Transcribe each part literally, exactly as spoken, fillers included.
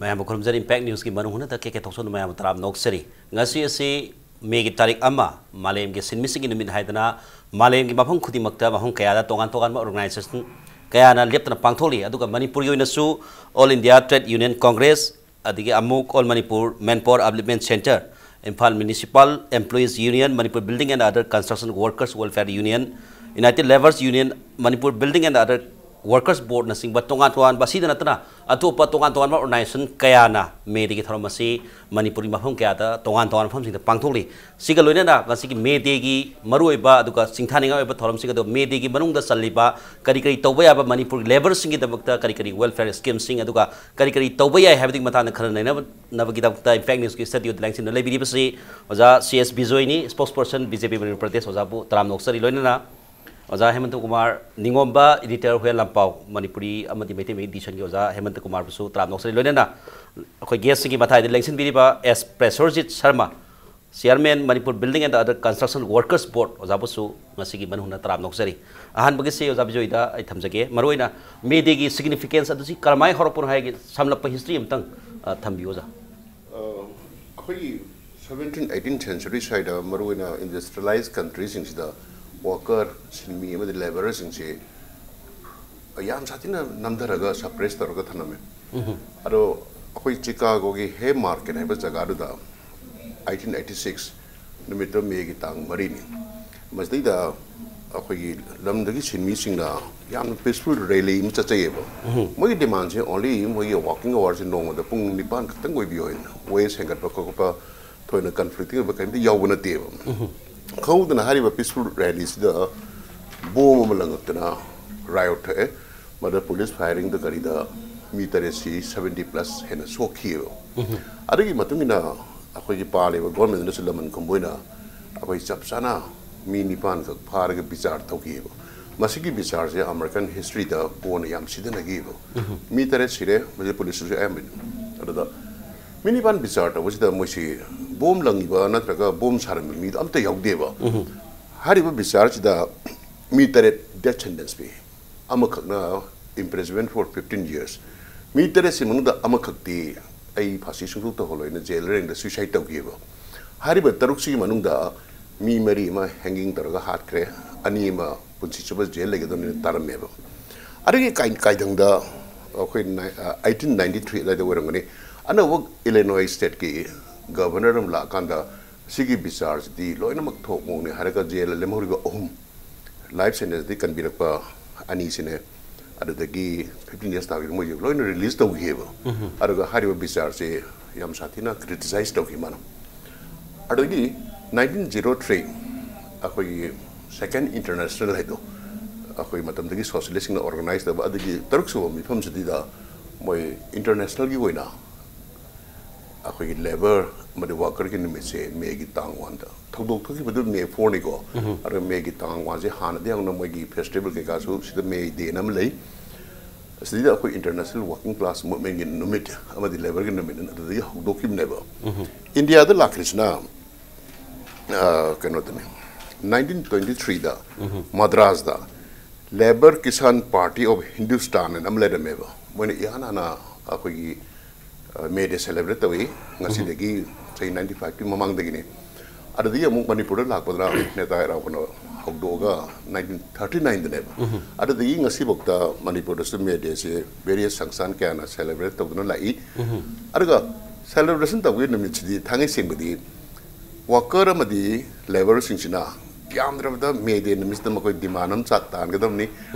ꯃꯌꯥꯝꯕꯨ ꯈꯨꯔꯨꯝꯖꯔꯤ꯫ ꯏꯝꯄꯦꯛ ꯅ꯭ꯌꯨꯁꯀꯤ ꯃꯅꯨꯡ ꯍꯨꯠꯅ ꯀꯦ ꯀꯦ ꯊꯣꯛꯆꯣꯝꯅ ꯃꯌꯥꯝꯕꯨ ꯇꯔꯥꯝꯅ ꯑꯣꯛꯆꯔꯤ꯫ ꯉꯁꯤ ꯑꯁꯤ ꯃꯦꯒꯤ ꯇꯥꯔꯤꯛ ꯑꯃ, ꯃꯥꯂꯦꯝꯒꯤ ꯁꯤꯟꯃꯤꯁꯤꯡꯒꯤ ꯅꯨꯃꯤꯠ ꯍꯥꯏꯗꯅ ꯃꯥꯂꯦꯝꯒꯤ ꯃꯐꯝ ꯈꯨꯗꯤꯡꯃꯛꯇ ꯃꯐꯝ ꯀꯌꯥꯗ ꯇꯣꯉꯥꯟ ꯇꯣꯉꯥꯟꯕ organization ꯀꯌꯥꯅ ꯂꯦꯞꯇꯅ ꯄꯥꯡꯊꯣꯛꯂꯤ꯫ ꯑꯗꯨꯒ ꯃꯅꯤꯄꯨꯔꯒꯤ ꯑꯣꯏꯅꯁꯨ All India Trade Union Congress, ꯑꯗꯒꯤ ꯑꯃꯨꯛ All Manipur Manpower Upliftment Centre, Imphal Municipal Employees Union, Manipur Building and Other Construction Workers Welfare Union, United Labourers Union, Manipur Building and Other Workers Boardꯅꯆꯤꯡꯕ ꯇꯣꯉꯥꯟ ꯇꯣꯉꯥꯟꯕ, ꯑꯁꯤꯗ ꯅꯠꯇꯅ ꯑꯇꯣꯞꯄ ꯇꯣꯉꯥꯟ ꯇꯣꯉꯥꯟꯕ organization ꯀꯌꯥꯅ ꯃꯦ ꯗꯦꯒꯤ ꯊꯧꯔꯝ ꯑꯁꯤ ꯃꯅꯤꯄꯨꯔꯒꯤ ꯃꯐꯝ ꯀꯌꯥꯗ ꯇꯣꯉꯥꯟ ꯇꯣꯉꯥꯟꯕ ꯃꯐꯝꯁꯤꯡꯗ ꯄꯥꯡꯊꯣꯛꯂꯤ꯫ ꯁꯤꯒ ꯂꯣꯏꯅꯅ ꯉꯁꯤꯒꯤ ꯃꯦ ꯗꯦꯒꯤ ꯃꯔꯨꯑꯣꯏꯕ ꯑꯗꯨꯒ ꯁꯤꯡꯊꯥꯅꯤꯡꯉꯥꯏ ꯑꯣꯏꯕ ꯊꯧꯔꯝꯁꯤꯡ ꯑꯗꯨ ꯃꯦ ꯗꯦꯒꯤ ꯃꯅꯨꯡꯗ ꯆꯜꯂꯤꯕ ꯀꯔꯤ ꯀꯔꯤ ꯇꯧꯕ ꯌꯥꯕ, ꯃꯅꯤꯄꯨꯔꯒꯤ labourꯁꯤꯡꯒꯤꯗꯃꯛꯇ ꯀꯔꯤ ꯀꯔꯤ welfare schemeꯁꯤꯡ, ꯑꯗꯨꯒ ꯀꯔꯤ ꯀꯔꯤ ꯇꯧꯕ ꯌꯥꯏ ꯍꯥꯏꯕꯗꯨꯒꯤ ꯃꯇꯥꯡꯗ ꯈꯟꯅ ꯅꯩꯅꯕꯒꯤꯗꯃꯛꯇ ꯏꯝꯄꯦꯛ ꯅ꯭ꯌꯨꯁꯀꯤ ꯁ꯭ꯇꯨꯗꯤꯑꯣꯗ ꯂꯦꯡꯁꯤꯟꯗꯨꯅ ꯂꯩꯕꯤꯔꯤꯕꯁꯤ ꯑꯣꯖꯥ ꯁꯤ ꯑꯦꯁ ꯕꯤꯖꯣꯏꯅꯤ, spokesperson B J P Manipur Pradesh, ꯑꯣꯖꯥꯕꯨ ꯇꯔꯥꯝꯅ ꯑꯣꯛꯆꯔꯤ꯫ ꯂꯣꯏꯅꯅ ꯑꯣꯖꯥ ꯍꯦꯃꯟꯇ ꯀꯨꯃꯥꯔ ꯅꯤꯉꯣꯝꯕ, editor ꯍꯨꯌꯦꯟ ꯂꯥꯟꯄꯥꯎ, ꯃꯅꯤꯄꯨꯔꯤ ꯑꯃꯗꯤ ꯃꯩꯇꯩ ꯃꯌꯦꯛ editionꯒꯤ ꯑꯣꯖꯥ ꯍꯦꯃꯟꯇ ꯀꯨꯃꯥꯔꯕꯨꯁꯨ ꯇꯔꯥꯝꯅ ꯑꯣꯛꯆꯔꯤ꯫ ꯂꯣꯏꯅꯅ ꯑꯩꯈꯣꯏ guestꯁꯤꯡꯒꯤ ꯃꯊꯥꯏꯗ ꯂꯦꯡꯁꯤꯟꯕꯤꯔꯤꯕ ꯑꯦꯁ ꯄ꯭ꯔꯦꯁꯣꯔꯖꯤꯠ Sharma, Chairman Manipur Building and Other Construction Workers Board, ꯑꯣꯖꯥꯕꯨꯁꯨ ꯉꯁꯤꯒꯤ ꯃꯅꯨꯡ ꯍꯨꯠꯅ ꯇꯔꯥꯝꯅ ꯑꯣꯛꯆꯔꯤ꯫ ꯑꯍꯥꯟꯕꯒꯤꯁꯤ ꯑꯣꯖꯥ ꯕꯤꯖꯣꯏꯗ ꯑꯩ ꯊꯝꯖꯒꯦ꯫ ꯃꯔꯨꯑꯣꯏꯅ ꯃꯦ ꯗꯦꯒꯤ significance ꯑꯗꯨ ꯁꯤ ꯀꯔꯝꯍꯥꯏꯅ ꯍꯧꯔꯛꯄꯅꯣ ꯍꯥꯏꯒꯦ ꯁꯝꯂꯞꯄ history ꯑꯃꯇꯪ, ꯑ, ꯊꯝꯕꯤꯌꯨ ꯑꯣꯖꯥ꯫ ꯑ, ꯑꯩꯈꯣꯏꯒꯤ seventeen, eighteenth century ꯁ꯭ꯋꯥꯏꯗ ꯃꯔꯨꯑꯣꯏꯅ industrialized countryꯁꯤꯡꯁꯤꯗ worker, ꯁꯤꯟꯃꯤ ꯑꯃꯗꯤ labourꯁꯤꯡꯁꯤ ꯌꯥꯝ ꯁꯥꯊꯤꯅ ꯅꯝꯊꯔꯒ suppress ꯇꯧꯔꯒ ꯊꯝꯂꯝꯃꯦ꯫ ꯑꯗꯣ ꯑꯩꯈꯣꯏ ꯆꯤꯀꯥꯒꯣꯒꯤ Haymarket ꯍꯥꯏꯕ ꯖꯒꯥꯗꯨꯗ eighteen eighty six ꯅꯨꯃꯤꯠꯇꯣ ꯃꯦꯒꯤ ꯇꯥꯡ ꯃꯔꯤꯅꯤ꯫ ꯃꯁꯤꯗꯩꯗ ꯑꯩꯈꯣꯏꯒꯤ ꯂꯝꯗꯒꯤ ꯁꯤꯟꯃꯤꯁꯤꯡꯅ ꯌꯥꯝꯅ peaceful rally ꯑꯃ ꯆꯠꯆꯩꯌꯦꯕ꯫ ꯃꯣꯏꯒꯤ demandꯁꯦ only ꯃꯣꯏꯒꯤ working hoursꯁꯦ ꯅꯣꯡꯃꯗ ꯄꯨꯡ ꯅꯤꯄꯥꯟ ꯈꯛꯇꯪ ꯑꯣꯏꯕꯤꯌꯣ ꯍꯥꯏꯅ, wage ꯍꯦꯟꯒꯠꯄ ꯈꯣꯠꯄ ꯊꯣꯏꯅ conflicting ꯑꯣꯏꯕ ꯀꯔꯤꯝꯇ ꯌꯥꯎꯕ ꯅꯠꯇꯦꯕ꯫ ꯈꯪꯍꯧꯗꯅ ꯍꯥꯏꯔꯤꯕ peaceful rallyꯁꯤꯗ bomb ꯑꯃ ꯂꯪꯉꯛꯇꯅ riot ꯊꯣꯛꯑꯦ꯫ ꯃꯗ police firingꯗ ꯀꯔꯤꯗ ꯃꯤ ꯇꯔꯦꯠꯁꯤ seventy plus ꯍꯦꯟꯅ ꯁꯣꯛꯈꯤꯑꯕ꯫ ꯑꯗꯨꯒꯤ ꯃꯇꯨꯡ ꯏꯟꯅ ꯑꯩꯈꯣꯏꯒꯤ ꯄꯥꯜꯂꯤꯕ governmentꯅꯁꯨ ꯂꯃꯟ ꯈꯨꯝꯕ ꯑꯣꯏꯅ ꯑꯩꯈꯣꯏ ꯆꯞ ꯆꯥꯅ ꯃꯤ ꯅꯤꯄꯥꯟꯈꯛ ꯐꯥꯔꯒ ꯕꯤꯆꯥꯔ ꯇꯧꯈꯤꯑꯕ꯫ ꯃꯁꯤꯒꯤ ꯕꯤꯆꯥꯔꯁꯦ American historyꯗ ꯀꯣꯟꯅ ꯌꯥꯝ ꯁꯤꯖꯤꯟꯅꯈꯤꯑꯕ꯫ ꯃꯤ ꯇꯔꯦꯠ ꯁꯤꯔꯦ, ꯃꯁꯤ policeꯇꯁꯨ ꯑꯌꯥꯝꯕ꯫ ꯑꯗꯨꯗ ꯃꯤ ꯅꯤꯄꯥꯟ ꯕꯤꯆꯥꯔ ꯇꯧꯕꯁꯤꯗ ꯃꯣꯏꯁꯤ bomb ꯂꯪꯉꯤꯕ ꯅꯠꯇ꯭ꯔꯒ bomb ꯁꯥꯔꯝꯕ ꯃꯤꯗꯣ ꯑꯝꯇ ꯌꯥꯎꯗꯦꯕ꯫ ꯍꯥꯏꯔꯤꯕ ꯕꯤꯆꯥꯔꯁꯤꯗ ꯃꯤ ꯇꯔꯦꯠ death sentence P, ꯑꯃꯈꯛꯅ imprisonment for fifteen years꯫ ꯃꯤ ꯇꯔꯦꯠꯁꯤ ꯃꯅꯨꯡꯗ ꯑꯃꯈꯛꯇꯤ ꯑꯩ ꯐꯥꯁꯤ ꯁꯨꯡꯇꯧ ꯇꯧꯍꯜꯂꯣꯏꯅ ꯖꯦꯜ ꯔꯦꯡꯗ ꯁꯨꯏꯁꯥꯏꯠ ꯇꯧꯈꯤꯑꯕ꯫ ꯍꯥꯏꯔꯤꯕ ꯇꯔꯨꯛꯁꯤꯒꯤ ꯃꯅꯨꯡꯗ ꯃꯤ ꯃꯔꯤ ꯑꯃ ꯍꯦꯡꯒꯤꯡ ꯇꯧꯔꯒ ꯍꯥꯠꯈ꯭ꯔꯦ, ꯑꯅꯤ ꯑꯃ ꯄꯨꯟꯁꯤ ꯆꯨꯞꯄ ꯖꯦꯜ ꯂꯩꯒꯗꯕꯅꯤꯅ ꯇꯥꯔꯝꯃꯦꯕ꯫ ꯑꯗꯨꯒꯤ ꯀꯥꯏ-, ꯀꯥꯏꯗꯪꯗ ꯑꯩꯈꯣꯏ ꯅꯥꯏ-, ꯑ, ꯑꯩꯠꯇꯤꯟ ꯅꯥꯏꯟꯇꯤ ꯊ꯭ꯔꯤ ꯑꯗꯨꯋꯥꯏꯗ ꯑꯣꯏꯔꯝꯒꯅꯤ, ꯑꯅꯧꯕ ꯏꯂꯤꯅꯣꯏ ꯁ꯭ꯇꯦꯠꯀꯤ ꯒꯚꯔꯅꯔ ꯑꯃ ꯂꯥꯛꯑꯀꯥꯟꯗ ꯁꯤꯒꯤ ꯕꯤꯆꯥꯔꯁꯤꯗꯤ ꯂꯣꯏꯅꯃꯛ ꯊꯣꯛ ꯃꯑꯣꯡꯅꯤ ꯍꯥꯏꯔꯒ ꯖꯦꯜꯗ ꯂꯦꯝꯍꯧꯔꯤꯕ ꯑꯍꯨꯝ, ꯂꯥꯏꯐ ꯁꯦꯟꯇꯦꯟꯁꯇꯤ ꯀꯟꯕꯤꯔꯛꯄ ꯑꯅꯤꯁꯤꯅꯦ, ꯑꯗꯨꯗꯒꯤ ꯐꯤꯐꯇꯤꯟ ꯗꯦꯖ ꯇꯥꯈꯤꯕ ꯃꯣꯏꯁꯦ ꯂꯣꯏꯅ ꯔꯤꯂꯤꯖ ꯇꯧꯈꯤꯑꯕ꯫ ꯑꯗꯨꯒ ꯍꯥꯏꯔꯤꯕ ꯕꯤꯆꯥꯔꯁꯦ ꯌꯥꯝ ꯁꯥꯊꯤꯅ ꯀ꯭ꯔꯤꯇꯤꯁꯥꯏꯖ ꯇꯧꯈꯤ ꯃꯥꯅ꯫ ꯑꯗꯒꯤ ꯅꯥꯏꯟꯇꯤꯟ ꯖꯤꯔꯣ ꯊ꯭ꯔꯤ ꯑꯩꯈꯣꯏꯒꯤ ꯁꯦꯀꯦꯟ ꯏꯟꯇꯔꯅꯦꯁꯅꯦꯜ ꯍꯥꯏꯗꯣ ꯑꯩꯈꯣꯏ ꯃꯇꯝꯗꯒꯤ ꯁꯣꯁꯤꯌꯦꯂꯤꯁꯁꯤꯡꯅ ꯑꯣꯔꯒꯅꯥꯏꯖ ꯇꯧꯕ, ꯑꯗꯒꯤ ꯇꯔꯨꯛ ꯁꯨꯕ ꯃꯤꯐꯝꯁꯤꯗ ꯃꯣꯏ ꯏꯟꯇꯔꯅꯦꯁꯅꯦꯜꯒꯤ ꯑꯣꯏꯅ ꯑꯩꯈꯣꯏꯒꯤ ꯂꯦꯕꯔ ꯑꯃꯗꯤ ꯋꯥꯀꯔꯒꯤ ꯅꯨꯃꯤꯠꯁꯦ ꯃꯦꯒꯤ ꯇꯥꯡ ꯋꯥꯟꯗ ꯊꯧꯗꯣꯛ ꯊꯣꯛꯈꯤꯕꯗꯨ ꯃꯦ ꯐꯣꯔꯅꯤꯀꯣ꯫ ꯑꯗꯨꯒ ꯃꯦꯒꯤ ꯇꯥꯡ ꯋꯥꯟꯁꯦ ꯍꯥꯟꯅꯗꯤ ꯍꯧꯅ ꯃꯣꯏꯒꯤ ꯐꯦꯁꯇꯤꯚꯦꯜ ꯀꯩꯀꯥꯁꯨ ꯁꯤꯗ ꯃꯦ ꯗꯦꯅ ꯑꯃ ꯂꯩ꯫ ꯑꯁꯤꯗ ꯑꯩꯈꯣꯏ ꯏꯟꯇꯔꯅꯦꯁꯅꯦꯜ ꯋꯥꯔꯀꯤꯡ ꯀ꯭ꯂꯥꯁ ꯃꯨꯚꯃꯦꯟꯒꯤ ꯅꯨꯃꯤꯠ ꯑꯃꯗꯤ ꯂꯦꯕꯔꯒꯤ ꯅꯨꯃꯤꯠ ꯑꯗꯨꯗꯒꯤ ꯍꯧꯗꯣꯛꯈꯤꯕꯅꯦꯕ꯫ ꯏꯟꯗꯤꯌꯥꯗ ꯂꯥꯛꯈ꯭ꯔꯤꯁꯤꯅ, ꯑ, ꯀꯩꯅꯣꯗꯅꯤ, ꯅꯥꯏꯟꯇꯤꯟ ꯇ꯭ꯋꯦꯟꯇꯤ ꯊ꯭ꯔꯤꯗ ꯃꯗ꯭ꯔꯥꯁꯇ labour Kisan party of Hindustan ꯍꯥꯏꯅ ꯑꯃ ꯂꯩꯔꯝꯃꯦꯕ꯫ ꯃꯣꯏꯅ ꯏꯍꯥꯟ ꯍꯥꯟꯅ ꯑꯩꯈꯣꯏꯒꯤ, ꯑ, ꯃꯦ ꯗꯦ ꯁꯦꯂꯦꯕ꯭ꯔꯦꯠ ꯇꯧꯏ꯫ ꯉꯁꯤꯗꯒꯤ ꯆꯍꯤ ꯅꯥꯏꯟꯇꯤ ꯐꯥꯏꯚꯀꯤ ꯃꯃꯥꯡꯗꯒꯤꯅꯤ꯫ ꯑꯗꯨꯗꯒꯤ ꯑꯃꯨꯛ ꯃꯅꯤꯄꯨꯔꯗ ꯂꯥꯛꯄꯗꯅ ꯅꯦꯇꯥ ꯏꯔꯥꯕꯣꯠꯅ ꯍꯧꯗꯣꯛꯑꯒ ꯅꯥꯏꯟꯇꯤꯟ ꯊꯥꯔꯇꯤ ꯅꯥꯏꯟꯗꯅꯦꯕ꯫ ꯑꯗꯨꯗꯒꯤ ꯉꯁꯤꯐꯥꯎꯗ ꯃꯅꯤꯄꯨꯔꯗꯁꯨ ꯃꯦ ꯗꯦꯁꯦ ꯚꯦꯔꯤꯌꯁ ꯁꯪꯁꯊꯥꯟ ꯀꯌꯥꯅ ꯁꯦꯂꯦꯕ꯭ꯔꯦꯠ ꯇꯧꯗꯨꯅ ꯂꯥꯛꯏ꯫ ꯑꯗꯨꯒ ꯁꯦꯂꯦꯕ꯭ꯔꯦꯁꯟ ꯇꯧꯕꯒꯤ ꯅꯨꯃꯤꯠꯁꯤꯗꯤ ꯊꯥꯡꯉꯩ ꯁꯦꯡꯕꯗꯤ ꯋꯥꯀꯔ ꯑꯃꯗꯤ ꯂꯦꯕꯔꯁꯤꯡꯁꯤꯅ ꯌꯥꯝꯗ꯭ꯔꯕꯗ ꯃꯦ ꯗꯦ ꯅꯨꯃꯤꯠꯁꯤꯗ ꯃꯈꯣꯏ ꯗꯤꯃꯥꯟ ꯑꯃ ꯆꯥ-, ꯇꯥꯟꯒꯗꯕꯅꯤ,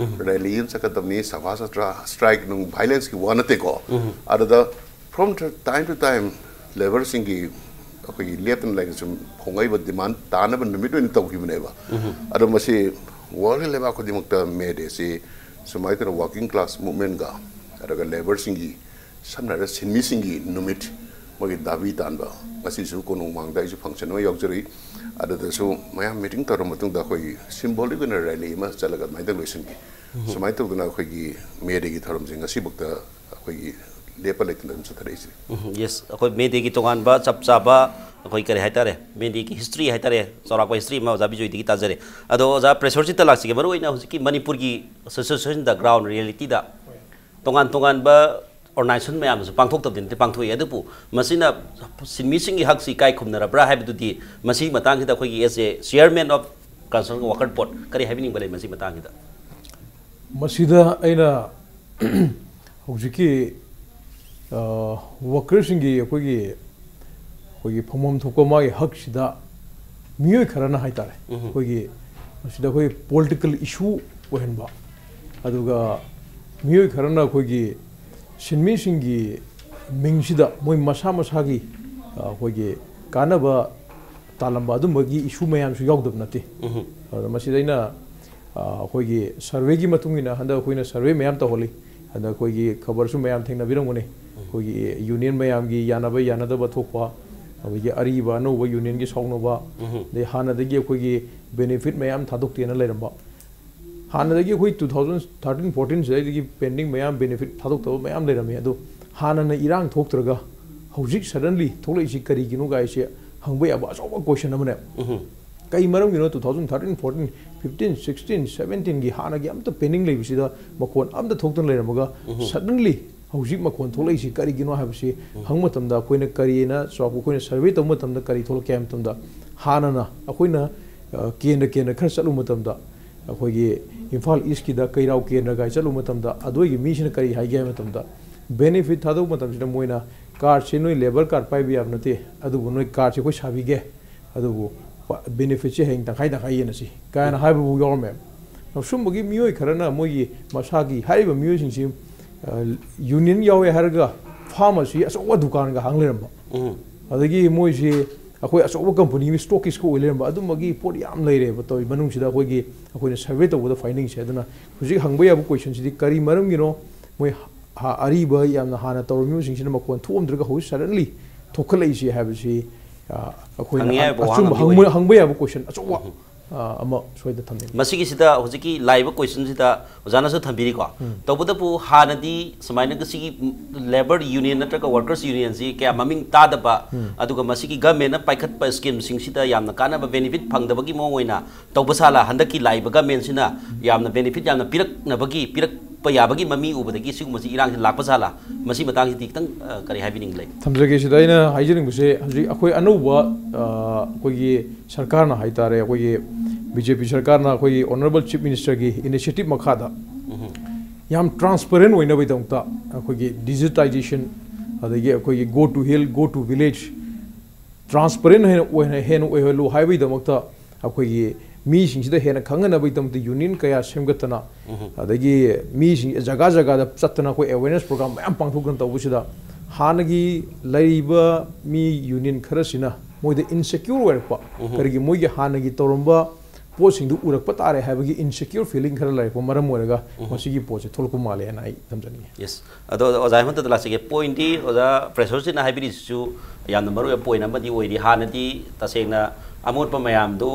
ꯔꯦꯂꯤ ꯑꯃ ꯆꯠꯀꯗꯕꯅꯤ, ꯁꯚꯥ ꯁꯇ꯭ꯔ, ꯁ꯭ꯇ꯭ꯔꯥꯏꯛ ꯅꯨꯡ, ꯚꯥꯏꯂꯦꯟꯁꯀꯤ ꯋꯥ ꯅꯠꯇꯦꯀꯣ꯫ ꯑꯗꯨꯗ from time to time ꯂꯦꯕꯔꯁꯤꯡꯒꯤ ꯑꯩꯈꯣꯏꯒꯤ ꯂꯦꯞꯇꯅ ꯂꯩꯅ ꯁꯨꯝ ꯐꯣꯡꯉꯛꯏꯕ ꯗꯤꯃꯥꯟ ꯇꯥꯅꯕ ꯅꯨꯃꯤꯠ ꯑꯣꯏꯅ ꯇꯧꯈꯤꯕꯅꯦꯕ꯫ ꯑꯗꯣ ꯃꯁꯤ ꯋꯥꯔꯜꯒꯤ ꯂꯩꯕꯥꯛ ꯈꯨꯗꯤꯡꯃꯛꯇ ꯃꯦ ꯗꯦꯁꯤ ꯁꯨꯃꯥꯏꯅ ꯇꯧꯅ ꯋꯥꯔꯀꯤꯡ ꯀ꯭ꯂꯥꯁ ꯃꯨꯚꯃꯦꯟꯒ ꯑꯗꯨꯒ ꯂꯦꯕꯔꯁꯤꯡꯒꯤ, ꯁꯝꯅ ꯍꯥꯏꯔꯕꯗ ꯁꯤꯟꯃꯤꯁꯤꯡꯒꯤ ꯅꯨꯃꯤꯠ, ꯃꯣꯏꯒꯤ ꯗꯥꯕꯤ ꯇꯥꯟꯕ, ꯉꯁꯤꯁꯨ ꯀꯣꯅꯨꯡ ꯃꯥꯡꯗ ꯑꯩꯁꯨ ꯐꯪꯁꯟ ꯑꯃ ꯌꯥꯎꯖꯔꯨꯏ꯫ ꯑꯗꯨꯗꯁꯨ ꯃꯌꯥꯝ ꯃꯤꯇꯤꯡ ꯇꯧꯔꯕ ꯃꯇꯨꯡꯗ ꯑꯩꯈꯣꯏ ꯁꯤꯝꯕꯣꯂꯤꯛ ꯑꯣꯏꯅ ꯔꯦꯂꯤ ꯑꯃ ꯆꯠꯂꯒ ꯑꯗꯨꯃꯥꯏꯅ ꯂꯣꯏꯁꯤꯟꯈꯤ꯫ ꯁꯨꯃꯥꯏꯅ ꯇꯧꯗꯅ ꯑꯩꯈꯣꯏꯒꯤ ꯃꯦ ꯗꯦꯒꯤ ꯊꯧꯔꯝꯁꯦ ꯉꯁꯤꯐꯥꯎꯗ ꯑꯩꯈꯣꯏꯒꯤ ꯂꯦꯞꯄ ꯂꯩꯇꯅ ꯑꯗꯨꯝ ꯆꯠꯊꯔꯛꯏꯁꯦ꯫ ꯎꯝ, ꯌꯦꯁ, ꯑꯩꯈꯣꯏ ꯃꯦ ꯗꯦꯒꯤ ꯇꯣꯉꯥꯟꯕ ꯆꯞ ꯆꯥꯕ ꯑꯩꯈꯣꯏ ꯀꯔꯤ ꯍꯥꯏꯇꯥꯔꯦ, ꯃꯦ ꯗꯦꯒꯤ ꯍꯤꯁꯇ꯭ꯔꯤ ꯍꯥꯏꯇꯥꯔꯦ, ꯆꯥꯎꯔꯥꯛꯄ ꯍꯤꯁꯇ꯭ꯔꯤ ꯑꯃ ꯑꯣꯖꯥ ꯕꯤꯖꯣꯏꯗꯒꯤ ꯇꯥꯖꯔꯦ꯫ ꯑꯗꯣ ꯑꯣꯖꯥ ꯄ꯭ꯔꯦꯁꯔꯁꯤꯠꯇ ꯂꯥꯛꯆꯒꯦ, ꯃꯔꯨꯑꯣꯏꯅ ꯍꯧꯖꯤꯛꯀꯤ ꯃꯅꯤꯄꯨꯔꯒꯤ ꯁꯤꯆꯨꯋꯦꯁꯟꯗ, ꯒ꯭ꯔꯥꯎꯟ ꯔꯤꯌꯦꯂꯤꯇꯤꯗ ꯇꯣꯉꯥꯟ ꯇꯣꯉꯥꯟꯕ organization ꯃꯌꯥꯝꯅꯁꯨ ꯄꯥꯡꯊꯣꯛꯇꯕꯗꯤ ꯅꯠꯇꯦ, ꯄꯥꯡꯊꯣꯛꯏ꯫ ꯑꯗꯨꯕꯨ ꯃꯁꯤꯅ ꯁꯤꯟꯃꯤꯁꯤꯡꯒꯤ ꯍꯛꯁꯤ ꯏꯀꯥꯏ ꯈꯨꯝꯅꯔꯕ꯭ꯔꯥ ꯍꯥꯏꯕꯗꯨꯗꯤ ꯃꯁꯤꯒꯤ ꯃꯇꯥꯡꯁꯤꯗ ꯑꯩꯈꯣꯏꯒꯤ as a chairman of concerned worker board ꯀꯔꯤ ꯍꯥꯏꯕꯤꯅꯤꯡꯕ ꯂꯩ ꯃꯁꯤꯒꯤ ꯃꯇꯥꯡꯁꯤꯗ? ꯃꯁꯤꯗ ꯑꯩꯅ ꯍꯧꯖꯤꯛꯀꯤ ꯋꯥꯀꯔꯁꯤꯡꯒꯤ ꯑꯩꯈꯣꯏꯒꯤ ꯑꯩꯈꯣꯏꯒꯤ ꯐꯪꯐꯝ ꯊꯣꯛꯄ ꯃꯥꯒꯤ ꯍꯛꯁꯤꯗ ꯃꯤꯑꯣꯏ ꯈꯔꯅ ꯍꯥꯏꯇꯥꯔꯦ, ꯎꯝ꯫ ꯑꯩꯈꯣꯏꯒꯤ ꯃꯁꯤꯗ ꯑꯩꯈꯣꯏ political issue ꯑꯣꯏꯍꯟꯕ, ꯑꯗꯨꯒ ꯃꯤꯑꯣꯏ ꯈꯔꯅ ꯑꯩꯈꯣꯏꯒꯤ ꯁꯤꯟꯃꯤꯁꯤꯡꯒꯤ ꯃꯤꯡꯁꯤꯗ ꯃꯣꯏ ꯃꯁꯥ ꯃꯁꯥꯒꯤ ꯑ, ꯑꯩꯈꯣꯏꯒꯤ ꯀꯥꯟꯅꯕ ꯇꯥꯜꯂꯝꯕ ꯑꯗꯨꯝꯕꯒꯤ issue ꯃꯌꯥꯝꯁꯨ ꯌꯥꯎꯗꯕ ꯅꯠꯇꯦ꯫ ꯎꯝ꯫ ꯑꯗꯨꯅ ꯃꯁꯤꯗ ꯑꯩꯅ ꯑ, ꯑꯩꯈꯣꯏꯒꯤ surveyꯒꯤ ꯃꯇꯨꯡ ꯏꯟꯅ ꯍꯟꯗꯛ ꯑꯩꯈꯣꯏꯅ survey ꯃꯌꯥꯝ ꯇꯧꯍꯜꯂꯤ꯫ ꯍꯟꯗꯛ ꯑꯩꯈꯣꯏꯒꯤ ꯈꯕꯔꯁꯨ ꯃꯌꯥꯝ ꯊꯦꯡꯅꯕꯤꯔꯝꯒꯅꯤ, ꯑꯩꯈꯣꯏꯒꯤ union ꯃꯌꯥꯝꯒꯤ ꯌꯥꯅꯕ ꯌꯥꯅꯗꯕ ꯊꯣꯛꯄ, ꯑꯗꯒꯤ ꯑꯔꯤꯕ ꯑꯅꯧꯕ unionꯒꯤ ꯁꯥꯎꯅꯕ, ꯎꯝ꯫ ꯑꯗꯩ ꯍꯥꯟꯅꯗꯒꯤ ꯑꯩꯈꯣꯏꯒꯤ benefit ꯃꯌꯥꯝ ꯊꯥꯗꯣꯛꯇꯦꯅ ꯂꯩꯔꯝꯕ꯫ ꯍꯥꯟꯅꯗꯒꯤ ꯑꯩꯈꯣꯏ two thousand thirteen fourteen ꯁꯤꯗꯩꯗꯒꯤ pending ꯃꯌꯥꯝ, benefit ꯊꯥꯗꯣꯛꯇꯕ ꯃꯌꯥꯝ ꯂꯩꯔꯝꯃꯤ꯫ ꯑꯗꯣ ꯍꯥꯟꯅꯅ ꯏꯔꯥꯡ ꯊꯣꯛꯇ꯭ꯔꯒ ꯍꯧꯖꯤꯛ suddenly ꯊꯣꯛꯂꯛꯏꯁꯤ ꯀꯔꯤꯒꯤꯅꯣ ꯀꯥꯏꯁꯦ ꯍꯪꯕ ꯌꯥꯕ ꯑꯆꯧꯕ question ꯑꯃꯅꯦ꯫ ꯎꯝ꯫ ꯀꯩ ꯃꯔꯝꯒꯤꯅꯣ two thousand thirteen fourteen fifteen sixteen seventeenꯒꯤ ꯍꯥꯟꯅꯒꯤ ꯑꯝꯇ pending ꯂꯩꯕꯁꯤꯗ ꯃꯈꯣꯟ ꯑꯝꯇ ꯊꯣꯛꯇꯅ ꯂꯩꯔꯝꯃꯒ, ꯎꯝ꯫ suddenly ꯍꯧꯖꯤꯛ ꯃꯈꯣꯟ ꯊꯣꯛꯂꯛꯏꯁꯤ ꯀꯔꯤꯒꯤꯅꯣ ꯍꯥꯏꯕꯁꯤ ꯍꯪꯕ ꯃꯇꯝꯗ ꯑꯩꯈꯣꯏꯅ ꯀꯔꯤꯅ ꯆꯥꯎꯔꯥꯛꯄ ꯑꯩꯈꯣꯏꯅ survey ꯇꯧꯕ ꯃꯇꯝꯗ ꯀꯔꯤ ꯊꯣꯛꯂꯛꯀꯦ ꯍꯥꯏꯕ ꯃꯇꯝꯗ, ꯍꯥꯟꯅꯅ ꯑꯩꯈꯣꯏꯅ ꯑ, ꯀꯦꯟꯗ꯭ꯔ ꯀꯦꯟꯗ꯭ꯔ ꯈꯔ ꯆꯠꯂꯨꯕ ꯃꯇꯝꯗ, ꯑꯩꯈꯣꯏꯒꯤ ꯏꯝꯐꯥꯜ Eastꯀꯤꯗ ꯀꯩꯔꯥꯎ ꯀꯦꯟꯗ꯭ꯔꯒꯥꯏ ꯆꯠꯂꯨꯕ ꯃꯇꯝꯗ ꯑꯗꯨꯒꯤ ꯃꯤꯁꯤꯅ ꯀꯔꯤ ꯍꯥꯏꯒꯦ ꯍꯥꯏꯕ ꯃꯇꯝꯗ, benefit ꯊꯥꯗꯣꯛꯄ ꯃꯇꯝꯁꯤꯗ ꯃꯣꯏꯅ cardꯁꯦ ꯅꯣꯏ labour card ꯄꯥꯏꯕ ꯌꯥꯕ ꯅꯠꯇꯦ, ꯑꯗꯨꯕꯨ ꯅꯣꯏ cardꯁꯦ ꯑꯩꯈꯣꯏ ꯁꯥꯕꯤꯒꯦ, ꯑꯗꯨꯕꯨ benefitꯁꯦ ꯍꯌꯦꯡ ꯇꯪꯈꯥꯏ ꯇꯪꯈꯥꯏ ꯌꯦꯟꯅꯁꯤ ꯀꯥꯏꯅ ꯍꯥꯏꯕꯕꯨ ꯌꯥꯎꯔꯝꯃꯦ꯫ ꯑꯁꯨꯝꯕꯒꯤ ꯃꯤꯑꯣꯏ ꯈꯔꯅ ꯃꯣꯏꯒꯤ ꯃꯁꯥꯒꯤ ꯍꯥꯏꯔꯤꯕ ꯃꯤꯑꯣꯏꯁꯤꯡꯁꯤ ꯑ, union ꯌꯥꯎꯋꯦ ꯍꯥꯏꯔꯒ pharmacy ꯑꯆꯧꯕ ꯗꯨꯀꯥꯟꯒ ꯍꯥꯡ ꯂꯩꯔꯝꯕ꯫ ꯎꯝ꯫ ꯑꯗꯒꯤ ꯃꯣꯏꯁꯤ ꯑꯩꯈꯣꯏ ꯑꯆꯧꯕ companyꯒꯤ stockistꯀ ꯑꯣꯏ ꯂꯩꯔꯝꯕ꯫ ꯑꯗꯨꯝꯕꯒꯤ ꯄꯣꯠ ꯌꯥꯝ ꯂꯩꯔꯦꯕ ꯇꯧꯔꯤ ꯃꯅꯨꯡꯁꯤꯗ ꯑꯩꯈꯣꯏꯒꯤ, ꯑꯩꯈꯣꯏꯅ survey ꯇꯧꯕꯗ findingꯁꯦ꯫ ꯑꯗꯨꯅ ꯍꯧꯖꯤꯛ ꯍꯪꯕ ꯌꯥꯕ questionꯁꯤꯗꯤ ꯀꯔꯤ ꯃꯔꯝꯒꯤꯅꯣ ꯃꯣꯏ ꯍꯥ-, ꯑꯔꯤꯕ ꯌꯥꯝꯅ ꯍꯥꯟꯅ ꯇꯧꯔꯝꯃꯤꯕꯁꯤꯡꯁꯤꯅ ꯃꯈꯣꯟ ꯊꯣꯛꯑꯝꯗ꯭ꯔꯒ ꯍꯧꯖꯤꯛ suddenly ꯊꯣꯛꯈꯠꯂꯛꯏꯁꯤ ꯍꯥꯏꯕꯁꯤ, ꯑ, ꯑꯩꯈꯣꯏꯅ ꯍꯪꯅꯤꯡꯉꯥꯏ ꯋꯥꯍꯪ ꯑꯆꯨꯝꯕ ꯑꯃꯗꯤ ꯍꯪꯕ, ꯑꯣꯏꯔꯤ꯫ ꯍꯪꯕ ꯌꯥꯕ question ꯑꯆꯧꯕ, ꯎꯝ꯫ ꯑ, ꯑꯃ ꯁꯣꯏꯗ ꯊꯝꯅꯤꯡꯉꯤ꯫ ꯃꯁꯤꯒꯤꯁꯤꯗ ꯍꯧꯖꯤꯛꯀꯤ ꯂꯥꯛꯏꯕ questionꯁꯤꯗ ꯑꯣꯖꯥꯅꯁꯨ ꯊꯝꯕꯤꯔꯤꯀꯣ꯫ ꯎꯝ꯫ ꯇꯧꯕꯇꯕꯨ ꯍꯥꯟꯅꯗꯤ ꯁꯨꯃꯥꯏꯅ ꯁꯤꯒꯤ labour union ꯅꯠꯇ꯭ꯔꯒ workers unionꯁꯤ ꯀꯌꯥ ꯃꯃꯤꯡ ꯇꯥꯗꯕ, ꯎꯝ꯫ ꯑꯗꯨꯒ ꯃꯁꯤꯒꯤ governmentꯅ ꯄꯥꯏꯈꯠꯄ schemeꯁꯤꯡꯁꯤꯗ ꯌꯥꯝꯅ ꯀꯥꯟꯅꯕ benefit ꯐꯪꯗꯕꯒꯤ ꯃꯑꯣꯡ ꯑꯣꯏꯅ ꯇꯧꯕ ꯁꯥꯂꯥ ꯍꯟꯗꯛꯀꯤ ꯂꯥꯛꯏꯕ governmentꯁꯤꯅ ꯌꯥꯝꯅ benefit ꯌꯥꯝꯅ ꯄꯤꯔꯛꯅꯕꯒꯤ, ꯄꯤꯔꯛ-, ꯌꯥꯕꯒꯤ ꯃꯃꯤ ꯎꯕꯗꯒꯤ ꯁꯤꯒꯨꯝꯕꯁꯤ ꯏꯔꯥꯡꯁꯤ ꯂꯥꯛꯄ ꯖꯥꯠꯂꯥ? ꯃꯁꯤ ꯃꯇꯥꯡꯁꯤꯗꯤ ꯈꯤꯇꯪ, ꯑ, ꯀꯔꯤ ꯍꯥꯏꯕꯤꯅꯤꯡꯕ ꯂꯩ? ꯊꯝꯖꯒꯦ꯫ ꯁꯤꯗ ꯑꯩꯅ ꯍꯥꯏꯖꯅꯤꯡꯕꯁꯦ, ꯍꯧꯖꯤꯛ ꯑꯩꯈꯣꯏ ꯑꯅꯧꯕ, ꯑ, ꯑꯩꯈꯣꯏꯒꯤ ꯁꯔꯀꯥꯔꯅ ꯍꯥꯏꯇꯥꯔꯦ, ꯑꯩꯈꯣꯏꯒꯤ ꯕꯤ ꯖꯦ ꯄꯤ ꯁꯔꯀꯥꯔꯅ ꯑꯩꯈꯣꯏꯒꯤ Honourable Chief Minister ꯒꯤ initiative ꯃꯈꯥꯗ ꯌꯥꯝ transparent ꯑꯣꯏꯅꯕꯒꯤꯗꯃꯛꯇ ꯑꯩꯈꯣꯏꯒꯤ digitization, ꯑꯗꯒꯤ ꯑꯩꯈꯣꯏꯒꯤ go to hill, go to village, transparent ꯍꯦꯟꯅ ꯑꯣꯏꯅ, ꯍꯦꯟꯅ ꯑꯣꯏꯍꯜꯂꯨ ꯍꯥꯏꯕꯒꯤꯗꯃꯛꯇ ꯑꯩꯈꯣꯏꯒꯤ ꯃꯤꯁꯤꯡꯁꯤꯗ ꯍꯦꯟꯅ ꯈꯪꯍꯟꯅꯕꯒꯤꯗꯃꯛꯇ union ꯀꯌꯥ ꯁꯦꯝꯒꯠꯇꯅ, ꯑꯗꯒꯤ ꯃꯤꯁꯤꯡ ꯖꯒꯥ ꯖꯒꯥꯗ ꯆꯠꯇꯅ ꯑꯩꯈꯣꯏ awareness program ꯃꯌꯥꯝ ꯄꯥꯡꯊꯣꯛꯇꯅ ꯇꯧꯕꯁꯤꯗ, ꯍꯥꯟꯅꯒꯤ ꯂꯩꯔꯤꯕ ꯃꯤ union ꯈꯔꯁꯤꯅ ꯃꯣꯏꯗ insecure ꯑꯣꯏꯔꯛꯄ, ꯀꯔꯤꯒꯤ ꯃꯣꯏꯒꯤ ꯍꯥꯟꯅꯒꯤ ꯇꯧꯔꯝꯕ ꯄꯣꯠꯁꯤꯡꯗꯨ ꯎꯔꯛꯄ ꯇꯥꯔꯦ ꯍꯥꯏꯕꯒꯤ insecure feeling ꯈꯔ ꯂꯩꯔꯛꯄ ꯃꯔꯝ ꯑꯣꯏꯔꯒ ꯃꯁꯤꯒꯤ ꯄꯣꯠꯁꯦ ꯊꯣꯛꯂꯛꯄ ꯃꯥꯜꯂꯦ ꯍꯥꯏꯅ ꯑꯩ ꯊꯝꯖꯅꯤꯡꯉꯤ꯫ Yes꯫ ꯑꯗꯣ ꯑꯣꯖꯥ ꯍꯦꯃꯟꯇꯗ ꯂꯥꯛꯆꯒꯦ꯫ Point ꯗꯤ ꯑꯣꯖꯥ ꯄ꯭ꯔꯦꯁꯔꯁꯤꯅ ꯍꯥꯏꯕꯤꯔꯤꯁꯤꯁꯨ ꯌꯥꯝꯅ ꯃꯔꯨ ꯑꯣꯏꯕ point ꯑꯃꯗꯤ ꯑꯣꯏꯔꯤ꯫ ꯍꯥꯟꯅꯗꯤ ꯇꯁꯦꯡꯅ ꯑꯃꯣꯠꯄ ꯃꯌꯥꯝꯗꯨ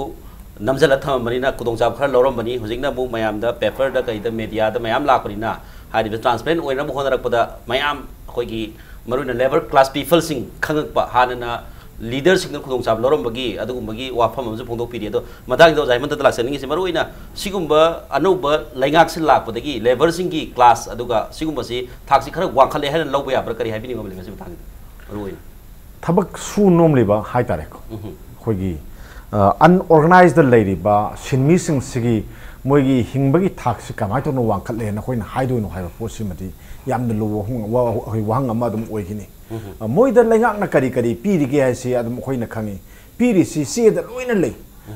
ꯅꯝꯁꯤꯜꯂ ꯊꯝꯃꯝꯕꯅꯤꯅ ꯈꯨꯗꯣꯡꯆꯥꯕ ꯈꯔ ꯂꯧꯔꯝꯕꯅꯤ꯫ ꯍꯧꯖꯤꯛꯅ ꯑꯃꯨꯛ ꯃꯌꯥꯝꯗ, paper ꯗ ꯀꯩꯗ, media ꯗ ꯃꯌꯥꯝ ꯂꯥꯛꯄꯅꯤꯅ, ꯍꯥꯏꯔꯤꯕ transparent ꯑꯣꯏꯅꯕ ꯍꯣꯠꯅꯔꯛꯄꯗ ꯃꯌꯥꯝ ꯑꯩꯈꯣꯏꯒꯤ ꯃꯔꯨꯑꯣꯏꯅ lower class people ꯁꯤꯡ ꯈꯪꯉꯛꯄ, ꯍꯥꯟꯅꯅ leader ꯁꯤꯡꯅ ꯈꯨꯗꯣꯡꯆꯥꯕ ꯂꯧꯔꯝꯕꯒꯤ ꯑꯗꯨꯒꯨꯝꯕꯒꯤ ꯋꯥꯐꯝ ꯑꯃꯁꯨ ꯐꯣꯡꯗꯣꯛꯄꯤꯔꯤ꯫ ꯑꯗꯣ ꯃꯊꯪꯗ ꯑꯣꯖꯥ ꯍꯦꯃꯟꯇꯗ ꯂꯥꯛꯆꯅꯤꯡꯉꯤꯁꯦ, ꯃꯔꯨꯑꯣꯏꯅ ꯁꯤꯒꯨꯝꯕ ꯑꯅꯧꯕ ꯂꯩꯉꯥꯛꯁꯤ ꯂꯥꯛꯄꯗꯒꯤ labour ꯁꯤꯡꯒꯤ class, ꯑꯗꯨꯒ ꯁꯤꯒꯨꯝꯕꯁꯤ ꯊꯥꯛꯁꯤ ꯈꯔ ꯋꯥꯡꯈꯠꯂꯦ ꯍꯥꯏꯅ ꯂꯧꯕ ꯌꯥꯕ꯭ꯔꯥ? ꯀꯔꯤ ꯍꯥꯏꯕꯤꯅꯤꯡꯕ ꯂꯩ ꯃꯁꯤ ꯃꯇꯥꯡꯗ ꯃꯔꯨꯑꯣꯏꯅ? ꯊꯕꯛ ꯁꯨ ꯅꯣꯝꯂꯤꯕ ꯍꯥꯏꯇꯥꯔꯦꯀꯣ, ꯑꯩꯈꯣꯏꯒꯤ, ꯑ, unorganized ꯗ ꯂꯩꯔꯤꯕ ꯁꯤꯟꯃꯤꯁꯤꯡꯁꯤꯒꯤ ꯃꯣꯏꯒꯤ ꯍꯤꯡꯕꯒꯤ ꯊꯥꯛꯁꯤ ꯀꯃꯥꯏꯅ ꯇꯧꯅ ꯋꯥꯡꯈꯠꯂꯦꯅ ꯑꯩꯈꯣꯏꯅ ꯍꯥꯏꯗꯣꯏꯅꯣ ꯍꯥꯏꯕ ꯄꯣꯠꯁꯤꯃꯗꯤ ꯌꯥꯝꯅ ꯂꯨꯕ ꯋꯥꯍꯪ, ꯋꯥ-, ꯑꯩꯈꯣꯏ ꯋꯥꯍꯪ ꯑꯃ ꯑꯗꯨꯝ ꯑꯣꯏꯒꯅꯤ꯫ ꯑ, ꯃꯣꯏꯗ ꯂꯩꯉꯥꯛꯅ ꯀꯔꯤ ꯀꯔꯤ ꯄꯤꯔꯤꯒꯦ ꯍꯥꯏꯁꯤ ꯑꯗꯨꯝ ꯑꯩꯈꯣꯏꯅ ꯈꯪꯉꯤ꯫ ꯄꯤꯔꯤꯁꯤ ꯆꯦꯗ ꯂꯣꯏꯅ ꯂꯩ꯫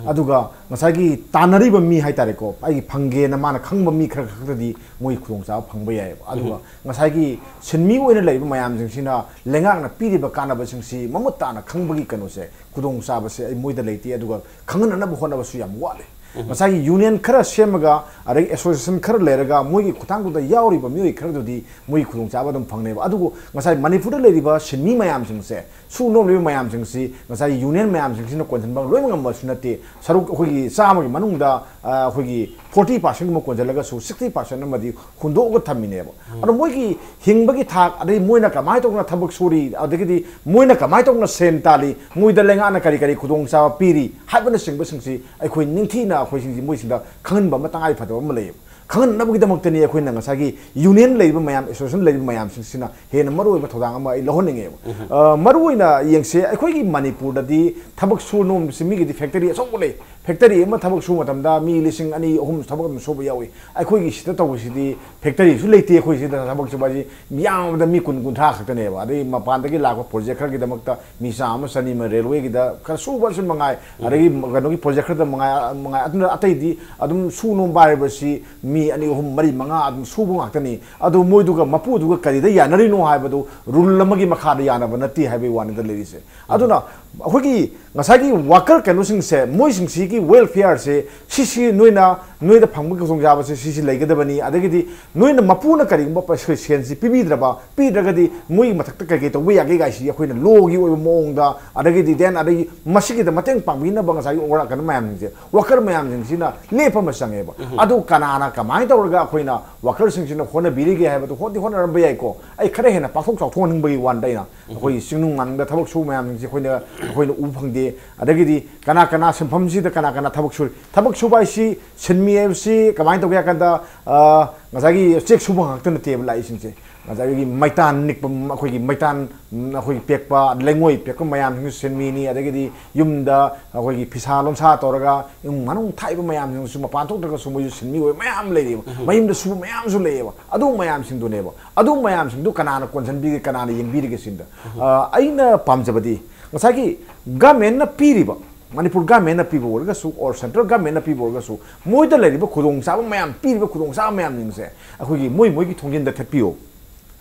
ꯑꯗꯨꯒ ꯉꯁꯥꯏꯒꯤ ꯇꯥꯟꯅꯔꯤꯕ ꯃꯤ ꯍꯥꯏꯇꯥꯔꯦꯀꯣ, ꯑꯩꯒꯤ ꯐꯪꯒꯦꯅ ꯃꯥꯅ ꯈꯪꯕ ꯃꯤ ꯈꯔ ꯈꯛꯇꯗꯤ ꯃꯣꯏ ꯈꯨꯗꯣꯡꯆꯥꯕ ꯐꯪꯕ ꯌꯥꯏꯑꯕ꯫ ꯑꯗꯨꯒ ꯉꯁꯥꯏꯒꯤ ꯁꯤꯟꯃꯤ ꯑꯣꯏꯅ ꯂꯩꯔꯤꯕ ꯃꯌꯥꯝꯁꯤꯡꯁꯤꯅ ꯂꯩꯉꯥꯛꯅ ꯄꯤꯔꯤꯕ ꯀꯥꯟꯅꯕꯁꯤꯡꯁꯤ ꯃꯃꯨꯠ ꯇꯥꯅ ꯈꯪꯕꯒꯤ ꯀꯩꯅꯣꯁꯦ, ꯈꯨꯗꯣꯡꯆꯥꯕꯁꯦ ꯑꯩ ꯃꯣꯏꯗ ꯂꯩꯇꯦ꯫ ꯑꯗꯨꯒ ꯈꯪꯍꯟꯅꯅꯕ ꯍꯣꯠꯅꯕꯁꯨ ꯌꯥꯝ ꯋꯥꯠꯂꯤ꯫ ꯉꯁꯥꯏꯒꯤ union ꯈꯔ ꯁꯦꯝꯃꯒ, ꯑꯗꯒꯤ association ꯈꯔ ꯂꯩꯔꯒ, ꯃꯣꯏꯒꯤ ꯈꯨꯠꯊꯥꯡꯗꯨꯗ ꯌꯥꯎꯔꯤꯕ ꯃꯤꯑꯣꯏ ꯈꯔꯗꯨꯗꯤ ꯃꯣꯏꯒꯤ ꯈꯨꯗꯣꯡꯆꯥꯕ ꯑꯗꯨꯝ ꯐꯪꯅꯦꯕ꯫ ꯑꯗꯨꯕꯨ ꯉꯁꯥꯏ ꯃꯅꯤꯄꯨꯔꯗ ꯂꯩꯔꯤꯕ ꯁꯤꯟꯃꯤ ꯃꯌꯥꯝꯁꯤꯡꯁꯦ, ꯁꯨ ꯅꯣꯝꯂꯤꯕ ꯃꯌꯥꯝꯁꯤꯡꯁꯤ ꯉꯁꯥꯏꯒꯤ union ꯃꯌꯥꯝꯁꯤꯡꯁꯤꯅ ꯀꯣꯟꯁꯤꯟꯕ ꯂꯣꯏꯅ ꯉꯝꯕꯁꯨ ꯅꯠꯇꯦ꯫ ꯁꯔꯨꯛ ꯑꯩꯈꯣꯏꯒꯤ ꯆꯥꯝꯃꯒꯤ ꯃꯅꯨꯡꯗ, ꯑ, ꯑꯩꯈꯣꯏꯒꯤ forty percent ꯒꯨꯝꯕ ꯀꯣꯟꯁꯤꯜꯂꯒꯁꯨ sixty percent ꯑꯃꯗꯤ ꯍꯨꯟꯗꯣꯛꯑꯒ ꯊꯝꯃꯤꯅꯦꯕ꯫ ꯑꯗꯣ ꯃꯣꯏꯒꯤ ꯍꯤꯡꯕꯒꯤ ꯊꯥꯛ, ꯑꯗꯩ ꯃꯣꯏꯅ ꯀꯃꯥꯏꯅ ꯇꯧꯗꯅ ꯊꯕꯛ ꯁꯨꯔꯤ, ꯑꯗꯒꯤꯗꯤ ꯃꯣꯏꯅ ꯀꯃꯥꯏꯅ ꯇꯧꯗꯅ ꯁꯦꯟ ꯇꯥꯜꯂꯤ, ꯃꯣꯏꯗ ꯂꯩꯉꯥꯛꯅ ꯀꯔꯤ ꯀꯔꯤ ꯈꯨꯗꯣꯡꯆꯥꯕ ꯄꯤꯔꯤ ꯍꯥꯏꯕꯅꯆꯤꯡꯕꯁꯤꯡꯁꯤ ꯑꯩꯈꯣꯏ ꯅꯤꯡꯊꯤꯅ ꯑꯩꯈꯣꯏꯁꯤꯡꯁꯤ ꯃꯣꯏꯁꯤꯡꯗ ꯈꯪꯍꯟꯕ ꯑꯃ ꯇꯉꯥꯏ ꯐꯗꯕ ꯑꯃ ꯂꯩꯌꯦꯕ꯫ ꯈꯪꯍꯟꯅꯕꯒꯤꯗꯃꯛꯇꯅꯤ ꯑꯩꯈꯣꯏꯅ ꯉꯁꯥꯏꯒꯤ ꯌꯨꯅꯤꯌꯟ ꯂꯩꯔꯤꯕ ꯃꯌꯥꯝ, ꯑꯦꯁꯣꯁꯤꯌꯦꯁꯟ ꯂꯩꯔꯤꯕ ꯃꯌꯥꯝꯁꯤꯡꯁꯤꯅ ꯍꯦꯟꯅ ꯃꯔꯨꯑꯣꯏꯕ ꯊꯧꯗꯥꯡ ꯑꯃ ꯑꯩ ꯂꯧꯍꯟꯅꯤꯡꯉꯦꯕ꯫ ꯑ, ꯃꯔꯨꯑꯣꯏꯅ ꯌꯦꯡꯁꯦ, ꯑꯩꯈꯣꯏꯒꯤ ꯃꯅꯤꯄꯨꯔꯗꯗꯤ ꯊꯕꯛ ꯁꯨꯕ ꯅꯣꯝꯕꯁꯤ ꯃꯤꯒꯤꯗꯤ ꯐꯦꯛꯇꯔꯤ ꯑꯆꯧꯕ ꯂꯩ꯫ ꯐꯦꯛꯇꯔꯤ ꯑꯃ ꯊꯕꯛ ꯁꯨꯕ ꯃꯇꯝꯗ ꯃꯤ ꯂꯤꯁꯤꯡ ꯑꯅꯤ, ꯑꯍꯨꯝ ꯊꯕꯛ ꯑꯗꯨꯝ ꯁꯨꯕ ꯌꯥꯎꯏ꯫ ꯑꯩꯈꯣꯏꯒꯤ ꯁꯤꯗ ꯇꯧꯕꯁꯤꯗꯤ ꯐꯦꯛꯇꯔꯤꯁꯨ ꯂꯩꯇꯦ꯫ ꯑꯩꯈꯣꯏ ꯁꯤꯗ ꯊꯕꯛ ꯁꯨꯕ ꯍꯥꯏꯁꯤ ꯌꯥꯝꯕꯗ ꯃꯤ ꯀꯨꯟ, ꯀꯨꯟꯊ꯭ꯔꯥ ꯈꯛꯇꯅꯦꯕ꯫ ꯑꯗꯩ ꯃꯄꯥꯟꯗꯒꯤ ꯂꯥꯛꯄ ꯄ꯭ꯔꯣꯖꯦꯛ ꯈꯔꯒꯤꯗꯃꯛꯇ ꯃꯤ ꯆꯥꯝꯃ, ꯆꯅꯤ ꯑꯃ ꯔꯦꯜꯋꯦꯒꯤꯗ ꯈꯔ ꯁꯨꯕꯁꯨ ꯃꯉꯥꯏ, ꯑꯗꯒꯤ ꯀꯩꯅꯣꯒꯤ ꯄ꯭ꯔꯣꯖꯦꯛ ꯈꯔꯗ ꯃꯉꯥꯏ, ꯃꯉꯥꯏ, ꯑꯗꯨꯅ ꯑꯇꯩꯗꯤ ꯑꯗꯨꯝ ꯁꯨ ꯅꯣꯝꯕ ꯍꯥꯏꯕꯁꯤ ꯃꯤ ꯑꯅꯤ, ꯑꯍꯨꯝ, ꯃꯔꯤ, ꯃꯉꯥ ꯑꯗꯨꯝ ꯁꯨꯕ ꯉꯥꯛꯇꯅꯤ꯫ ꯑꯗꯨ ꯃꯣꯏꯗꯨꯒ ꯃꯄꯨꯗꯨꯒ ꯀꯔꯤꯗ ꯌꯥꯅꯔꯤꯅꯣ ꯍꯥꯏꯕꯗꯨ ꯔꯨꯜ ꯑꯃꯒꯤ ꯃꯈꯥꯗ ꯌꯥꯅꯕ ꯅꯠꯇꯦ ꯍꯥꯏꯕꯒꯤ ꯋꯥꯅꯤꯗ ꯂꯩꯔꯤꯁꯦ꯫ ꯑꯗꯨꯅ ꯑꯩꯈꯣꯏꯒꯤ ꯉꯁꯥꯏꯒꯤ ꯋꯥꯀꯔ ꯀꯩꯅꯣꯁꯤꯡꯁꯦ, ꯃꯣꯏꯁꯤꯡꯁꯤꯒꯤ ꯋꯦꯜꯐꯤꯌꯔꯁꯦ, ꯁꯤꯁꯤ ꯅꯣꯏꯅ, ꯅꯣꯏꯗ ꯐꯪꯕꯒꯤ ꯈꯨꯗꯣꯡꯆꯥꯕꯁꯦ ꯁꯤꯁꯤ ꯂꯩꯒꯗꯕꯅꯤ꯫ ꯑꯗꯒꯤꯗꯤ ꯅꯣꯏꯅ ꯃꯄꯨꯅ ꯀꯔꯤꯒꯨꯝꯕ ꯄꯩꯁꯥ, ꯁꯦꯟꯁꯤ ꯄꯤꯕꯤꯗ꯭ꯔꯕ, ꯄꯤꯗ꯭ꯔꯒꯗꯤ ꯃꯣꯏꯒꯤ ꯃꯊꯛꯇ ꯀꯩ ꯀꯩ ꯇꯧꯕ ꯌꯥꯒꯦ ꯀꯥꯏꯁꯤ ꯑꯩꯈꯣꯏꯅ ꯂꯣꯒꯤ ꯑꯣꯏꯕ ꯃꯑꯣꯡꯗ, ꯑꯗꯒꯤꯗꯤ then ꯑꯗꯒꯤ ꯃꯁꯤꯒꯤꯗ ꯃꯇꯦꯡ ꯄꯥꯡꯕꯤꯅꯕ ꯉꯁꯥꯏꯒꯤ ꯑꯣꯔ-, ꯀꯩꯅꯣ ꯃꯌꯥꯝꯁꯤꯡꯁꯦ, ꯋꯥꯀꯔ ꯃꯌꯥꯝꯁꯤꯡꯁꯤꯅ ꯂꯦꯞꯄ ꯑꯃ ꯆꯪꯉꯦꯕ꯫ ꯑꯗꯨ ꯀꯅꯥꯅ ꯀꯃꯥꯏꯅ ꯇꯧꯔꯒ ꯑꯩꯈꯣꯏꯅ ꯋꯥꯀꯔꯁꯤꯡꯁꯤꯅ ꯍꯣꯠꯅꯕꯤꯔꯤꯒꯦ ꯍꯥꯏꯕꯗꯨ ꯍꯣꯠꯇꯤ ꯍꯣꯠꯅꯔꯝꯕ ꯌꯥꯏꯀꯣ꯫ ꯑꯩ ꯈꯔ ꯍꯦꯟꯅ ꯄꯥꯛꯊꯣꯛ ꯆꯥꯎꯊꯣꯛꯍꯟꯅꯤꯡꯕꯒꯤ ꯋꯥꯅꯤꯗ ꯑꯩꯅ꯫ ꯑꯩꯈꯣꯏꯒꯤ ꯆꯤꯡꯅꯨꯡ ꯃꯥꯡꯗ ꯊꯕꯛ ꯁꯨꯕ ꯃꯌꯥꯝꯁꯤꯡꯁꯦ ꯑꯩꯈꯣꯏꯅ, ꯑꯩꯈꯣꯏꯅ ꯎꯕ ꯐꯪꯗꯦ꯫ ꯑꯗꯒꯤꯗꯤ ꯀꯅꯥ ꯀꯅꯥ ꯁꯤꯟꯐꯝꯁꯤꯗ ꯀꯅꯥ ꯀꯅꯥ ꯊꯕꯛ ꯁꯨꯔꯤ? ꯊꯕꯛ ꯁꯨꯕ ꯍꯥꯏꯁꯤ, ꯁꯤꯟꯃꯤ ꯍꯥꯏꯕꯁꯤ ꯀꯃꯥꯏꯅ ꯇꯧꯒꯦ ꯍꯥꯏ ꯀꯥꯟꯗ, ꯑ, ꯉꯁꯥꯏꯒꯤ ꯆꯦꯛ ꯁꯨꯕ ꯉꯥꯛꯇ ꯅꯠꯇꯦꯕ ꯂꯥꯛꯏꯁꯤꯡꯁꯦ꯫ ꯉꯁꯥꯏꯒꯤ ꯃꯩꯇꯥꯟ ꯅꯤꯛꯄ, ꯑꯩꯈꯣꯏꯒꯤ ꯃꯩꯇꯥꯟ, ꯎꯝ, ꯑꯩꯈꯣꯏꯒꯤ ꯄꯦꯛꯄ, ꯂꯩꯉꯣꯏ ꯄꯦꯛꯄ ꯃꯌꯥꯝꯁꯤꯡꯁꯨ ꯁꯤꯟꯃꯤꯅꯤ꯫ ꯑꯗꯒꯤꯗꯤ ꯌꯨꯝꯗ ꯑꯩꯈꯣꯏꯒꯤ ꯐꯤꯁꯥ ꯂꯣꯟꯁꯥ ꯇꯧꯔꯒ ꯏꯃꯨꯡ ꯃꯅꯨꯡ ꯊꯥꯛꯏꯕ ꯃꯌꯥꯝꯁꯤꯡꯁꯨ ꯃꯄꯥꯟ ꯊꯣꯛꯇ꯭ꯔꯒꯁꯨ ꯃꯣꯏꯁꯨ ꯁꯤꯟꯃꯤ ꯑꯣꯏꯕ ꯃꯌꯥꯝ ꯂꯩꯔꯤꯕ꯫ ꯃꯌꯨꯝꯗ ꯁꯨꯕ ꯃꯌꯥꯝꯁꯨ ꯂꯩꯌꯦꯕ꯫ ꯑꯗꯨ ꯃꯌꯥꯝꯁꯤꯡꯗꯨꯅꯦꯕ꯫ ꯑꯗꯨ ꯃꯌꯥꯝꯁꯤꯡꯗꯨ ꯀꯅꯥꯅ ꯀꯣꯟꯁꯤꯟꯕꯤꯒꯦ, ꯀꯅꯥꯅ ꯌꯦꯡꯕꯤꯔꯤꯒꯦ ꯁꯤꯗ? ꯑ, ꯑꯩꯅ ꯄꯥꯝꯖꯕꯗꯤ ꯉꯁꯥꯏꯒꯤ ꯒꯃꯦꯟꯅ ꯄꯤꯔꯤꯕ, ꯃꯅꯤꯄꯨꯔ ꯒꯃꯦꯟꯅ ꯄꯤꯕ ꯑꯣꯏꯔꯒꯁꯨ, or central ꯒꯃꯦꯟꯅ ꯄꯤꯕ ꯑꯣꯏꯔꯒꯁꯨ, ꯃꯣꯏꯗ ꯂꯩꯔꯤꯕ ꯈꯨꯗꯣꯡꯆꯥꯕ ꯃꯌꯥꯝ, ꯄꯤꯔꯤꯕ ꯈꯨꯗꯣꯡꯆꯥꯕ ꯃꯌꯥꯝꯁꯤꯡꯁꯦ ꯑꯩꯈꯣꯏꯒꯤ ꯃꯣꯏ ꯃꯣꯏꯒꯤ ꯊꯣꯡꯖꯤꯟꯗ ꯊꯦꯠꯄꯤꯌꯣ꯫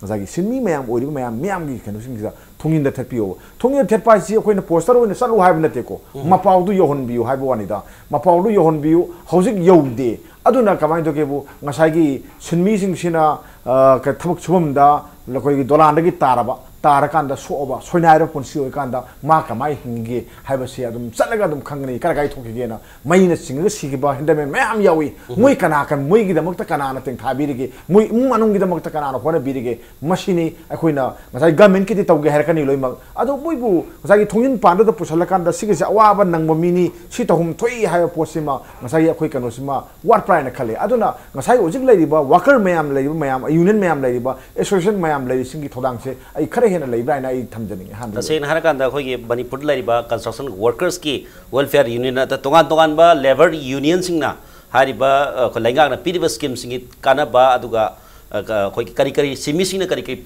ꯉꯁꯥꯏꯒꯤ ꯁꯤꯟꯃꯤ ꯃꯌꯥꯝ ꯑꯣꯏꯔꯤꯕ ꯃꯌꯥꯝ ꯃꯤꯌꯥꯝꯒꯤ ꯀꯩꯅꯣꯁꯤꯡꯁꯤꯗ ꯊꯣꯡꯖꯤꯟꯗ ꯊꯦꯠꯄꯤꯌꯣꯕ꯫ ꯊꯣꯡꯖꯤꯟꯗ ꯊꯦꯠꯄ ꯍꯥꯏꯁꯤ ꯑꯩꯈꯣꯏꯅ ꯄꯣꯁꯇꯔ ꯑꯣꯏꯅ ꯆꯠꯂꯨ ꯍꯥꯏꯕ ꯅꯠꯇꯦꯀꯣ꯫ ꯃꯄꯥꯎꯗꯨ ꯌꯧꯍꯟꯕꯤꯌꯨ ꯍꯥꯏꯕ ꯋꯥꯅꯤꯗ꯫ ꯃꯄꯥꯎꯗꯨ ꯌꯧꯍꯟꯕꯤꯌꯨ꯫ ꯍꯧꯖꯤꯛ ꯌꯧꯗꯦ꯫ ꯑꯗꯨꯅ ꯀꯃꯥꯏꯅ ꯇꯧꯒꯦꯕꯨ, ꯉꯁꯥꯏꯒꯤ ꯁꯤꯟꯃꯤꯁꯤꯡꯁꯤꯅ, ꯑ, ꯀ-, ꯊꯕꯛ ꯁꯨꯐꯝꯗ ꯑꯩꯈꯣꯏꯒꯤ ꯗꯣꯂꯥꯟꯗꯒꯤ ꯇꯥꯔꯕ ꯇꯥꯔꯀꯥꯟꯗ ꯁꯣꯛꯑꯕ ꯁꯣꯏꯅꯥꯏꯔꯕ ꯄꯨꯟꯁꯤ ꯑꯣꯏꯀꯥꯟꯗ ꯃꯥ ꯀꯃꯥꯏꯅ ꯍꯤꯡꯒꯦ ꯍꯥꯏꯕꯁꯤ ꯑꯗꯨꯝ ꯆꯠꯂꯒ ꯑꯗꯨꯝ ꯈꯪꯒꯅꯤ꯫ ꯀꯔꯥꯏ ꯀꯥꯏ ꯊꯣꯛꯈꯤꯒꯦꯅ, ꯃꯩꯅ ꯆꯤꯡꯉꯒ ꯁꯤꯈꯤꯕ ꯍꯦꯟꯗꯃꯦꯟ ꯃꯌꯥꯝ ꯌꯥꯎꯏ꯫ ꯃꯣꯏ ꯀꯅꯥ ꯀꯟ-, ꯃꯣꯏꯒꯤꯗꯃꯛꯇ ꯀꯅꯥꯅ ꯇꯦꯡꯊꯥꯕꯤꯔꯤꯒꯦ, ꯃꯣꯏ ꯏꯃꯨꯡ ꯃꯅꯨꯡꯒꯤꯗꯃꯛꯇ ꯀꯅꯥꯅ ꯍꯣꯠꯅꯕꯤꯔꯤꯒꯦ? ꯃꯁꯤꯅꯤ ꯑꯩꯈꯣꯏꯅ ꯉꯁꯥꯏ ꯒꯃꯦꯟꯀꯤꯗꯤ ꯇꯧꯒꯦ ꯍꯥꯏꯔꯛꯀꯅꯤ ꯂꯣꯏꯅꯃꯛ, ꯑꯗꯣ ꯃꯣꯏꯕꯨ ꯉꯁꯥꯏꯒꯤ ꯊꯣꯡꯖꯤꯟ ꯄꯥꯟꯗꯨꯗ ꯄꯨꯁꯜꯂꯀꯥꯟꯗ ꯁꯤꯒꯤꯁꯦ ꯑꯋꯥꯕ ꯅꯪꯕ ꯃꯤꯅꯤ, ꯁꯤ ꯇꯧꯐꯝ ꯊꯣꯛꯏ ꯍꯥꯏꯕ ꯄꯣꯠꯁꯤꯃ ꯉꯁꯥꯏꯒꯤ ꯑꯩꯈꯣꯏ ꯀꯩꯅꯣꯁꯤꯃ ꯋꯥꯠꯄ꯭ꯔꯥ ꯍꯥꯏꯅ ꯈꯜꯂꯤ꯫ ꯑꯗꯨꯅ ꯉꯁꯥꯏ ꯍꯧꯖꯤꯛ ꯂꯩꯔꯤꯕ ꯋꯥꯀꯔ ꯃꯌꯥꯝ, ꯂꯩꯔꯤꯕ ꯃꯌꯥꯝ, ꯌꯨꯅꯤꯌꯟ ꯃꯌꯥꯝ ꯂꯩꯔꯤꯕ, ꯑꯦꯁꯣꯁꯤꯌꯦꯁꯟ ꯃꯌꯥꯝ ꯂꯩꯔꯤꯁꯤꯡꯒꯤ ꯊꯧꯗꯥꯡꯁꯦ ꯑꯩ ꯈꯔ ꯍꯦꯟꯅ ꯂꯩꯕ꯭ꯔꯥ ꯍꯥꯏꯅ ꯑꯩ ꯊꯝꯖꯅꯤꯡꯉꯤ꯫ ꯑꯍꯥꯟꯕꯗ ꯇꯁꯦꯡꯅ ꯍꯥꯏꯔꯀꯥꯟꯗ ꯑꯩꯈꯣꯏꯒꯤ ꯃꯅꯤꯄꯨꯔꯗ ꯂꯩꯔꯤꯕ construction workers-ꯀꯤ welfare union ꯅꯠꯇ꯭ꯔ ꯇꯣꯉꯥꯟ ꯇꯣꯉꯥꯟꯕ labour union-ꯁꯤꯡꯅ ꯍꯥꯏꯔꯤꯕ, ꯑ, ꯑꯩꯈꯣꯏ ꯂꯩꯉꯥꯛꯅ ꯄꯤꯔꯤꯕ scheme-ꯁꯤꯡꯒꯤ ꯀꯥꯟꯅꯕ, ꯑꯗꯨꯒ, ꯑ, ꯀ-, ꯑꯩꯈꯣꯏꯒꯤ ꯀꯔꯤ ꯀꯔꯤ ꯁꯤꯟꯃꯤꯁꯤꯡꯅ ꯀꯔꯤ ꯀꯔꯤ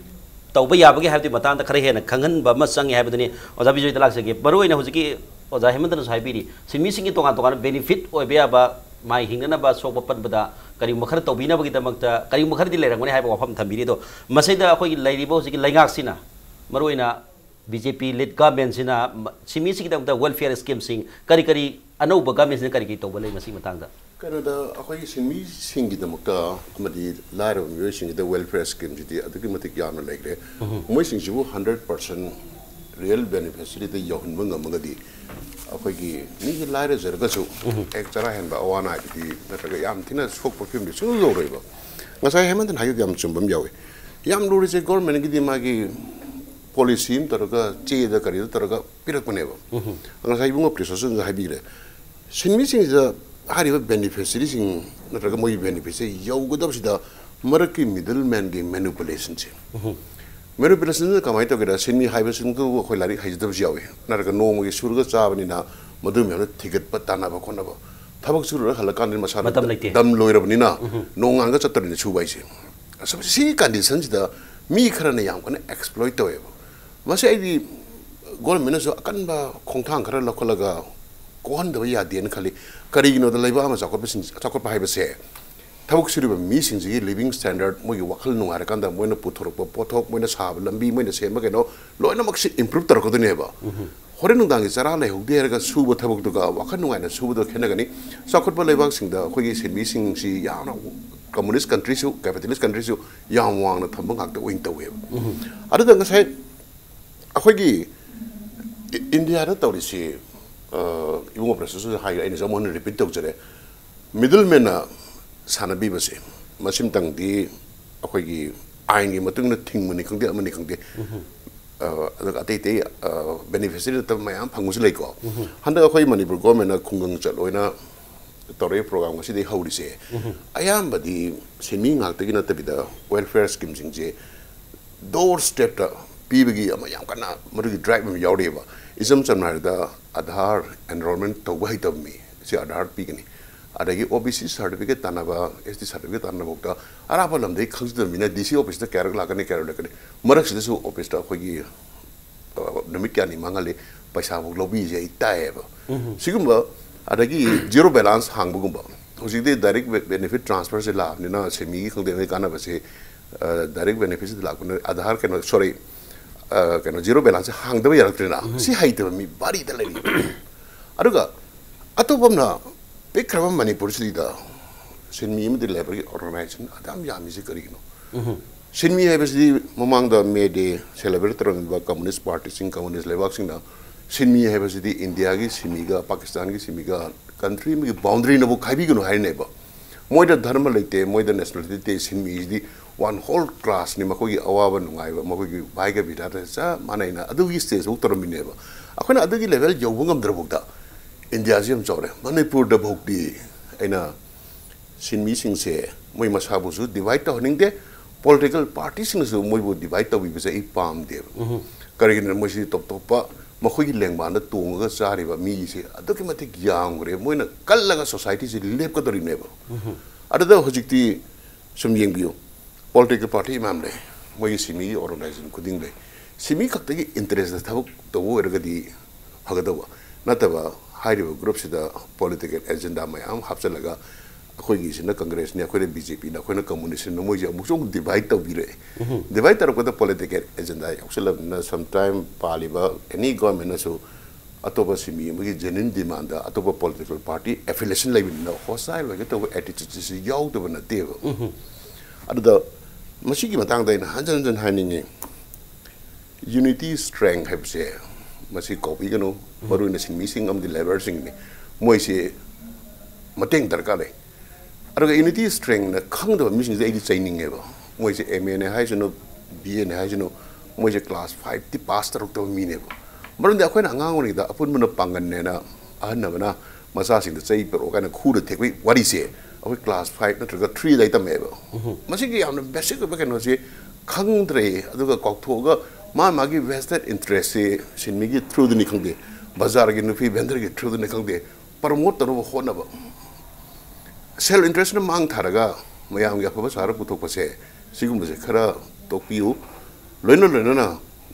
ꯇꯧꯕ ꯌꯥꯕꯒꯦ ꯍꯥꯏꯕꯗꯨꯒꯤ ꯃꯇꯥꯡꯗ ꯈꯔ ꯍꯦꯟꯅ ꯈꯪꯍꯟꯕ ꯑꯃ ꯆꯪꯉꯤ ꯍꯥꯏꯕꯗꯨꯅꯤ꯫ ꯑꯣꯖꯥ ꯕꯤꯖꯣꯏꯗ ꯂꯥꯛꯆꯒꯦ꯫ ꯃꯔꯨꯑꯣꯏꯅ ꯍꯧꯖꯤꯛꯀꯤ ꯑꯣꯖꯥ ꯍꯦꯃꯟꯇꯅꯁꯨ ꯍꯥꯏꯕꯤꯔꯤ, ꯁꯤꯟꯃꯤꯁꯤꯡꯒꯤ ꯇꯣꯉꯥꯟ ꯇꯣꯉꯥꯟꯕ benefit ꯑꯣꯏꯕ ꯌꯥꯕ, ꯃꯥꯏ ꯍꯤꯡꯅꯅꯕ, ꯁꯣꯛꯄ ꯄꯟꯕꯗ ꯀꯔꯤꯒꯨꯝꯕ ꯈꯔ ꯇꯧꯕꯤꯅꯕꯒꯤꯗꯃꯛꯇ ꯀꯔꯤꯒꯨꯝꯕ ꯈꯔꯗꯤ ꯂꯩꯔꯝꯒꯅꯤ ꯍꯥꯏꯕ ꯋꯥꯐꯝ ꯊꯝꯕꯤꯔꯤ꯫ ꯑꯗꯣ ꯃꯁꯤꯗ ꯑꯩꯈꯣꯏꯒꯤ ꯂꯩꯔꯤꯕ ꯍꯧꯖꯤꯛꯀꯤ ꯂꯩꯉꯥꯛꯁꯤꯅ, ꯃꯔꯨꯑꯣꯏꯅ B J P lead government-ꯁꯤꯅ ꯃ-, ꯁꯤꯟꯃꯤꯁꯤꯡꯒꯤꯗꯃꯛꯇ welfare scheme-ꯁꯤꯡ ꯀꯔꯤ ꯀꯔꯤ, ꯑꯅꯧꯕ government-ꯁꯤꯅ ꯀꯔꯤ ꯀꯔꯤ ꯇꯧꯕ ꯂꯩ ꯃꯁꯤꯒꯤ ꯃꯇꯥꯡꯗ? ꯀꯩꯅꯣꯗ, ꯑꯩꯈꯣꯏꯒꯤ ꯁꯤꯟꯃꯤꯁꯤꯡꯒꯤꯗꯃꯛꯇ ꯑꯃꯗꯤ ꯂꯥꯏꯔꯕ ꯃꯤꯑꯣꯏꯁꯤꯡꯒꯤꯗ welfare scheme-ꯁꯤꯗꯤ ꯑꯗꯨꯛꯀꯤ ꯃꯇꯤꯛ ꯌꯥꯝꯅ ꯂꯩꯈ꯭ꯔꯦ꯫ ꯃꯣꯏꯁꯤꯡꯁꯤꯕꯨ hundred percent real beneficiary-ꯗ ꯌꯧꯍꯟꯕ ꯉꯝꯃꯒꯗꯤ ꯑꯩꯈꯣꯏꯒꯤ ꯃꯤꯁꯦ ꯂꯥꯏꯔꯖꯔꯒꯁꯨ ꯍꯦꯛ ꯆꯔꯥ ꯍꯦꯟꯕ ꯑꯋꯥ ꯑꯅꯥ ꯍꯥꯏꯕꯗꯤ ꯅꯠꯇ꯭ꯔꯒ ꯌꯥꯝ ꯊꯤꯅ ꯁꯣꯛꯄ ꯐꯤꯕꯝꯗꯤ ꯁꯨꯡꯌꯧ ꯌꯧꯔꯣꯏꯕ꯫ ꯉꯁꯥꯏ ꯍꯦꯃꯟꯇꯅ ꯍꯥꯏꯈꯤꯕꯗ ꯌꯥꯝ ꯆꯨꯝꯕ ꯑꯃ ꯌꯥꯎꯏ꯫ ꯌꯥꯝ ꯂꯨꯔꯤꯁꯦ government-ꯀꯤꯗꯤ ꯃꯥꯒꯤ policy ꯑꯃ ꯇꯧꯔꯒ ꯆꯦꯗ ꯀꯔꯤꯗ ꯇꯧꯔꯒ ꯄꯤꯔꯛꯄꯅꯦꯕ꯫ ꯉꯁꯥꯏ ꯏꯕꯨꯡꯉꯣ ꯀ꯭ꯔꯤꯁꯣꯁꯇꯣꯟꯁꯨ ꯍꯥꯏꯕꯤꯈ꯭ꯔꯦ꯫ ꯁꯤꯟꯃꯤꯁꯤꯡꯁꯤꯗ ꯍꯥꯏꯔꯤꯕ beneficiary-ꯁꯤꯡ ꯅꯠꯇ꯭ꯔꯒ ꯃꯣꯏꯒꯤ benefit-ꯁꯦ ꯌꯧꯒꯗꯕꯁꯤꯗ ꯃꯔꯛꯀꯤ middle man-ꯒꯤ manipulation-ꯁꯦ꯫ Manipulation-ꯁꯤꯅ ꯀꯃꯥꯏꯅ ꯇꯧꯒꯦꯗ, ꯁꯤꯟꯃꯤ ꯍꯥꯏꯕꯁꯤꯡꯗꯨ ꯑꯩꯈꯣꯏ ꯂꯥꯏꯔꯤꯛ ꯍꯩꯖꯗꯕꯁꯨ ꯌꯥꯎꯏ, ꯅꯠꯇ꯭ꯔꯒ ꯅꯣꯡꯃꯒꯤ ꯁꯨꯔꯒ ꯆꯥꯕꯅꯤꯅ ꯃꯗꯨ ꯃꯌꯥꯝꯗꯣ ꯊꯤꯒꯠꯄ, ꯇꯥꯟꯅꯕ ꯈꯣꯠꯅꯕ, ꯊꯕꯛ ꯁꯨꯔꯨꯔ ꯍꯜꯂꯛꯀꯥꯟꯗ ꯃꯁꯥꯗꯣ ꯃꯇꯝ ꯂꯩꯇꯦ꯫ ꯗꯝ ꯂꯣꯏꯔꯕꯅꯤꯅ ꯅꯣꯡꯉꯥꯟꯒ ꯆꯠꯇꯕꯅꯤꯅ ꯁꯨꯕ ꯍꯥꯏꯁꯦ꯫ ꯑꯁ, ꯁꯤꯒꯤ condition-ꯁꯤꯗ ꯃꯤ ꯈꯔꯅ ꯌꯥꯝ ꯀꯟꯅ exploit ꯇꯧꯋꯦꯕ꯫ ꯃꯁꯤ ꯑꯩꯗꯤ government-ꯅꯁꯨ ꯑꯀꯟꯕ ꯈꯣꯡꯊꯥꯡ ꯈꯔ ꯂꯧꯈꯠꯂꯒ ꯀꯣꯛꯍꯟꯗꯕ ꯌꯥꯗꯦꯅ ꯈꯜꯂꯤ꯫ ꯀꯔꯤꯒꯤꯅꯣꯗ ꯂꯩꯕꯥꯛ ꯑꯃ ꯆꯥꯎꯈꯠꯄꯁꯤꯡ, ꯆꯥꯎꯈꯠꯄ ꯍꯥꯏꯕꯁꯦ ꯊꯕꯛ ꯁꯨꯔꯤꯕ ꯃꯤꯁꯤꯡꯁꯤꯒꯤ living standard, ꯃꯣꯏꯒꯤ ꯋꯥꯈꯜ ꯅꯨꯡꯉꯥꯏꯔꯀꯥꯟꯗ ꯃꯣꯏꯅ ꯄꯨꯊꯣꯔꯛꯄ ꯄꯣꯠꯊꯣꯛ, ꯃꯣꯏꯅ ꯁꯥꯕ ꯂꯝꯕꯤ, ꯃꯣꯏꯅ ꯁꯦꯝꯕ ꯀꯩꯅꯣ ꯂꯣꯏꯅꯃꯛꯁꯤ improve ꯇꯧꯔꯛꯀꯗꯣꯏꯅꯦꯕ꯫ ꯍꯣꯔꯦꯟ ꯅꯨꯡꯗꯥꯡꯒꯤ ꯆꯔꯥ ꯂꯩꯍꯧꯗꯦ ꯍꯥꯏꯔꯒ ꯁꯨꯕ ꯊꯕꯛꯇꯨꯒ ꯋꯥꯈꯜ ꯅꯨꯡꯉꯥꯏꯅ ꯁꯨꯕꯗꯣ ꯈꯦꯠꯅꯒꯅꯤ꯫ ꯆꯥꯎꯈꯠꯄ ꯂꯩꯕꯥꯛꯁꯤꯡꯗ ꯑꯩꯈꯣꯏꯒꯤ ꯁꯤꯟꯃꯤꯁꯤꯡꯁꯤ ꯌꯥꯝꯅ, communist country-ꯁꯨ, capitalist country-ꯁꯨ ꯌꯥꯝ ꯋꯥꯡꯅ ꯊꯝꯕ ꯉꯥꯛꯇ ꯑꯣꯏꯅ ꯇꯧꯋꯦꯕ꯫ ꯑꯗꯨꯗ ꯉꯁꯥꯏ ꯑꯩꯈꯣꯏꯒꯤ ꯏ- ꯏꯟꯗꯤꯌꯥꯗ ꯇꯧꯔꯤꯁꯤ, ꯑ, ꯏꯕꯨꯡꯉꯣ ꯄ꯭ꯔꯁꯦꯁꯁꯨ ꯍꯥꯏꯈ꯭ꯔꯦ, ꯑꯩꯅꯁꯨ ꯑꯃꯨꯛ ꯍꯟꯅ ꯔꯤꯄꯤꯠ ꯇꯧꯖꯔꯦ, ꯃꯤꯗꯜ ꯃꯦꯟꯅ ꯁꯥꯟꯅꯕꯤꯕꯁꯦ ꯃꯁꯤꯝꯇꯪꯗꯤ ꯑꯩꯈꯣꯏꯒꯤ ꯑꯥꯏꯟꯒꯤ ꯃꯇꯨꯡ ꯏꯟꯅ ꯊꯤꯡꯕꯅꯤ ꯈꯪꯗꯦ, ꯑꯃꯅꯤ ꯈꯪꯗꯦ, ꯑ, ꯑꯗꯨꯒ ꯑꯇꯩ ꯑꯇꯩ ꯕꯦꯅꯤꯐꯤꯁꯔꯤ ꯅꯠꯇꯕ ꯃꯌꯥꯝ ꯐꯪꯕꯁꯨ ꯂꯩꯀꯣ꯫ ꯍꯟꯗꯛ ꯑꯩꯈꯣꯏ ꯃꯅꯤꯄꯨꯔ ꯒꯣꯔꯃꯦꯟꯅ ꯈꯨꯡꯒꯪ ꯆꯠ ꯑꯣꯏꯅ ꯇꯧꯔꯛꯏ ꯄ꯭ꯔꯣꯒ꯭ꯔꯥꯝ ꯉꯁꯤꯗꯒꯤ ꯍꯧꯔꯤꯁꯦ ꯑꯌꯥꯝꯕꯗꯤ ꯁꯦꯟꯃꯤ ꯉꯥꯛꯇꯒꯤ ꯅꯠꯇꯕꯤꯗ ꯋꯦꯜꯐꯤꯌꯔ ꯁ꯭ꯀꯤꯝꯁꯤꯡꯁꯦ ꯗꯣꯔ ꯁ꯭ꯇꯦꯞꯇ ꯄꯤꯕꯒꯤ ꯑꯃ ꯌꯥꯝ ꯀꯟꯅ ꯃꯗꯨꯒꯤ ꯗ꯭ꯔꯥꯏꯕ ꯑꯃ ꯌꯥꯎꯔꯤꯑꯕ꯫ ꯏꯆꯝ ꯆꯝꯅ ꯍꯥꯏꯔꯕꯗ ꯑꯙꯥꯔ ꯑꯦꯟꯔꯣꯜꯃꯦꯟ ꯇꯧꯕ ꯍꯩꯇꯕ ꯃꯤ ꯁꯤ ꯑꯙꯥꯔ ꯄꯤꯒꯅꯤ, ꯑꯗꯒꯤ ꯑꯣ ꯕꯤ ꯁꯤ ꯁꯥꯔꯇꯤꯐꯤꯀꯦꯠ ꯇꯥꯟꯅꯕ, ꯑꯦꯁ ꯇꯤ ꯁꯥꯔꯇꯤꯐꯤꯀꯦꯠ ꯇꯥꯟꯅꯕꯐꯥꯎꯗ ꯑꯔꯥꯞꯄ ꯂꯝꯗꯒꯤ ꯈꯪꯖꯗꯕ ꯃꯤꯅ ꯗꯤ ꯁꯤ ꯑꯣꯐꯤꯁꯇ ꯀꯌꯥꯔꯛ ꯂꯥꯛꯀꯅꯤ, ꯀꯌꯥꯔꯛ ꯂꯥꯛꯀꯅꯤ, ꯃꯔꯛꯁꯤꯗꯁꯨ ꯑꯣꯐꯤꯁꯇ ꯑꯩꯈꯣꯏꯒꯤ ꯑ, ꯅꯨꯃꯤꯠ ꯀꯌꯥꯅꯤ ꯃꯥꯡꯍꯜꯂꯤ, ꯄꯩꯁꯥꯐꯧ ꯂꯧꯕꯤꯁꯦ ꯑꯩ ꯇꯥꯏꯌꯦꯕ꯫ ꯁꯤꯒꯨꯝꯕ ꯑꯗꯒꯤ ꯖꯤꯔꯣ ꯕꯦꯂꯥꯟꯁ ꯍꯥꯡꯕꯒꯨꯝꯕ, ꯍꯧꯖꯤꯛꯇꯤ ꯗꯥꯏꯔꯦꯛ ꯕꯦꯅꯤꯐꯤꯠ ꯇ꯭ꯔꯥꯟꯁꯐꯔꯁꯦ ꯂꯥꯛꯑꯕꯅꯤꯅ ꯁꯦꯟꯃꯤꯒꯤ ꯈꯪꯗꯦ ꯑꯃꯒꯤ ꯀꯥꯟꯅꯕꯁꯦ, ꯑ, ꯗꯥꯏꯔꯦꯛ ꯕꯦꯅꯤꯐꯤꯠꯁꯤꯗ ꯂꯥꯛꯄꯅꯤꯅ ꯑꯙꯥꯔ ꯀꯩꯅꯣ, ꯁꯣꯔꯤ, ꯑ, ꯀꯩꯅꯣ, ꯖꯤꯔꯣ ꯕꯦꯂꯥꯟꯁꯁꯦ ꯍꯥꯡꯗꯕ ꯌꯥꯔꯛꯇ꯭ꯔꯦꯅ꯫ ꯁꯤ ꯍꯩꯇꯕ ꯃꯤ ꯕꯥꯔꯤꯗ ꯂꯩꯔꯤ꯫ ꯑꯗꯨꯒ ꯑꯇꯣꯞꯄ ꯑꯃꯅ ꯄꯤꯛꯈ꯭ꯔꯕ ꯃꯅꯤꯄꯨꯔꯁꯤꯗ ꯁꯤꯟꯃꯤ ꯑꯃꯗꯤ ꯂꯦꯕꯔꯒꯤ ꯑꯣꯔꯒꯅꯥꯏꯖꯦꯁꯟ ꯑꯗꯨꯌꯥꯝ ꯌꯥꯝꯃꯤꯁꯤ ꯀꯔꯤꯒꯤꯅꯣ? ꯁꯤꯟꯃꯤ ꯍꯥꯏꯕꯁꯤꯗꯤ ꯃꯃꯥꯡꯗ ꯃꯦ ꯗꯦ ꯁꯦꯂꯦꯕ꯭ꯔꯦꯠ ꯇꯧꯔꯝꯃꯤꯕ ꯀꯝꯃꯨꯅꯤꯁ ꯄꯥꯔꯇꯤꯁꯤꯡ, ꯀꯝꯃꯨꯅꯤꯁ ꯂꯩꯕꯥꯛꯁꯤꯡꯅ ꯁꯤꯟꯃꯤ ꯍꯥꯏꯕꯁꯤꯗꯤ ꯏꯟꯗꯤꯌꯥꯒꯤ ꯁꯤꯟꯃꯤꯒ ꯄꯥꯀꯤꯁꯇꯥꯟꯒꯤ ꯁꯤꯟꯃꯤꯒ ꯀꯟꯇ꯭ꯔꯤ ꯑꯃꯒꯤ ꯕꯥꯎꯟꯗꯔꯤꯅꯕꯨ ꯈꯥꯏꯕꯤꯒꯅꯨ ꯍꯥꯏꯔꯤꯅꯦꯕ꯫ ꯃꯣꯏꯗ ꯙꯔꯃ ꯂꯩꯇꯦ, ꯃꯣꯏꯗ ꯅꯦꯁꯅꯦꯂꯤꯇꯤ ꯂꯩꯇꯦ, ꯁꯤꯟꯃꯤꯁꯤꯗꯤ ꯋꯥꯟ ꯍꯣꯜ ꯀ꯭ꯂꯥꯁꯅꯤ, ꯃꯈꯣꯏꯒꯤ ꯑꯋꯥꯕ ꯅꯨꯡꯉꯥꯏꯕ, ꯃꯈꯣꯏꯒꯤ ꯚꯥꯏꯒ ꯕꯤꯙꯥꯇ ꯆꯞ ꯃꯥꯟꯅꯩꯅ ꯑꯗꯨꯒꯤ ꯁ꯭ꯇꯦꯖꯐꯥꯎ ꯇꯧꯔꯝꯃꯤꯅꯦꯕ꯫ ꯑꯩꯈꯣꯏꯅ ꯑꯗꯨꯒꯤ ꯂꯦꯚꯦꯜ ꯌꯧꯕ ꯉꯝꯗ꯭ꯔꯐꯥꯎꯗ ꯏꯟꯗꯤꯌꯥꯁꯤ ꯌꯥꯝ ꯆꯥꯎꯔꯦ꯫ ꯃꯅꯤꯄꯨꯔꯗꯐꯥꯎꯗꯤ ꯑꯩꯅ ꯁꯤꯟꯃꯤꯁꯤꯡꯁꯦ ꯃꯣꯏ ꯃꯁꯥꯕꯨꯁꯨ ꯗꯤꯚꯥꯏꯠ ꯇꯧꯍꯟꯅꯤꯡꯗꯦ, ꯄꯣꯂꯤꯇꯤꯀꯦꯜ ꯄꯥꯔꯇꯤꯁꯤꯡꯅꯁꯨ ꯃꯣꯏꯕꯨ ꯗꯤꯚꯥꯏꯠ ꯇꯧꯕꯤꯕꯁꯦ ꯑꯩ ꯄꯥꯝꯗꯦꯕ꯫ ꯀꯔꯤꯒꯤꯅꯣ, ꯃꯣꯏꯁꯤꯗꯤ ꯇꯣꯞ ꯇꯣꯞꯄ ꯃꯈꯣꯏꯒꯤ ꯂꯦꯡꯕꯥꯟꯗ ꯇꯣꯡꯉꯒ ꯆꯥꯔꯤꯕ ꯃꯤꯁꯦ ꯑꯗꯨꯛꯀꯤ ꯃꯇꯤꯛ ꯌꯥꯝꯈ꯭ꯔꯦ, ꯃꯣꯏꯅ ꯀꯜꯂꯒ ꯁꯣꯁꯥꯏꯇꯤꯁꯤ ꯂꯦꯞꯀꯗꯧꯔꯤꯕꯅꯦꯕ꯫ ꯑꯗꯨꯗ ꯍꯧꯖꯤꯛꯇꯤ ꯁꯨꯝ ꯌꯦꯡꯕꯤꯌꯨ, ꯄꯣꯂꯤꯇꯤꯀꯦꯜ ꯄꯥꯔꯇꯤ ꯃꯌꯥꯝ ꯂꯩ, ꯃꯣꯏꯒꯤ ꯁꯤꯟꯃꯤꯒꯤ ꯑꯣꯔꯒꯅꯥꯏꯖꯦꯁꯟ ꯈꯨꯗꯤꯡ ꯂꯩ꯫ ꯁꯤꯟꯃꯤ ꯈꯛꯇꯒꯤ ꯏꯟꯇꯔꯦꯁꯇ ꯊꯕꯛ ꯇꯧꯕ ꯑꯣꯏꯔꯒꯗꯤ ꯐꯒꯗꯧꯕ, ꯅꯠꯇꯕ ꯍꯥꯏꯔꯤꯕ ꯒ꯭ꯔꯨꯞꯁꯤꯗ ꯄꯣꯂꯤꯇꯤꯀꯦꯜ ꯑꯦꯖꯦꯟꯗꯥ ꯃꯌꯥꯝ ꯍꯥꯞꯆꯤꯜꯂꯒ ꯑꯩꯈꯣꯏꯒꯤꯁꯤꯅ ꯀꯪꯒ꯭ꯔꯦꯁꯅꯤ, ꯑꯩꯈꯣꯏꯅ ꯕꯤ ꯖꯦ ꯄꯤꯅꯤ, ꯑꯩꯈꯣꯏꯅ ꯀꯝꯃꯨꯅꯤꯁꯅꯤ, ꯃꯣꯏꯁꯦ ꯑꯃꯨꯛꯁꯨ ꯑꯃꯨꯛ ꯗꯤꯚꯥꯏꯠ ꯇꯧꯕꯤꯔꯛꯑꯦ꯫ ꯗꯤꯚꯥꯏꯠ ꯇꯧꯔꯛꯄꯗ ꯄꯣꯂꯤꯇꯤꯀꯦꯜ ꯑꯦꯖꯦꯟꯗꯥ ꯌꯥꯎꯁꯜꯂꯕꯅꯤꯅ ꯁꯝꯇꯥꯏꯝ ꯄꯥꯜꯂꯤꯕ ꯑꯦꯅꯤ ꯒꯣꯔꯃꯦꯟꯅꯁꯨ ꯑꯇꯣꯞꯄ ꯁꯤꯟꯃꯤ ꯑꯃꯒꯤ ꯖꯦꯅ꯭ꯌꯨꯟ ꯗꯤꯃꯥꯟꯗ ꯑꯇꯣꯞꯄ ꯄꯣꯂꯤꯇꯤꯀꯦꯜ ꯄꯥꯔꯇꯤ ꯑꯦꯐꯤꯂꯦꯁꯟ ꯂꯩꯕꯅꯤꯅ ꯍꯣꯁꯇꯥꯏꯜ ꯑꯣꯏꯒꯦ ꯇꯧꯕ ꯑꯦꯇꯤꯆꯨꯠꯁꯤ ꯌꯥꯎꯗꯕ ꯅꯠꯇꯦꯕ꯫ ꯑꯗꯨꯗ ꯃꯁꯤꯒꯤ ꯃꯇꯥꯡꯗ ꯑꯩꯅ ꯍꯟꯖꯟ ꯍꯟꯖꯟ ꯍꯥꯏꯅꯤꯡꯉꯤ, Unity strength ꯍꯥꯏꯕꯁꯦ ꯃꯁꯤ ꯀꯥꯎꯕꯤꯒꯅꯨ꯫ ꯃꯔꯨꯑꯣꯏꯅ ꯁꯤꯟꯃꯤꯁꯤꯡ ꯑꯃꯗꯤ ꯂꯦꯕꯔꯁꯤꯡꯅꯤ, ꯃꯣꯏꯁꯤ ꯃꯇꯦꯡ ꯗꯔꯀꯥꯔ ꯂꯩ꯫ ꯑꯗꯨꯒ unity strengthꯅ ꯈꯪꯗꯕ ꯃꯤꯁꯤꯡꯁꯦ ꯑꯩꯗꯤ ꯆꯩꯅꯤꯡꯉꯦꯕ꯫ ꯃꯣꯏꯁꯦ M Aꯅꯦ ꯍꯥꯏꯁꯅꯨ, B Aꯅꯦ ꯍꯥꯏꯁꯅꯨ, ꯃꯣꯏꯁꯦ class fiveꯇꯤ pass ꯇꯧꯔꯛꯇꯕ ꯃꯤꯅꯦꯕ꯫ ꯃꯔꯝꯗꯤ ꯑꯩꯈꯣꯏꯅ ꯑꯉꯥꯡ ꯑꯣꯏꯔꯤꯉꯩꯗ ꯑꯄꯨꯟꯕꯅ ꯄꯥꯡꯒꯜꯅꯦꯅ ꯑꯍꯟ ꯑꯃꯅ ꯃꯆꯥꯁꯤꯡꯗ ꯆꯩ ꯄꯨꯔꯛꯑꯣ ꯀꯥꯏꯅ ꯈꯨꯗ ꯊꯦꯛꯄꯒꯤ ꯋꯥꯔꯤꯁꯦ ꯑꯩꯈꯣꯏ class five ꯅꯠꯇ꯭ꯔꯒ three ꯑꯗꯥꯏ ꯇꯝꯃꯛꯑꯦꯕ꯫ ꯃꯁꯤꯒꯤ ꯌꯥꯝꯅ basic ꯑꯣꯏꯕ ꯀꯩꯅꯣꯁꯦ ꯈꯪꯗ꯭ꯔꯦ꯫ ꯑꯗꯨꯒ ꯀꯥꯎꯊꯣꯛꯑꯒ ꯃꯥ ꯃꯥꯒꯤ vested interestꯁꯦ ꯁꯤꯟꯃꯤꯒꯤ throughꯗꯅꯤ ꯈꯪꯗꯦ, ꯕꯖꯥꯔꯒꯤ ꯅꯨꯄꯤ vendorꯒꯤ throughꯗꯅꯤ ꯈꯪꯗꯦ, promote ꯇꯧꯅꯕ ꯍꯣꯠꯅꯕ꯫ Self interestꯅ ꯃꯥꯡ ꯊꯥꯔꯒ ꯃꯌꯥꯝꯒꯤ ꯑꯐꯕ ꯁꯥꯔ ꯄꯨꯊꯣꯛꯄꯁꯦ, ꯁꯤꯒꯨꯝꯕꯁꯦ ꯈꯔ ꯇꯣꯛꯄꯤꯌꯨ꯫ ꯂꯣꯏꯅ ꯂꯣꯏꯅꯅ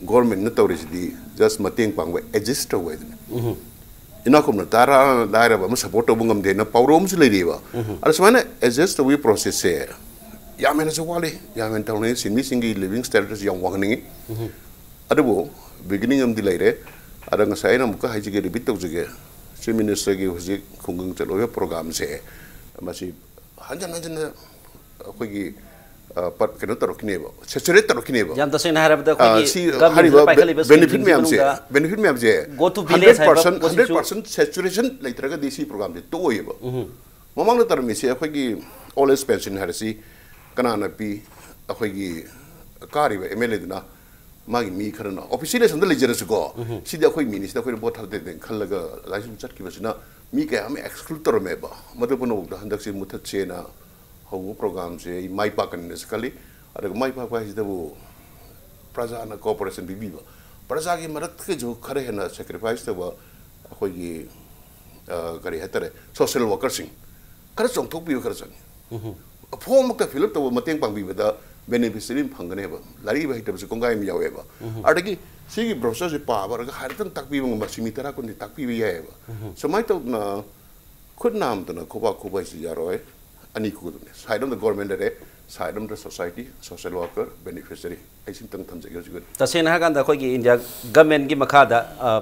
governmentꯅ ꯇꯧꯔꯤꯁꯤꯗꯤ just ꯃꯇꯦꯡ ꯄꯥꯡꯕ, assist ꯇꯧꯕ ꯍꯥꯏꯗꯨꯅꯤ꯫ ꯏꯅꯥꯛꯈꯨꯟꯕ ꯇꯔꯥ ꯂꯥꯏꯔꯕ ꯑꯃ support ꯇꯧꯕ ꯉꯝꯗꯦꯅ ꯄꯥꯎꯔꯧ ꯑꯃꯁꯨ ꯂꯩꯔꯤꯑꯕ꯫ ꯑꯗ ꯁꯨꯃꯥꯏꯅ adjust ꯇꯧꯕꯒꯤ processꯁꯦ ꯌꯥꯝ ꯍꯦꯟꯅꯁꯨ ꯋꯥꯠꯂꯤ, ꯌꯥꯝ ꯍꯦꯟꯅ ꯇꯧꯅꯤꯡꯉꯤ꯫ ꯁꯤꯟꯃꯤꯁꯤꯡꯒꯤ living standardꯁꯦ ꯌꯥꯝ ꯋꯥꯡꯍꯟꯅꯤꯡꯉꯤ꯫ ꯑꯗꯨꯕꯨ beginning ꯑꯃꯗꯤ ꯂꯩꯔꯦ꯫ ꯑꯗ ꯉꯁꯥꯏ ꯑꯩꯅ ꯑꯃꯨꯛꯀ ꯍꯥꯏꯖꯒꯦ, repeat ꯇꯧꯖꯒꯦ, Chief Ministerꯒꯤ ꯍꯧꯖꯤꯛ ꯈꯨꯡꯒꯪ ꯆꯠꯂꯣꯏꯕ programꯁꯦ, ꯃꯁꯤ ꯍꯟꯖꯟ ꯍꯟꯖꯟꯅ ꯑꯩꯈꯣꯏꯒꯤ, ꯑ, ꯄꯠ-, ꯀꯩꯅꯣ ꯇꯧꯔꯛꯈꯤꯅꯦꯕ, saturate ꯇꯧꯔꯛꯈꯤꯅꯦꯕ꯫ ꯌꯥꯝ ꯇꯁꯦꯡꯅ ꯍꯥꯏꯔꯕꯗ ꯑ, ꯑꯩꯈꯣꯏꯒꯤ ꯁꯤ governmentꯁꯤꯗ ꯍꯥꯏꯔꯤꯕ ꯄꯥꯏꯈꯠꯂꯤꯕ benefit schemeꯁꯤꯒꯤ ꯃꯌꯥꯝꯁꯦ, ꯃꯅꯨꯡꯗ benefit ꯃꯌꯥꯝꯁꯦ Go to village ꯍꯥꯏꯕ ꯍꯟꯗ꯭ꯔꯦꯠ ꯄꯥꯔꯁꯦꯟ, ꯄꯣꯠꯁꯤꯁꯨ ꯍꯟꯗ꯭ꯔꯦꯠ ꯄꯥꯔꯁꯦꯟ saturation ꯂꯩꯇ꯭ꯔꯒꯗꯤ ꯁꯤ programꯁꯦ ꯇꯣꯛꯑꯣꯏꯕ꯫ ꯃꯃꯥꯡꯗ ꯇꯧꯔꯝꯃꯤꯁꯦ ꯑꯩꯈꯣꯏꯒꯤ old age pension ꯍꯥꯏꯔꯁꯤ, ꯀꯅꯥꯅ ꯄꯤ? ꯑꯩꯈꯣꯏꯒꯤ ꯀꯥꯔꯤꯕ MLAꯗꯨꯅ ꯃꯥꯒꯤ ꯃꯤ ꯈꯔꯅ officially ꯑꯁꯣꯝꯗ ꯂꯩꯖꯔꯁꯨꯀꯣ, ꯁꯤꯗꯤ ꯑꯩꯈꯣꯏ ꯃꯤꯅꯤ, ꯁꯤꯗ ꯑꯩꯈꯣꯏꯅ vote ꯊꯥꯗꯗꯦꯅ ꯈꯜꯂꯒ ꯑꯗꯨꯃꯥꯏꯅ ꯁꯨꯝ ꯆꯠꯈꯤꯕꯁꯤꯅ ꯃꯤ ꯀꯌꯥ ꯑꯃ exclude ꯇꯧꯔꯝꯃꯦꯕ꯫ ꯃꯗꯨ ꯄꯨꯝꯅꯃꯛꯇ ꯍꯟꯗꯛꯁꯤ ꯃꯨꯊꯠꯁꯦꯅ ꯍꯧꯕ programꯁꯦ ꯑꯩ ꯃꯥꯏ ꯄꯥꯛꯀꯅꯤꯅꯁꯨ ꯈꯜꯂꯤ꯫ ꯑꯗꯨꯒ ꯃꯥꯏ ꯄꯥꯛꯄ ꯍꯥꯏꯁꯤꯗꯕꯨ ꯄ꯭ꯔꯖꯥꯅ cooperation ꯄꯤꯕꯤꯕ, ꯄ꯭ꯔꯖꯥꯒꯤ ꯃꯔꯛꯇꯒꯤꯁꯨ ꯈꯔ ꯍꯦꯟꯅ sacrifice ꯇꯧꯕ ꯑꯩꯈꯣꯏꯒꯤ, ꯑ, ꯀꯔꯤ ꯍꯥꯏꯇꯥꯔꯦ, social workerꯁꯤꯡ ꯈꯔ ꯆꯣꯡꯊꯣꯛꯄꯤꯕ ꯈꯔ ꯆꯪꯉꯤ꯫ Form ꯑꯃꯈꯛꯇ fill up ꯇꯧꯕ, ꯃꯇꯦꯡ ꯄꯥꯡꯕꯤꯕꯗ beneficiary ꯑꯃ ꯐꯪꯒꯅꯦꯕ꯫ ꯂꯥꯏꯔꯤꯛ ꯍꯩꯕ ꯍꯩꯇꯕꯁꯦ ꯀꯣꯡꯒꯥꯏ ꯑꯃ ꯌꯥꯎꯋꯦꯕ꯫ ꯑꯗꯒꯤ ꯁꯤꯒꯤ brochureꯁꯦ ꯄꯥꯕ ꯑꯣꯏꯔꯒ ꯍꯥꯏꯔꯛꯇꯪ ꯇꯥꯛꯄꯤꯕ ꯉꯝꯕ ꯁꯤ ꯃꯤ ꯇꯔꯥ ꯀꯨꯟꯗꯤ ꯇꯥꯛꯄꯤꯕ ꯌꯥꯏꯑꯕ꯫ ꯁꯨꯃꯥꯏꯅ ꯇꯧꯗꯅ ꯈꯨꯠ ꯅꯥꯝꯗꯅ ꯈꯨꯕꯥꯛ ꯈꯨꯕ ꯍꯥꯏꯁꯤ ꯌꯥꯔꯣꯏ꯫ ꯑꯅꯤ ꯈꯨꯒꯗꯕꯅꯤ꯫ Side of the government ꯂꯩꯔꯦ, ꯁꯥꯏꯠ ꯑꯃꯗ ꯁꯣꯁꯥꯏꯇꯤ, ꯁꯣꯁꯤꯌꯦꯜ ꯋꯥꯔꯀꯔ, ꯕꯦꯅꯤꯐꯤꯁꯤꯌꯔꯤ, ꯑꯩ ꯁꯤꯝꯇꯪ ꯊꯝꯖꯒꯦ ꯍꯧꯖꯤꯛ ꯑꯣꯏꯅ꯫ ꯇꯁꯦꯡꯅ ꯍꯥꯏꯔꯀꯥꯟꯗ ꯑꯩꯈꯣꯏꯒꯤ ꯏꯟꯗꯤꯌꯥ ꯒꯃꯦꯟꯒꯤ ꯃꯈꯥꯗ,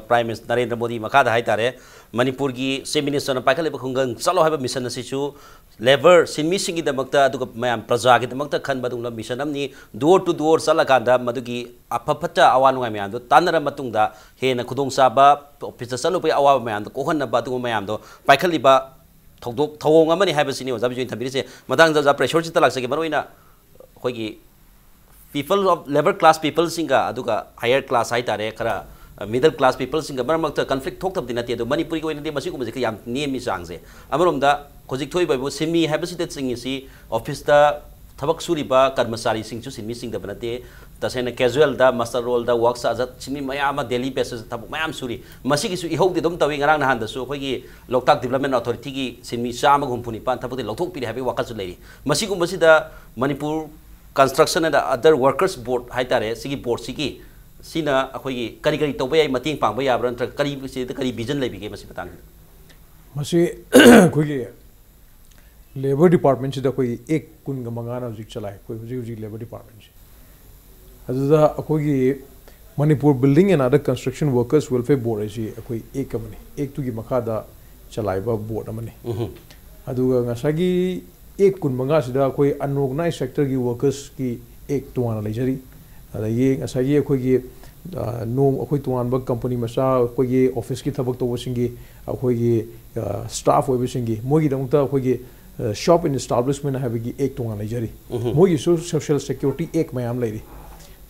ꯄ꯭ꯔꯥꯏꯝ ꯃꯤꯅꯤꯁꯇꯔ ꯅꯔꯦꯟꯗ꯭ꯔ ꯃꯣꯗꯤ ꯃꯈꯥꯗ ꯍꯥꯏꯇꯥꯔꯦ, ꯃꯅꯤꯄꯨꯔꯒꯤ ꯆꯤꯐ ꯃꯤꯅꯤꯁꯇꯔꯅ ꯄꯥꯏꯈꯠꯂꯤꯕ ꯈꯨꯡꯒꯪ ꯆꯠꯂꯣ ꯍꯥꯏꯕ ꯃꯤꯁꯟ ꯑꯁꯤꯁꯨ ꯂꯦꯕꯔ, ꯁꯤꯟꯃꯤꯁꯤꯡꯒꯤꯗꯃꯛꯇ, ꯑꯗꯨꯒ ꯃꯌꯥꯝ ꯄ꯭ꯔꯖꯥꯒꯤꯗꯃꯛꯇ ꯈꯟꯕ ꯑꯗꯨꯒꯨꯝꯂꯕ ꯃꯤꯁꯟ ꯑꯃꯅꯤ꯫ ꯗꯣꯔ ꯇꯨ ꯗꯣꯔ ꯆꯠꯂꯀꯥꯟꯗ ꯃꯗꯨꯒꯤ ꯑꯐ ꯐꯠꯇ ꯑꯋꯥ ꯅꯨꯡꯉꯥꯏ ꯃꯌꯥꯝꯗꯣ ꯇꯥꯟꯅꯔ ꯃꯇꯨꯡꯗ ꯍꯦꯟꯅ ꯈꯨꯗꯣꯡꯆꯥꯕ, ꯑꯣꯐꯤꯁꯇ ꯆꯠꯂꯨꯕꯒꯤ ꯑꯋꯥꯕ ꯃꯌꯥꯝꯗꯣ ꯀꯣꯛꯍꯟꯅꯕ ꯑꯗꯨꯒꯨꯝꯕ ꯃꯌꯥꯝꯗꯣ ꯄꯥꯏꯈꯠꯂꯤꯕ ꯊꯧꯗꯣꯛ ꯊꯧꯑꯣꯡ ꯑꯃꯅꯤ ꯍꯥꯏꯕꯁꯤꯅꯤ ꯑꯣꯖꯥ ꯕꯤꯖꯣꯏꯅ ꯊꯝꯕꯤꯔꯤꯁꯦ꯫ ꯃꯊꯪꯗ ꯑꯣꯖꯥ ꯄ꯭ꯔꯦꯁꯣꯔꯁꯤꯗ ꯂꯥꯛꯆꯒꯦ꯫ ꯃꯔꯨꯑꯣꯏꯅ ꯑꯩꯈꯣꯏꯒꯤ ꯄꯤꯄꯜ ꯑꯣꯐ ꯂꯦꯕꯔ ꯀ꯭ꯂꯥꯁ ꯄꯤꯄꯜꯁꯤꯡꯒ ꯑꯗꯨꯒ ꯍꯥꯌꯔ ꯀ꯭ꯂꯥꯁ ꯍꯥꯏꯇꯥꯔꯦ, ꯈꯔ ꯃꯤꯗꯜ ꯀ꯭ꯂꯥꯁ ꯄꯤꯄꯜꯁꯤꯡꯒ ꯃꯔꯛ ꯃꯔꯛꯇ ꯀꯟꯐ꯭ꯂꯤꯛ ꯊꯣꯛꯇꯕꯗꯤ ꯅꯠꯇꯦ, ꯑꯗꯣ ꯃꯅꯤꯄꯨꯔꯒꯤ ꯑꯣꯏꯅꯗꯤ ꯃꯁꯤꯒꯨꯝꯕꯁꯦ ꯈꯔ ꯌꯥꯝ ꯅꯦꯝꯃꯤ ꯆꯥꯡꯁꯦ꯫ ꯑꯃꯔꯣꯝꯗ ꯍꯧꯖꯤꯛ ꯊꯣꯛꯏꯕ ꯍꯥꯏꯕꯨ ꯁꯤꯟꯃꯤ ꯍꯥꯏꯕꯁꯤꯗ ꯆꯤꯡꯉꯤꯁꯤ ꯑꯣꯐꯤꯁꯇ ꯊꯕꯛ ꯁꯨꯔꯤꯕ ꯀꯔꯃꯆꯥꯔꯤꯁꯤꯡꯁꯨ ꯁꯤꯟꯃꯤ ꯆꯤꯡꯗꯕ ꯅꯠꯇꯦ꯫ ꯇꯁꯦꯡꯅ ꯀꯦꯖꯨꯋꯦꯜꯗ, ꯃꯁꯇꯔ ꯔꯣꯜꯗ, ꯋꯥꯛ ꯆꯥꯖꯠ ꯁꯤꯟꯃꯤ ꯃꯌꯥꯝ ꯑꯃ ꯗꯦꯂꯤ ꯕꯦꯁꯤꯁꯇ ꯊꯕꯛ ꯃꯌꯥꯝ ꯁꯨꯔꯤ꯫ ꯃꯁꯤꯒꯤꯁꯨ ꯏꯍꯧꯗꯤ ꯑꯗꯨꯝ ꯇꯧꯏ꯫ ꯉꯔꯥꯡ ꯅꯍꯥꯟꯗꯁꯨ ꯑꯩꯈꯣꯏꯒꯤ ꯂꯣꯛꯇꯥꯛ ꯗꯤꯕ꯭ꯂꯞꯃꯦꯟ ꯑꯣꯊꯣꯔꯤꯇꯤꯒꯤ ꯁꯤꯟꯃꯤ ꯆꯥꯝꯃꯒ ꯍꯨꯝꯐꯨ ꯅꯤꯄꯥꯟ ꯊꯕꯛꯇꯤ ꯂꯧꯊꯣꯛꯄꯤꯔꯦ ꯍꯥꯏꯕꯒꯤ ꯋꯥꯈꯜꯁꯨ ꯂꯩꯔꯤ꯫ ꯃꯁꯤꯒꯨꯝꯕꯁꯤꯗ Manipur construction and other workers board ꯍꯥꯏꯇꯥꯔꯦ, ꯁꯤꯒꯤ ꯕꯣꯔꯗꯁꯤꯒꯤ, ꯁꯤꯅ ꯑꯩꯈꯣꯏꯒꯤ ꯀꯔꯤ ꯀꯔꯤ ꯇꯧꯕ ꯌꯥꯏ, ꯃꯇꯦꯡ ꯄꯥꯡꯕ ꯌꯥꯕ꯭ꯔꯥ, ꯅꯠꯇ꯭ꯔꯒ ꯀꯔꯤ, ꯁꯤꯗ ꯀꯔꯤ ꯚꯤꯖꯟ ꯂꯩꯕꯤꯒꯦ ꯃꯁꯤ ꯃꯇꯥꯡꯁꯤꯗ? ꯃꯁꯤ ꯑꯩꯈꯣꯏꯒꯤ ꯂꯦꯕꯔ ꯗꯤꯄꯥꯔꯠꯃꯦꯟꯁꯤꯗ ꯑꯩꯈꯣꯏꯒꯤ ꯑꯦꯛ ꯀꯨꯟꯒ ꯃꯉꯥꯅ ꯍꯧꯖꯤꯛ ꯆꯂꯥꯏ, ꯑꯩꯈꯣꯏ ꯍꯧꯖꯤꯛ ꯍꯧꯖꯤꯛ ꯂꯦꯕꯔ ꯗꯤꯄꯥꯔꯠꯃꯦꯟꯁꯤ꯫ ꯑꯗꯨꯗ ꯑꯩꯈꯣꯏꯒꯤ Manipur building and other construction workers welfare board ꯍꯥꯏꯁꯤ ꯑꯩꯈꯣꯏ ꯑꯦꯛ ꯑꯃꯅꯤ, ꯑꯦꯛꯇꯨꯒꯤ ꯃꯈꯥꯗ ꯆꯂꯥꯏꯕ ꯕꯣꯔꯗ ꯑꯃꯅꯤ꯫ ꯑꯗꯨꯒ ꯉꯁꯥꯏꯒꯤ ꯑꯦꯛ ꯀꯨꯟꯃꯉꯥꯁꯤꯗ ꯑꯩꯈꯣꯏ ꯑꯟꯑꯣꯔꯒꯅꯥꯏꯖ ꯁꯦꯛꯇꯔꯒꯤ ꯋꯥꯔꯀꯔꯁꯀꯤ ꯑꯦꯛ ꯇꯣꯉꯥꯟꯅ ꯂꯩꯖꯔꯤ꯫ ꯑꯗꯒꯤ ꯉꯁꯥꯏꯒꯤ ꯑꯩꯈꯣꯏꯒꯤ, ꯑ, ꯅꯣꯡ ꯑꯩꯈꯣꯏ ꯇꯣꯉꯥꯟꯕ ꯀꯝꯄꯅꯤ ꯃꯆꯥ, ꯑꯩꯈꯣꯏꯒꯤ ꯑꯣꯐꯤꯁꯀꯤ ꯊꯕꯛ ꯇꯧꯕꯁꯤꯡꯒꯤ, ꯑꯩꯈꯣꯏꯒꯤ, ꯑ, ꯁ꯭ꯇꯥꯐ ꯑꯣꯏꯕꯁꯤꯡꯒꯤ, ꯃꯣꯏꯒꯤꯗꯃꯛꯇ ꯑꯩꯈꯣꯏꯒꯤ, ꯑ, ꯁꯣꯞ ꯑꯦꯟ ꯏꯁꯇꯥꯕ꯭ꯂꯤꯁꯃꯦꯟ ꯍꯥꯏꯕꯒꯤ ꯑꯦꯛ ꯇꯣꯉꯥꯟꯅ ꯂꯩꯖꯔꯤ꯫ ꯃꯣꯏꯒꯤꯁꯨ ꯁꯣꯁꯤꯌꯦꯜ ꯁꯦꯀ꯭ꯌꯨꯔꯤꯇꯤ ꯑꯦꯛ ꯃꯌꯥꯝ ꯂꯩꯔꯤ꯫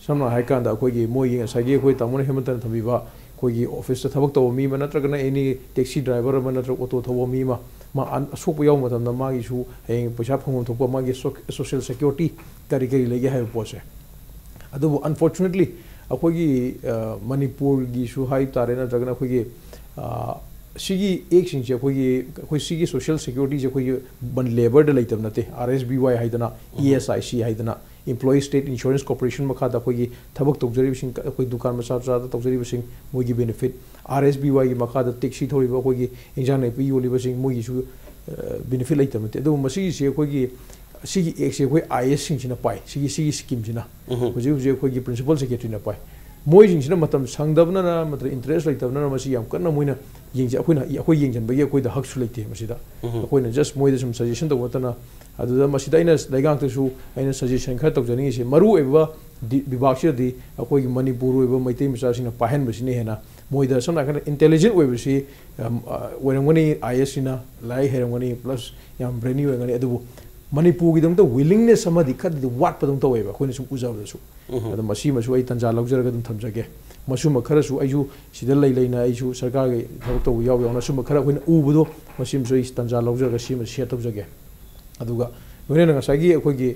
ꯁꯝꯅ ꯍꯥꯏꯔꯀꯥꯟꯗ ꯑꯩꯈꯣꯏꯒꯤ ꯃꯣꯏꯒꯤ ꯉꯁꯥꯏꯒꯤ ꯑꯩꯈꯣꯏ ꯇꯥꯃꯣꯅ ꯍꯦꯃꯟꯇꯅ ꯊꯝꯕꯤꯕ ꯑꯩꯈꯣꯏꯒꯤ ꯑꯣꯐꯤꯁꯇ ꯊꯕꯛ ꯇꯧꯕ ꯃꯤ ꯑꯃ ꯅꯠꯇ꯭ꯔꯒꯅ ꯑꯦꯅꯤ ꯇꯦꯛꯁꯤ ꯗ꯭ꯔꯥꯏꯚꯔ ꯑꯃ ꯅꯠꯇ꯭ꯔꯒ ꯑꯣꯇꯣ ꯊꯧꯕ ꯃꯤ ꯑꯃ, ꯃꯥ ꯑꯟ-, ꯑꯁꯣꯛꯄ ꯌꯥꯎꯕ ꯃꯇꯝꯗ ꯃꯥꯒꯤꯁꯨ ꯍꯌꯦꯡ ꯄꯩꯁꯥ ꯐꯪꯐꯝ ꯊꯣꯛꯄ ꯃꯥꯒꯤ ꯁꯣ-, ꯁꯣꯁꯤꯌꯦꯜ ꯁꯦꯀ꯭ꯌꯨꯔꯤꯇꯤ ꯀꯔꯤ ꯀꯔꯤ ꯂꯩꯒꯦ ꯍꯥꯏꯕ ꯄꯣꯠꯁꯦ꯫ ꯑꯗꯨꯕꯨ ꯑꯟꯐꯣꯔꯆꯨꯅꯦꯠꯂꯤ ꯑꯩꯈꯣꯏꯒꯤ, ꯑ, ꯃꯅꯤꯄꯨꯔꯒꯤꯁꯨ ꯍꯥꯏ ꯇꯥꯔꯦ, ꯅꯠꯇ꯭ꯔꯒꯅ ꯑꯩꯈꯣꯏꯒꯤ, ꯑ, ꯁꯤꯒꯤ ꯑꯦꯛꯁꯤꯡꯁꯦ ꯑꯩꯈꯣꯏꯒꯤ, ꯑꯩꯈꯣꯏ ꯁꯤꯒꯤ ꯁꯣꯁꯤꯌꯦꯜ ꯁꯦꯀ꯭ꯌꯨꯔꯤꯇꯤꯁꯦ ꯑꯩꯈꯣꯏꯒꯤ ꯕꯟ-, ꯂꯦꯕꯔꯗ ꯂꯩꯇꯕ ꯅꯠꯇꯦ, ꯑꯥꯔ ꯑꯦꯁ ꯕꯤ ꯋꯥꯏ ꯍꯥꯏꯗꯅ, ꯏ ꯑꯦꯁ ꯑꯥꯏ ꯁꯤ ꯍꯥꯏꯗꯅ, ꯏꯝꯄ꯭ꯂꯣꯌꯤ ꯁ꯭ꯇꯦꯠ ꯏꯟꯁꯨꯔꯦꯟꯁ ꯀꯣꯔꯄꯣꯔꯦꯁꯟ ꯃꯈꯥꯗ ꯑꯩꯈꯣꯏꯒꯤ ꯊꯕꯛ ꯇꯧꯖꯔꯤꯕꯁꯤꯡ, ꯑꯩꯈꯣꯏ ꯗꯨꯀꯥꯟ ꯃꯆꯥ ꯃꯆꯥꯗ ꯇꯧꯖꯔꯤꯕꯁꯤꯡ, ꯃꯣꯏꯒꯤ ꯕꯦꯅꯤꯐꯤꯠ, ꯑꯥꯔ ꯑꯦꯁ ꯕꯤ ꯋꯥꯏꯒꯤ ꯃꯈꯥꯗ ꯇꯦꯛꯁꯤ ꯊꯧꯔꯤꯕ ꯑꯩꯈꯣꯏꯒꯤ ꯏꯟꯖꯥꯡ ꯅꯥꯄꯤ ꯌꯣꯜꯂꯤꯕꯁꯤꯡ, ꯃꯣꯏꯒꯤꯁꯨ, ꯑ, ꯕꯦꯅꯤꯐꯤꯠ ꯂꯩꯇꯕ ꯅꯠꯇꯦ꯫ ꯑꯗꯨꯕꯨ ꯃꯁꯤꯒꯤꯁꯤ ꯑꯩꯈꯣꯏꯒꯤ ꯑꯁꯤꯒꯤ ꯑꯦꯛꯁꯦ ꯑꯩꯈꯣꯏ ꯑꯥꯏ ꯑꯦꯁꯁꯤꯡꯁꯤꯅ ꯄꯥꯏ, ꯁꯤꯒꯤ ꯁꯤꯒꯤ ꯁ꯭ꯀꯤꯝꯁꯤꯅ ꯍꯧꯖꯤꯛ ꯍꯧꯖꯤꯛ ꯑꯩꯈꯣꯏꯒꯤ ꯄ꯭ꯔꯤꯟꯁꯤꯄꯜ ꯁꯦꯀ꯭ꯔꯦꯇꯔꯤꯅ ꯄꯥꯏ꯫ ꯃꯣꯏꯁꯤꯡꯁꯤꯅ ꯃꯇꯝ ꯁꯪꯗꯕꯅꯔ ꯅꯠꯇ꯭ꯔꯒ ꯏꯟꯇꯔꯦꯁ ꯂꯩꯇꯕꯅꯔ ꯃꯁꯤ ꯌꯥꯝ ꯀꯟꯅ ꯃꯣꯏꯅ ꯌꯦꯡꯖ-, ꯑꯩꯈꯣꯏꯅ, ꯑꯩꯈꯣꯏ ꯌꯦꯡꯁꯤꯟꯕꯒꯤ ꯑꯩꯈꯣꯏꯗ ꯍꯛꯁꯨ ꯂꯩꯇꯦ ꯃꯁꯤꯗ꯫ ꯑꯩꯈꯣꯏꯅ ꯖꯁ ꯃꯣꯏꯗ ꯁꯨꯝ ꯁꯖꯦꯁꯟ ꯇꯧꯕ ꯅꯠꯇꯅ꯫ ꯑꯗꯨꯗ ꯃꯁꯤꯗ ꯑꯩꯅ ꯂꯩꯉꯥꯛꯇꯁꯨ ꯑꯩꯅ ꯁꯖꯦꯁꯟ ꯈꯔ ꯇꯧꯖꯅꯤꯡꯉꯤꯁꯦ, ꯃꯔꯨ ꯑꯣꯏꯕ ꯗꯤ-, ꯕꯤꯚꯥꯒꯁꯤꯗꯗꯤ ꯑꯩꯈꯣꯏꯒꯤ ꯃꯅꯤꯄꯨꯔ ꯑꯣꯏꯕ ꯃꯩꯇꯩ ꯃꯆꯥꯁꯤꯡꯅ ꯄꯥꯏꯍꯟꯕꯁꯤꯅ ꯍꯦꯟꯅ ꯃꯣꯏꯗ ꯁꯝꯅ ꯍꯥꯏꯔꯀꯥꯟꯗ ꯏꯟꯇꯦꯂꯤꯖꯦꯟ ꯑꯣꯏꯕꯁꯤ, ꯑꯝ, ꯑ, ꯑꯣꯏꯔꯝꯒꯅꯤ, ꯑꯥꯏ ꯑꯦꯁꯁꯤꯅ ꯂꯥꯏꯔꯤꯛ ꯍꯩꯔꯝꯒꯅꯤ, ꯄ꯭ꯂꯁ ꯌꯥꯝ ꯕ꯭ꯔꯦꯅꯤ ꯑꯣꯏꯔꯝꯒꯅꯤ꯫ ꯑꯗꯨꯕꯨ ꯃꯅꯤꯄꯨꯔꯒꯤꯗꯃꯛꯇ ꯋꯤꯂꯤꯡꯅꯦꯁ ꯑꯃꯗꯤ ꯈꯔꯗꯤ ꯋꯥꯠꯄꯗꯧꯅ ꯇꯧꯋꯦꯕ ꯑꯩꯈꯣꯏꯅ ꯁꯨꯝ ꯎꯖꯕꯗꯁꯨ꯫ ꯑꯗꯣ ꯃꯁꯤꯃꯁꯨ ꯑꯩ ꯇꯥꯟꯖꯥ ꯂꯧꯖꯔꯒ ꯑꯗꯨꯝ ꯊꯝꯖꯒꯦ꯫ ꯃꯁꯨꯝꯕ ꯈꯔꯁꯨ ꯑꯩꯁꯨ ꯁꯤꯗ ꯂꯩ ꯂꯩꯅ ꯑꯩꯁꯨ ꯁꯔꯀꯥꯔꯒꯤ ꯊꯕꯛ ꯇꯧꯕ ꯌꯥꯎ ꯌꯥꯎꯅ ꯑꯁꯨꯝꯕ ꯈꯔ ꯑꯩꯈꯣꯏꯅ ꯎꯕꯗꯣ, ꯃꯁꯤꯃꯁꯨ ꯑꯩ ꯇꯥꯟꯖꯥ ꯂꯧꯖꯔꯒ ꯁꯤꯃ ꯁꯤꯌꯔ ꯇꯧꯖꯒꯦ꯫ ꯑꯗꯨꯒ ꯂꯣꯏꯅꯅ ꯉꯁꯥꯏꯒꯤ ꯑꯩꯈꯣꯏꯒꯤ,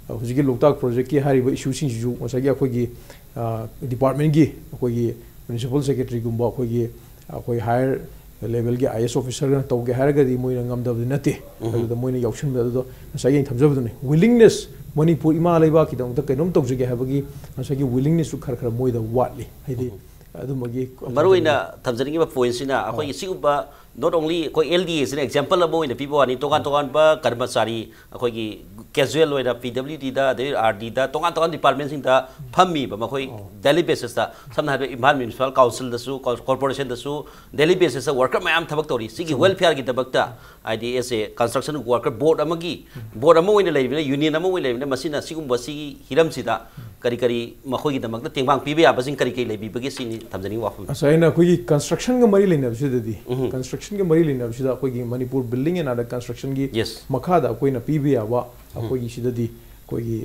ꯑ, ꯍꯧꯖꯤꯛꯀꯤ ꯂꯣꯛꯇꯥꯛ ꯄ꯭ꯔꯣꯖꯦꯛꯀꯤ ꯍꯥꯏꯔꯤꯕ ꯏꯁꯨꯁꯤꯡꯁꯤꯁꯨ ꯉꯁꯥꯏꯒꯤ ꯑꯩꯈꯣꯏꯒꯤ, ꯑ, ꯗꯤꯄꯥꯔꯠꯃꯦꯟꯒꯤ ꯑꯩꯈꯣꯏꯒꯤ ꯄ꯭ꯔꯤꯟꯁꯤꯄꯜ ꯁꯦꯀ꯭ꯔꯦꯇꯔꯤꯒꯨꯝꯕ ꯑꯩꯈꯣꯏꯒꯤ, ꯑꯩꯈꯣꯏ ꯍꯥꯌꯔ ꯂꯦꯚꯦꯜꯒꯤ ꯑꯥꯏ ꯑꯦꯁ ꯑꯣꯐꯤꯁꯔꯒꯅ ꯇꯧꯒꯦ ꯍꯥꯏꯔꯒꯗꯤ ꯃꯣꯏꯅ ꯉꯝꯗꯕꯗꯤ ꯅꯠꯇꯦ꯫ ꯑꯗꯨꯗ ꯃꯣꯏꯅ ꯌꯥꯎꯁꯤꯟꯕ ꯑꯗꯨꯗꯣ ꯉꯁꯥꯏꯒꯤ ꯑꯩꯅ ꯊꯝꯖꯕꯗꯨꯅꯤ꯫ ꯋꯤꯂꯤꯡꯅꯦꯁ, ꯃꯅꯤꯄꯨꯔ ꯏꯃꯥ ꯂꯩꯕꯥꯛꯀꯤꯗꯃꯛꯇ ꯀꯩꯅꯣꯝ ꯇꯧꯖꯒꯦ ꯍꯥꯏꯕꯒꯤ ꯉꯁꯥꯏꯒꯤ ꯋꯤꯂꯤꯡꯅꯦꯁꯁꯨ ꯈꯔ ꯈꯔ ꯃꯣꯏꯗ ꯋꯥꯠꯂꯤ꯫ ꯍꯥꯏꯗꯤ ꯑꯗꯨꯝꯕꯒꯤ ꯃꯔꯨꯑꯣꯏꯅ ꯊꯝꯖꯅꯤꯡꯉꯤꯕ ꯄꯣꯏꯟꯠꯁꯤꯅ ꯑꯩꯈꯣꯏꯒꯤ ꯁꯤꯒꯨꯝꯕ not only ꯑꯩꯈꯣꯏ ꯑꯦꯜ ꯗꯤ ꯑꯦꯁꯤꯅ ꯑꯦꯛꯖꯥꯝꯄꯜ ꯑꯃ ꯑꯣꯏꯅ ꯄꯤꯕ ꯋꯥꯅꯤ, ꯇꯣꯉꯥꯟ ꯇꯣꯉꯥꯟꯕ ꯀꯔꯃꯆꯥꯔꯤ ꯑꯩꯈꯣꯏꯒꯤ ꯀꯦꯖꯨꯋꯦꯜ ꯑꯣꯏꯅ ꯄꯤ ꯗꯕ꯭ꯂꯤꯎ ꯗꯤꯗ, ꯑꯗꯩ ꯑꯥꯔ ꯗꯤꯗ, ꯇꯣꯉꯥꯟ ꯇꯣꯉꯥꯟ ꯗꯤꯄꯥꯔꯠꯃꯦꯟꯁꯤꯡꯗ ꯐꯝꯃꯤꯕ ꯃꯈꯣꯏ ꯗꯦꯂꯤ ꯕꯦꯁꯤꯁꯇ, ꯁꯝꯅ ꯍꯥꯏꯔꯕꯗ ꯏꯝꯐꯥꯜ ꯃ꯭ꯌꯨꯅꯤꯁꯤꯄꯥꯜ ꯀꯥꯎꯟꯁꯤꯜꯗꯁꯨ, ꯀꯣꯔꯄꯣꯔꯦꯁꯟꯗꯁꯨ ꯗꯦꯂꯤ ꯕꯦꯁꯤꯁꯇ ꯋꯥꯔꯀꯔ ꯃꯌꯥꯝ ꯊꯕꯛ ꯇꯧꯔꯤ꯫ ꯁꯤꯒꯤ ꯋꯦꯜꯐꯤꯌꯔꯒꯤꯗꯃꯛꯇ ꯍꯥꯏꯗꯤ ꯑꯦꯁ ꯑꯦ ꯀꯟꯁꯇ꯭ꯔꯛꯁꯟ ꯋꯥꯔꯀꯔ ꯕꯣꯔꯗ ꯑꯃꯒꯤ, ꯕꯣꯔꯗ ꯑꯃ ꯑꯣꯏꯅ ꯂꯩꯔꯤꯕꯅꯤꯅ, ꯌꯨꯅꯤꯌꯟ ꯑꯃ ꯑꯣꯏꯅ ꯂꯩꯔꯤꯕꯅꯤꯅ, ꯃꯁꯤꯅ ꯁꯤꯒꯨꯝꯕ ꯁꯤꯒꯤ ꯍꯤꯔꯝꯁꯤꯗ ꯀꯔꯤ ꯀꯔꯤ ꯃꯈꯣꯏꯒꯤꯗꯃꯛꯇ ꯇꯦꯡꯕꯥꯡ ꯄꯤꯕ ꯌꯥꯕꯁꯤꯡ ꯀꯔꯤ ꯀꯔꯤ ꯂꯩꯕꯤꯕꯒꯦ ꯁꯤꯅꯤ ꯊꯝꯖꯅꯤꯡꯕ ꯋꯥꯐꯝ꯫ ꯉꯁꯥꯏ ꯑꯩꯅ ꯑꯩꯈꯣꯏꯒꯤ ꯀꯟꯁꯇ꯭ꯔꯛꯁꯟꯒ ꯃꯔꯤ ꯂꯩꯅꯕꯁꯤꯗꯗꯤ, ꯀꯟꯁꯇ꯭ꯔꯛꯁꯟꯒ ꯃꯔꯤ ꯂꯩꯅꯕꯁꯤꯗ ꯑꯩꯈꯣꯏꯒꯤ ꯃꯅꯤꯄꯨꯔ ꯕꯤꯜꯗꯤꯡ ꯑꯦꯟ ꯑꯥꯔꯗꯔ ꯀꯟꯁꯇ꯭ꯔꯛꯁꯟꯒꯤ ꯌꯦꯁ꯫ ꯃꯈꯥꯗ ꯑꯩꯈꯣꯏꯅ ꯄꯤꯕ ꯌꯥꯕ ꯑꯩꯈꯣꯏꯒꯤ ꯁꯤꯗꯗꯤ ꯑꯩꯈꯣꯏꯒꯤ,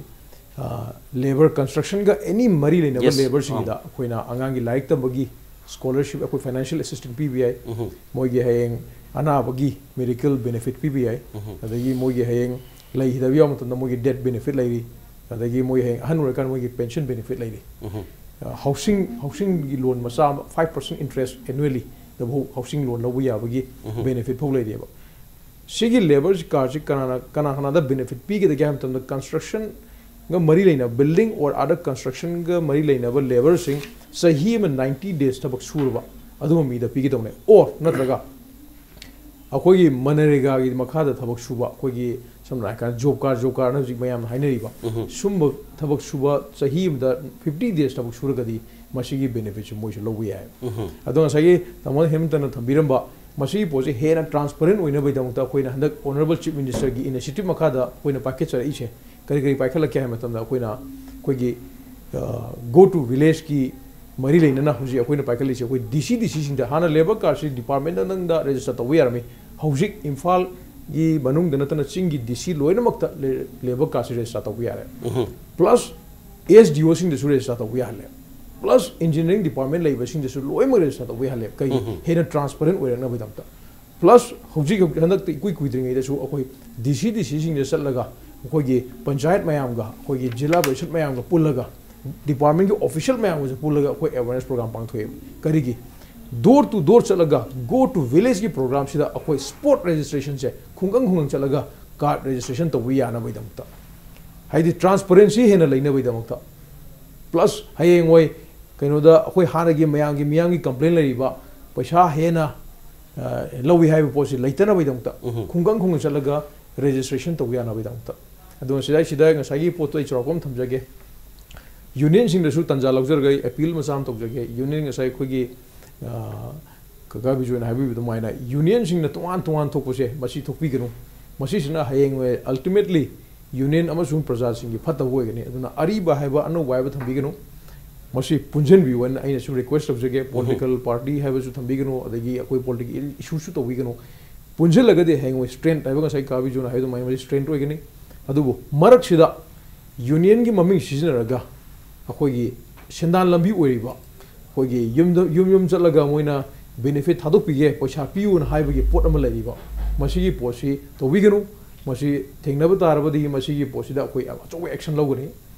ꯑ, ꯂꯦꯕꯔ ꯀꯟꯁꯇ꯭ꯔꯛꯁꯟꯒ ꯑꯦꯅꯤ ꯃꯔꯤ ꯂꯩꯅꯕ ꯌꯦꯁ꯫ ꯂꯦꯕꯔꯁꯤꯡꯗ ꯑꯩꯈꯣꯏꯅ ꯑꯉꯥꯡꯒꯤ ꯂꯥꯏꯔꯤꯛ ꯇꯝꯕꯒꯤ ꯁ꯭ꯀꯣꯂꯔꯁꯤꯞ, ꯑꯩꯈꯣꯏ ꯐꯥꯏꯅꯥꯟꯁꯤꯌꯦꯜ ꯑꯦꯁꯤꯁꯇꯦꯟꯁ ꯄꯤꯕ ꯌꯥꯏ꯫ ꯃꯣꯏꯒꯤ ꯍꯌꯦꯡ ꯑꯅꯥꯕꯒꯤ ꯃꯦꯗꯤꯀꯦꯜ ꯕꯦꯅꯤꯐꯤꯠ ꯄꯤꯕ ꯌꯥꯏ꯫ ꯑꯗꯒꯤ ꯃꯣꯏꯒꯤ ꯍꯌꯦꯡ ꯂꯩꯈꯤꯗꯕ ꯌꯥꯎꯕ ꯃꯇꯝꯗ ꯃꯣꯏꯒꯤ ꯗꯦꯠ ꯕꯦꯅꯤꯐꯤꯠ ꯂꯩꯔꯤ꯫ ꯑꯗꯒꯤ ꯃꯣꯏ ꯍꯌꯦꯡ ꯑꯍꯟ ꯑꯣꯏꯔꯀꯥꯟꯗ ꯃꯣꯏꯒꯤ ꯄꯦꯟꯁꯟ ꯕꯦꯅꯤꯐꯤꯠ ꯂꯩꯔꯤ꯫ ꯑ, ꯍꯥꯎꯁꯤꯡ, ꯍꯥꯎꯁꯤꯡꯒꯤ ꯂꯣꯟ ꯃꯆꯥ ꯑꯃ, ꯐꯥꯏꯚ ꯄꯥꯔꯁꯦꯟ ꯏꯟꯇꯔꯦꯁ ꯑꯦꯅꯨꯋꯦꯂꯤ ꯗꯐꯥꯎ ꯍꯥꯎꯁꯤꯡ ꯂꯣꯟ ꯂꯧꯕ ꯌꯥꯕꯒꯤ ꯕꯦꯅꯤꯐꯤꯠ ꯐꯥꯎ ꯂꯩꯔꯤꯑꯕ꯫ ꯁꯤꯒꯤ ꯂꯦꯕꯔ ꯀꯥꯔꯗꯁꯤ ꯀꯅꯥꯅ, ꯀꯅꯥ ꯀꯅꯥꯗ ꯕꯦꯅꯤꯐꯤꯠ ꯄꯤꯒꯗꯒꯦ ꯍꯥꯏꯕ ꯃꯇꯝꯗ, ꯀꯟꯁꯇ꯭ꯔꯛꯁꯟꯒ ꯃꯔꯤ ꯂꯩꯅꯕ, ꯕꯤꯜꯗꯤꯡ ꯑꯣꯔ ꯑꯗꯔ ꯀꯟꯁꯇ꯭ꯔꯛꯁꯟꯒ ꯃꯔꯤ ꯂꯩꯅꯕ ꯂꯦꯕꯔꯁꯤꯡ ꯆꯍꯤ ꯑꯃ ꯅꯥꯏꯟꯇꯤ ꯗꯦꯖ ꯊꯕꯛ ꯁꯨꯔꯕ ꯑꯗꯨꯒꯨꯝꯕ ꯃꯤꯗ ꯄꯤꯒꯗꯧꯅꯦ꯫ ꯑꯣꯔ ꯅꯠꯇ꯭ꯔꯒ ꯑꯩꯈꯣꯏꯒꯤ ꯃꯅꯔꯦꯒꯥꯒꯤ ꯃꯈꯥꯗ ꯊꯕꯛ ꯁꯨꯕ, ꯑꯩꯈꯣꯏꯒꯤ ꯁꯝꯅ ꯍꯥꯏꯔꯀꯥꯟꯗ ꯖꯣꯕ ꯀꯥꯔ, ꯖꯣꯕ ꯀꯥꯔꯅ ꯍꯧꯖꯤꯛ ꯃꯌꯥꯝꯅ ꯍꯥꯏꯅꯔꯤꯕ, ꯎꯝ꯫ ꯁꯨꯝꯕ ꯊꯕꯛ ꯁꯨꯕ, ꯆꯍꯤ ꯑꯃꯗ fifty days ꯊꯕꯛ ꯁꯨꯔꯒꯗꯤ ꯃꯁꯤꯒꯤ ꯕꯦꯅꯤꯐꯤꯠꯁꯨ ꯃꯣꯏꯁꯨ ꯂꯧꯕ ꯌꯥꯏ꯫ ꯎꯝ꯫ ꯑꯗꯣ ꯉꯁꯥꯏꯒꯤ ꯇꯥꯃꯣ ꯍꯦꯃꯟꯇꯅ ꯊꯝꯕꯤꯔꯝꯕ ꯃꯁꯤꯒꯤ ꯄꯣꯠꯁꯦ ꯍꯦꯟꯅ ꯇ꯭ꯔꯥꯟꯁꯄꯔꯦꯟ ꯑꯣꯏꯅꯕꯒꯤꯗꯃꯛꯇ ꯑꯩꯈꯣꯏꯅ ꯍꯟꯗꯛ ꯑꯣꯅꯔꯦꯕꯜ ꯆꯤꯐ ꯃꯤꯅꯤꯁꯇꯔꯒꯤ ꯏꯅꯤꯁꯤꯌꯦꯇꯤꯚ ꯃꯈꯥꯗ ꯑꯩꯈꯣꯏꯅ ꯄꯥꯏꯈꯠꯆꯔꯛꯏꯁꯦ ꯀꯔꯤ ꯀꯔꯤ ꯄꯥꯏꯈꯠꯂꯛꯀꯦ ꯍꯥꯏꯕ ꯃꯇꯝꯗ ꯑꯩꯈꯣꯏꯅ ꯑꯩꯈꯣꯏꯒꯤ ꯒꯣ ꯇꯨ ꯚꯤꯂꯦꯖꯀꯤ ꯃꯔꯤ ꯂꯩꯅꯅ ꯍꯧꯖꯤꯛ ꯑꯩꯈꯣꯏꯅ ꯄꯥꯏꯈꯠꯂꯤꯁꯦ ꯑꯩꯈꯣꯏ ꯗꯤ ꯁꯤ ꯗꯤ ꯁꯤꯁꯤꯡꯗ ꯍꯥꯟꯅ ꯂꯦꯕꯔ ꯀꯥꯔꯗꯁꯤ ꯗꯤꯄꯥꯔꯠꯃꯦꯟꯗ ꯅꯪꯗ ꯔꯦꯖꯤꯁꯇꯔ ꯇꯧꯕ ꯌꯥꯔꯝꯃꯤ꯫ ꯍꯧꯖꯤꯛ ꯏꯝꯐꯥꯜꯒꯤ ꯃꯅꯨꯡꯗ ꯅꯠꯇꯅ ꯆꯤꯡꯒꯤ ꯗꯤ ꯁꯤ ꯂꯣꯏꯅꯃꯛꯇ ꯂꯦꯕꯔ ꯀꯥꯔꯗꯁꯤ ꯔꯦꯖꯤꯁꯇꯔ ꯇꯧꯕ ꯌꯥꯔꯦ꯫ ꯎꯝ꯫ ꯄ꯭ꯂꯁ ꯑꯦꯁ ꯗꯤ ꯑꯣꯁꯤꯡꯗꯁꯨ ꯔꯦꯖꯤꯁꯇꯔ ꯇꯧꯕ ꯌꯥꯍꯜꯂꯦ꯫ ꯄ꯭ꯂꯁ ꯏꯟꯖꯤꯅꯤꯌꯥꯔꯤꯡ ꯗꯤꯄꯥꯔꯠꯃꯦꯟ ꯂꯩꯕꯁꯤꯡꯗꯁꯨ ꯂꯣꯏꯅꯃꯛ ꯔꯦꯖꯤꯁꯇꯔ ꯇꯧꯕ ꯌꯥꯍꯜꯂꯦ꯫ ꯀꯩꯒꯤ? ꯎꯝ꯫ ꯍꯦꯟꯅ ꯇ꯭ꯔꯥꯟꯁꯄꯔꯦꯟ ꯑꯣꯏꯔꯛꯅꯕꯒꯤꯗꯃꯛꯇ꯫ ꯄ꯭ꯂꯁ ꯍꯧꯖꯤꯛ ꯍꯟꯗꯛꯇ ꯏꯀꯨꯏ ꯀꯨꯏꯗ꯭ꯔꯤꯉꯩꯗꯁꯨ ꯑꯩꯈꯣꯏ ꯗꯤ ꯁꯤ ꯗꯤ ꯁꯤꯁꯤꯡꯗ ꯆꯠꯂꯒ ꯑꯩꯈꯣꯏꯒꯤ ꯄꯟꯆꯥꯌꯠ ꯃꯌꯥꯝꯒ, ꯑꯩꯈꯣꯏꯒꯤ ꯖꯤꯂꯥ ꯄꯔꯤꯁꯠ ꯃꯌꯥꯝꯒ ꯄꯨꯜꯂꯒ, ꯗꯤꯄꯥꯔꯠꯃꯦꯟꯒꯤ ꯑꯣꯐꯤꯁꯤꯌꯦꯜ ꯃꯌꯥꯝꯒꯁꯨ ꯄꯨꯜꯂꯒ ꯑꯩꯈꯣꯏ ꯑꯦꯋꯦꯔꯅꯦꯁ ꯄ꯭ꯔꯣꯒ꯭ꯔꯥꯝ ꯄꯥꯡꯊꯣꯛꯑꯦꯕ꯫ ꯀꯔꯤꯒꯤ? ꯗꯣꯔ ꯇꯨ ꯗꯣꯔ ꯆꯠꯂꯒ, ꯒꯣ ꯇꯨ ꯚꯤꯂꯦꯖꯀꯤ ꯄ꯭ꯔꯣꯒ꯭ꯔꯥꯝꯁꯤꯗ ꯑꯩꯈꯣꯏ ꯁ꯭ꯄꯣꯠ ꯔꯦꯖꯤꯁꯇ꯭ꯔꯦꯁꯟꯁꯦ ꯈꯨꯡꯒꯪ ꯈꯨꯡꯒꯪ ꯆꯠꯂꯒ ꯀꯥꯔꯗ ꯔꯦꯖꯤꯁꯇ꯭ꯔꯦꯁꯟ ꯇꯧꯕ ꯌꯥꯅꯕꯒꯤꯗꯃꯛꯇ, ꯍꯥꯏꯗꯤ ꯇ꯭ꯔꯥꯟꯁꯄꯔꯦꯟꯁꯤ ꯍꯦꯟꯅ ꯂꯩꯅꯕꯒꯤꯗꯃꯛꯇ꯫ ꯄ꯭ꯂꯁ ꯍꯌꯦꯡꯋꯥꯏ ꯀꯩꯅꯣꯗ ꯑꯩꯈꯣꯏ ꯍꯥꯟꯅꯒꯤ ꯃꯌꯥꯝꯒꯤ, ꯃꯤꯌꯥꯝꯒꯤ ꯀꯝꯄ꯭ꯂꯦꯟ ꯂꯩꯔꯤꯕ ꯄꯩꯁꯥ ꯍꯦꯟꯅ ꯑ, ꯂꯧꯏ ꯍꯥꯏꯕ ꯄꯣꯠꯁꯤ ꯂꯩꯇꯅꯕꯒꯤꯗꯃꯛꯇ, ꯎꯝ꯫ ꯈꯨꯡꯒꯪ ꯈꯨꯡꯒꯪ ꯆꯠꯂꯒ ꯔꯦꯖꯤꯁꯇ꯭ꯔꯦꯁꯟ ꯇꯧꯕ ꯌꯥꯅꯕꯒꯤꯗꯃꯛꯇ꯫ ꯑꯗꯨꯅ ꯁꯤꯗꯩꯁꯤꯗ ꯉꯁꯥꯏꯒꯤ ꯄꯣꯠꯇꯣ ꯑꯩ ꯆꯥꯎꯔꯥꯛꯄ ꯑꯃ ꯊꯝꯖꯒꯦ꯫ ꯌꯨꯅꯤꯌꯟꯁꯤꯡꯗꯁꯨ ꯇꯥꯟꯖꯥ ꯂꯧꯖꯔꯒ ꯑꯩ ꯑꯦꯄꯤꯜ ꯃꯆꯥ ꯑꯃ ꯇꯧꯖꯒꯦ꯫ ꯌꯨꯅꯤꯌꯟ ꯉꯁꯥꯏ ꯑꯩꯈꯣꯏꯒꯤ, ꯑ, ꯀꯀꯥ ꯕꯤꯖꯣꯏꯅ ꯍꯥꯏꯕꯤꯕ ꯑꯗꯨꯃꯥꯏꯅ ꯌꯨꯅꯤꯌꯟꯁꯤꯡꯅ ꯇꯣꯉꯥꯟ ꯇꯣꯉꯥꯟ ꯊꯣꯛꯄꯁꯦ ꯃꯁꯤ ꯊꯣꯛꯄꯤꯒꯅꯨ꯫ ꯃꯁꯤꯁꯤꯅ ꯍꯌꯦꯡ ꯑꯜꯇꯤꯃꯦꯠꯂꯤ ꯌꯨꯅꯤꯌꯟ ꯑꯃꯁꯨꯡ ꯄ꯭ꯔꯖꯥꯁꯤꯡꯒꯤ ꯐꯠꯇꯕ ꯑꯣꯏꯒꯅꯤ꯫ ꯑꯗꯨꯅ ꯑꯔꯤꯕ ꯍꯥꯏꯕ, ꯑꯅꯧꯕ ꯍꯥꯏꯕ ꯊꯝꯕꯤꯒꯅꯨ꯫ ꯃꯁꯤ ꯄꯨꯟꯁꯤꯟꯕꯤꯌꯨ ꯍꯥꯏꯅ ꯑꯩꯅꯁꯨ ꯔꯤꯀ꯭ꯋꯦꯁ ꯇꯧꯖꯒꯦ꯫ ꯎꯝ꯫ ꯄꯣꯂꯤꯇꯤꯀꯦꯜ ꯄꯥꯔꯇꯤ ꯍꯥꯏꯕꯁꯨ ꯊꯝꯕꯤꯒꯅꯨ, ꯑꯗꯒꯤ ꯑꯩꯈꯣꯏ ꯄꯣꯂꯤꯇꯤꯀꯦꯜ ꯏꯁꯨꯁꯨ ꯇꯧꯕꯤꯒꯅꯨ꯫ ꯄꯨꯟꯁꯤꯜꯂꯒꯗꯤ ꯍꯌꯦꯡꯋꯥꯏ ꯁ꯭ꯇꯔꯦꯡꯊ ꯍꯥꯏꯕ ꯉꯁꯥꯏ ꯀꯥ ꯕꯤꯖꯨꯅ ꯍꯥꯏꯕ ꯑꯗꯨꯃꯥꯏꯅ ꯃꯁꯤ ꯁ꯭ꯇꯔꯦꯡꯊ ꯑꯣꯏꯒꯅꯤ꯫ ꯑꯗꯨꯕꯨ ꯃꯔꯛꯁꯤꯗ ꯌꯨꯅꯤꯌꯟꯒꯤ ꯃꯃꯤꯡ ꯁꯤꯖꯤꯟꯅꯔꯒ ꯑꯩꯈꯣꯏꯒꯤ ꯁꯦꯟꯗꯥꯟ ꯂꯝꯕꯤ ꯑꯣꯏꯔꯤꯕ ꯑꯩꯈꯣꯏꯒꯤ ꯌꯨꯝꯗ, ꯌꯨꯝ ꯌꯨꯝ ꯆꯠꯂꯒ ꯃꯣꯏꯅ ꯕꯦꯅꯤꯐꯤꯠ ꯊꯥꯗꯣꯛꯄꯤꯒꯦ, ꯄꯩꯁꯥ ꯄꯤꯌꯨꯅ ꯍꯥꯏꯕꯒꯤ ꯄꯣꯠ ꯑꯃ ꯂꯩꯔꯤꯕ, ꯃꯁꯤꯒꯤ ꯄꯣꯠꯁꯤ ꯇꯧꯕꯤꯒꯅꯨ꯫ ꯃꯁꯤ ꯊꯦꯡꯅꯕ ꯇꯥꯔꯕꯗꯤ ꯃꯁꯤꯒꯤ ꯄꯣꯠꯁꯤꯗ ꯑꯩꯈꯣꯏ ꯑꯆꯧꯕ ꯑꯦꯛꯁꯟ ꯂꯧꯒꯅꯤ꯫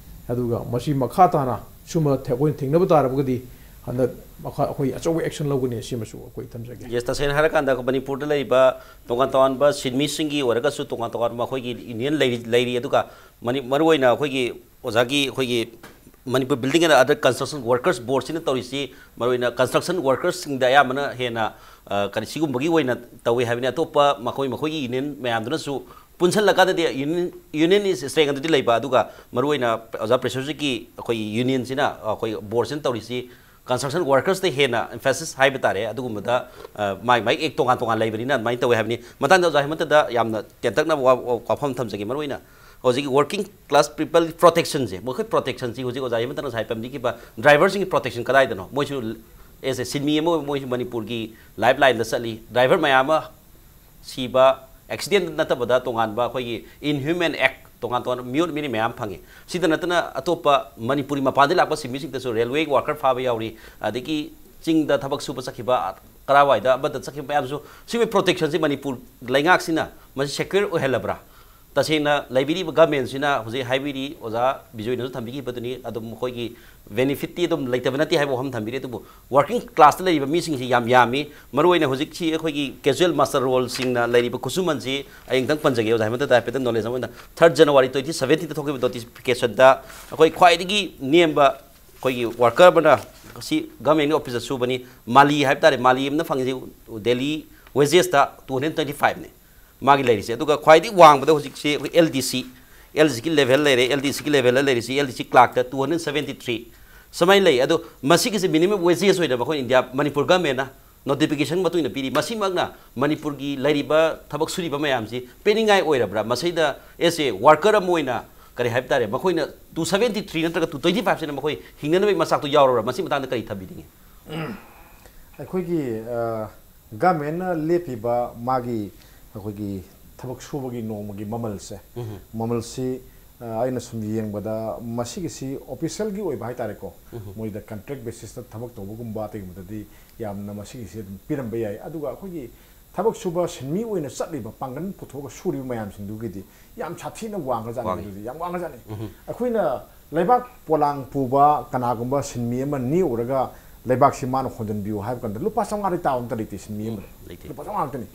ꯑꯗꯨꯒ ꯃꯁꯤ ꯃꯈꯥ ꯇꯥꯅ ꯁꯨꯝꯕ ꯊꯦ-, ꯑꯩꯈꯣꯏꯅ ꯊꯦꯡꯅꯕ ꯇꯥꯔꯕꯒꯗꯤ ꯍꯟꯗꯛ ꯃꯈꯥ ꯑꯩꯈꯣꯏ ꯑꯆꯧꯕ ꯑꯦꯛꯁꯟ ꯂꯧꯒꯅꯤ꯫ ꯁꯤꯃꯁꯨ ꯑꯩꯈꯣꯏ ꯊꯝꯖꯒꯦ꯫ ꯌꯦꯁ, ꯇꯁꯦꯡꯅ ꯍꯥꯏꯔꯀꯥꯟꯗ ꯑꯩꯈꯣꯏ ꯃꯅꯤꯄꯨꯔꯗ ꯂꯩꯔꯤꯕ ꯇꯣꯉꯥꯟ ꯇꯣꯉꯥꯟꯕ ꯁꯤꯟꯃꯤꯁꯤꯡꯒꯤ ꯑꯣꯏꯔꯒꯁꯨ ꯇꯣꯉꯥꯟ ꯇꯣꯉꯥꯟꯕ ꯃꯈꯣꯏꯒꯤ ꯌꯨꯅꯤꯌꯟ ꯂꯩꯔꯤ, ꯂꯩꯔꯤ꯫ ꯑꯗꯨꯒ ꯃꯅꯤ-, ꯃꯔꯨꯑꯣꯏꯅ ꯑꯩꯈꯣꯏꯒꯤ ꯑꯣꯖꯥꯒꯤ ꯑꯩꯈꯣꯏꯒꯤ Manipur building and other construction workers ꯕꯣꯔꯗꯁꯤꯅ ꯇꯧꯔꯤꯁꯤ ꯃꯔꯨꯑꯣꯏꯅ ꯀꯟꯁꯇ꯭ꯔꯛꯁꯟ ꯋꯥꯔꯀꯔꯁꯤꯡꯗ ꯑꯌꯥꯝꯕꯅ ꯍꯦꯟꯅ, ꯑ, ꯀꯔꯤ, ꯁꯤꯒꯨꯝꯕꯒꯤ ꯑꯣꯏꯅ ꯇꯧꯏ ꯍꯥꯏꯕꯅꯤ꯫ ꯑꯇꯣꯞꯄ ꯃꯈꯣꯏ, ꯃꯈꯣꯏꯒꯤ ꯌꯨꯅꯤꯌꯟ ꯃꯌꯥꯝꯗꯨꯅꯁꯨ ꯄꯨꯟꯁꯤꯜꯂꯀꯥꯟꯗꯗꯤ ꯌꯨꯅꯤꯌꯟ ꯌꯨꯅꯤꯌꯟ ꯏꯁ ꯏꯁꯇ꯭ꯔꯦꯡ ꯑꯗꯨꯗꯤ ꯂꯩꯕ꯫ ꯑꯗꯨꯒ ꯃꯔꯨꯑꯣꯏꯅ ꯑꯣꯖꯥ ꯄ꯭ꯔꯦꯁꯔꯁꯤꯒꯤ ꯑꯩꯈꯣꯏꯒꯤ ꯌꯨꯅꯤꯌꯟꯁꯤꯅ, ꯑꯩꯈꯣꯏ ꯕꯣꯔꯗꯁꯤꯅ ꯇꯧꯔꯤꯁꯤ ꯀꯟꯁꯇ꯭ꯔꯛꯁꯟ ꯋꯥꯔꯀꯔꯁꯇ ꯍꯦꯟꯅ ꯑꯦꯝꯐꯦꯁꯤꯁ ꯍꯥꯏꯕ ꯇꯥꯔꯦ꯫ ꯑꯗꯨꯒꯨꯝꯕꯗ ꯃꯥꯏ ꯃꯥꯏ ꯑꯦꯛ ꯇꯣꯉꯥꯟ ꯇꯣꯉꯥꯟ ꯂꯩꯕꯅꯤꯅ ꯑꯗꯨꯃꯥꯏꯅ ꯇꯧꯋꯦ ꯍꯥꯏꯕꯅꯤ꯫ ꯃꯇꯥꯡꯗ ꯑꯣꯖꯥ ꯍꯦꯃꯟꯇꯗ ꯌꯥꯝꯅ ꯇꯦꯟꯇꯛꯅ ꯋꯥꯐꯝ ꯊꯝꯖꯒꯦ꯫ ꯃꯔꯨꯑꯣꯏꯅ ꯍꯧꯖꯤꯛꯀꯤ ꯋꯥꯔꯀꯤꯡ ꯀ꯭ꯂꯥꯁ ꯄꯤꯄꯜ ꯄ꯭ꯔꯣꯇꯦꯛꯁꯟꯁꯦ, ꯃꯈꯣꯏ ꯄ꯭ꯔꯣꯇꯦꯛꯁꯟꯁꯤ ꯍꯧꯖꯤꯛ ꯑꯣꯖꯥ ꯍꯦꯃꯟꯇꯅ ꯉꯁꯥꯏ ꯄꯟꯕꯤꯈꯤꯕ ꯗ꯭ꯔꯥꯏꯚꯔꯁꯤꯡꯒꯤ ꯄ꯭ꯔꯣꯇꯦꯛꯁꯟ ꯀꯗꯥꯏꯗꯅꯣ? ꯃꯣꯏꯁꯨ ꯑꯦꯁ ꯑꯦ ꯁꯤꯟꯃꯤ ꯑꯃ ꯑꯣꯏꯅ ꯃꯣꯏꯁꯨ ꯃꯅꯤꯄꯨꯔꯒꯤ ꯂꯥꯏꯐ ꯂꯥꯏꯟꯗ ꯆꯠꯂꯤ꯫ ꯗ꯭ꯔꯥꯏꯚꯔ ꯃꯌꯥꯝ ꯑꯃ ꯁꯤꯕ, ꯑꯦꯛꯁꯤꯗꯦꯟ ꯅꯠꯇꯕꯗ ꯇꯣꯉꯥꯟꯕ ꯑꯩꯈꯣꯏꯒꯤ ꯏꯟꯍ꯭ꯌꯨꯃꯦꯟ ꯑꯦꯛ, ꯇꯣꯉꯥꯟ ꯇꯣꯉꯥꯟꯕ ꯃꯤꯑꯣꯠ ꯃꯤꯅꯩ ꯃꯌꯥꯝ ꯐꯪꯉꯤ꯫ ꯁꯤꯗ ꯅꯠꯇꯅ ꯑꯇꯣꯞꯄ ꯃꯅꯤꯄꯨꯔꯤ ꯃꯄꯥꯟꯗꯒꯤ ꯂꯥꯛꯄ ꯁꯤꯟꯃꯤꯁꯤꯡꯗꯁꯨ ꯔꯦꯜꯋꯦꯒꯤ ꯋꯥꯔꯀꯔ ꯐꯥꯕ ꯌꯥꯎꯔꯤ, ꯑꯗꯒꯤ ꯆꯤꯡꯗ ꯊꯕꯛ ꯁꯨꯕ ꯆꯠꯈꯤꯕ, ꯀꯔꯥꯏꯋꯥꯏꯗ ꯑꯃꯗ ꯆꯠꯈꯤꯕ ꯃꯌꯥꯝꯁꯨ ꯁꯤꯒꯤ ꯄ꯭ꯔꯣꯇꯦꯛꯁꯟꯁꯤ ꯃꯅꯤꯄꯨꯔ ꯂꯩꯉꯥꯛꯁꯤꯅ ꯃꯁꯤ ꯁꯦꯀ꯭ꯌꯣꯔ ꯑꯣꯏꯍꯜꯂꯕ꯭ꯔꯥ? ꯇꯁꯦꯡꯅ ꯂꯩꯕꯤꯔꯤꯕ ꯒꯃꯦꯟꯁꯤꯅ ꯍꯧꯖꯤꯛ ꯍꯥꯏꯕꯤꯔꯤ, ꯑꯣꯖꯥ ꯕꯤꯖꯣꯏꯅꯁꯨ ꯊꯝꯕꯤꯈꯤꯕꯗꯨꯅꯤ꯫ ꯑꯗꯨꯝ ꯃꯈꯣꯏꯒꯤ ꯕꯦꯅꯤꯐꯤꯠꯇꯤ ꯑꯗꯨꯝ ꯂꯩꯇꯕ ꯅꯠꯇꯦ ꯍꯥꯏꯕ ꯋꯥꯐꯝ ꯊꯝꯕꯤꯔꯤ꯫ ꯑꯗꯨꯕꯨ ꯋꯥꯔꯀꯤꯡ ꯀ꯭ꯂꯥꯁꯇ ꯂꯩꯔꯤꯕ ꯃꯤꯁꯤꯡꯁꯤ ꯌꯥꯝ ꯌꯥꯝꯃꯤ꯫ ꯃꯔꯨꯑꯣꯏꯅ ꯍꯧꯖꯤꯛꯁꯤ ꯑꯩꯈꯣꯏꯒꯤ ꯀꯦꯖꯨꯋꯦꯜ ꯃꯁꯇꯔ ꯔꯣꯜꯁꯤꯡꯅ ꯂꯩꯔꯤꯕ ꯈꯨꯠꯁꯨꯃꯟꯁꯤ ꯑꯩ ꯑꯃꯨꯛꯇꯪ ꯄꯟꯖꯒꯦ, ꯑꯣꯖꯥ ꯍꯦꯃꯟꯇꯗ ꯍꯥꯏꯐꯦꯠꯇꯪ ꯅꯣꯂꯦꯖ ꯑꯃ ꯑꯣꯏꯅ꯫ ꯊꯥꯔꯠ ꯖꯅꯋꯥꯔꯤ ꯇ꯭ꯋꯦꯟꯇꯤ ꯁꯕꯦꯟꯇꯤꯟꯗ ꯊꯣꯛꯈꯤꯕ ꯅꯣꯇꯤꯐꯤꯀꯦꯁꯟꯗ ꯑꯩꯈꯣꯏ ꯈ꯭ꯋꯥꯏꯗꯒꯤ ꯅꯦꯝꯕ ꯑꯩꯈꯣꯏꯒꯤ ꯋꯥꯔꯀꯔ ꯑꯃꯅ ꯁꯤ ꯒꯃꯦꯟꯒꯤ ꯑꯣꯐꯤꯁꯇ ꯁꯨꯕꯅꯤ, ꯃꯥꯂꯤ ꯍꯥꯏꯕ ꯇꯥꯔꯦ, ꯃꯥꯂꯤ ꯑꯃꯅ ꯐꯪꯉꯤꯁꯤ ꯗꯦꯂꯤ ꯋꯦꯖꯦꯁꯇ ꯇꯨ ꯍꯟꯗ꯭ꯔꯦꯠ ꯇ꯭ꯋꯦꯟꯇꯤ ꯐꯥꯏꯚꯅꯤ꯫ ꯃꯥꯒꯤ ꯂꯩꯔꯤꯁꯦ꯫ ꯑꯗꯨꯒ ꯈ꯭ꯋꯥꯏꯗꯒꯤ ꯋꯥꯡꯕꯗ ꯍꯧꯖꯤꯛꯁꯤ ꯑꯩꯈꯣꯏ ꯑꯦꯜ ꯗꯤ ꯁꯤ, ꯑꯦꯜ ꯗꯤ ꯁꯤꯒꯤ ꯂꯦꯚꯦꯜ ꯂꯩꯔꯦ, ꯑꯦꯜ ꯗꯤ ꯁꯤꯒꯤ ꯂꯦꯚꯦꯜꯗ ꯂꯩꯔꯤꯁꯤ ꯑꯦꯜ ꯗꯤ ꯁꯤ ꯀ꯭ꯂꯥꯔꯛꯇ ꯇꯨ ꯍꯟꯗ꯭ꯔꯦꯠ ꯁꯕꯦꯟꯇꯤ ꯊ꯭ꯔꯤ ꯁꯨꯃꯥꯏꯅ ꯂꯩ꯫ ꯑꯗꯣ ꯃꯁꯤꯒꯤꯁꯤ ꯃꯤꯅꯤꯃꯝ ꯋꯦꯖꯦꯁ ꯑꯣꯏꯅ ꯃꯈꯣꯏ ꯏꯟꯗꯤꯌꯥ, ꯃꯅꯤꯄꯨꯔ ꯒꯃꯦꯟꯅ ꯅꯣꯇꯤꯐꯤꯀꯦꯁꯟ ꯃꯇꯨꯡ ꯏꯟꯅ ꯄꯤꯔꯤ꯫ ꯃꯁꯤꯃꯛꯅ ꯃꯅꯤꯄꯨꯔꯒꯤ ꯂꯩꯔꯤꯕ ꯊꯕꯛ ꯁꯨꯔꯤꯕ ꯃꯌꯥꯝꯁꯤ ꯄꯦꯟꯅꯤꯡꯉꯥꯏ ꯑꯣꯏꯔꯕ꯭ꯔꯥ? ꯃꯁꯤꯗ ꯑꯦꯁ ꯑꯦ ꯋꯥꯔꯀꯔ ꯑꯃ ꯑꯣꯏꯅ ꯀꯔꯤ ꯍꯥꯏꯕ ꯇꯥꯔꯦ, ꯃꯈꯣꯏꯅ ꯇꯨ ꯁꯕꯦꯟꯇꯤ ꯊ꯭ꯔꯤ ꯅꯠꯇ꯭ꯔꯒ ꯇꯨ ꯇ꯭ꯋꯦꯟꯇꯤ ꯐꯥꯏꯚꯁꯤꯅ ꯃꯈꯣꯏ ꯍꯤꯡꯅꯅꯕꯒꯤ ꯃꯆꯥꯛꯇꯨ ꯌꯥꯎꯔꯕ꯭ꯔꯥ? ꯃꯁꯤ ꯃꯇꯥꯡꯗ ꯀꯔꯤ ꯊꯝꯕꯤꯅꯤꯡꯉꯤ? ꯑꯩꯈꯣꯏꯒꯤ ꯒꯃꯦꯟꯅ ꯂꯦꯞꯄꯤꯕ ꯃꯥꯒꯤ ꯑꯩꯈꯣꯏꯒꯤ ꯊꯕꯛ ꯁꯨꯕꯒꯤ ꯅꯣꯡꯃꯒꯤ ꯃꯃꯜꯁꯦ, ꯃꯃꯜꯁꯤ ꯑꯩꯅ ꯁꯨꯝ ꯌꯦꯡꯕꯗ ꯃꯁꯤꯒꯤꯁꯤ ꯑꯣꯐꯤꯁꯦꯜꯒꯤ ꯑꯣꯏꯕ ꯍꯥꯏꯇꯥꯔꯦꯀꯣ, ꯃꯣꯏꯗ ꯀꯟꯇ꯭ꯔꯦꯛ ꯕꯦꯁꯤꯁꯇ ꯊꯕꯛ ꯇꯧꯕꯒꯨꯝꯕ ꯑꯇꯩꯒꯨꯝꯕꯗꯗꯤ ꯌꯥꯝꯅ ꯃꯁꯤꯒꯤꯁꯤ ꯑꯗꯨꯝ ꯄꯤꯔꯝꯕ ꯌꯥꯏ꯫ ꯑꯗꯨꯒ ꯑꯩꯈꯣꯏꯒꯤ ꯊꯕꯛ ꯁꯨꯕ ꯁꯤꯟꯃꯤ ꯑꯣꯏꯅ ꯆꯠꯂꯤꯕ ꯄꯥꯡꯒꯜ ꯄꯨꯊꯣꯛꯑꯒ ꯁꯨꯔꯤꯕ ꯃꯌꯥꯝꯁꯤꯡꯗꯨꯒꯤꯗꯤ ꯌꯥꯝ ꯁꯥꯊꯤꯅ ꯋꯥꯡꯈ꯭ꯔꯖꯥꯠꯅꯤ꯫ ꯋꯥꯡꯉꯤ꯫ ꯑꯗꯨꯗꯤ ꯌꯥꯝ ꯋꯥꯡꯈ꯭ꯔꯖꯥꯠꯅꯤ꯫ ꯑꯩꯈꯣꯏꯅ ꯂꯩꯕꯥꯛ ꯄꯣꯂꯥꯡ ꯄꯨꯕ ꯀꯅꯥꯒꯨꯝꯕ ꯁꯤꯟꯃꯤ ꯑꯃ ꯅꯦꯛꯎꯔꯒ ꯂꯩꯕꯥꯛꯁꯤ ꯃꯥꯅ ꯍꯣꯟꯖꯤꯟꯕꯤꯌꯨ ꯍꯥꯏꯕ ꯀꯥꯟꯗ ꯂꯨꯄꯥ ꯆꯥꯝꯃꯉꯥꯗꯒꯤ ꯇꯥꯕ ꯑꯝꯇ ꯂꯩꯇꯦ ꯁꯤꯟꯃꯤ ꯑꯃꯗ꯫ ꯂꯩꯇꯦ꯫ ꯂꯨꯄꯥ ꯆꯥꯝꯃꯉꯥ ꯉꯥꯛꯇꯅꯤ꯫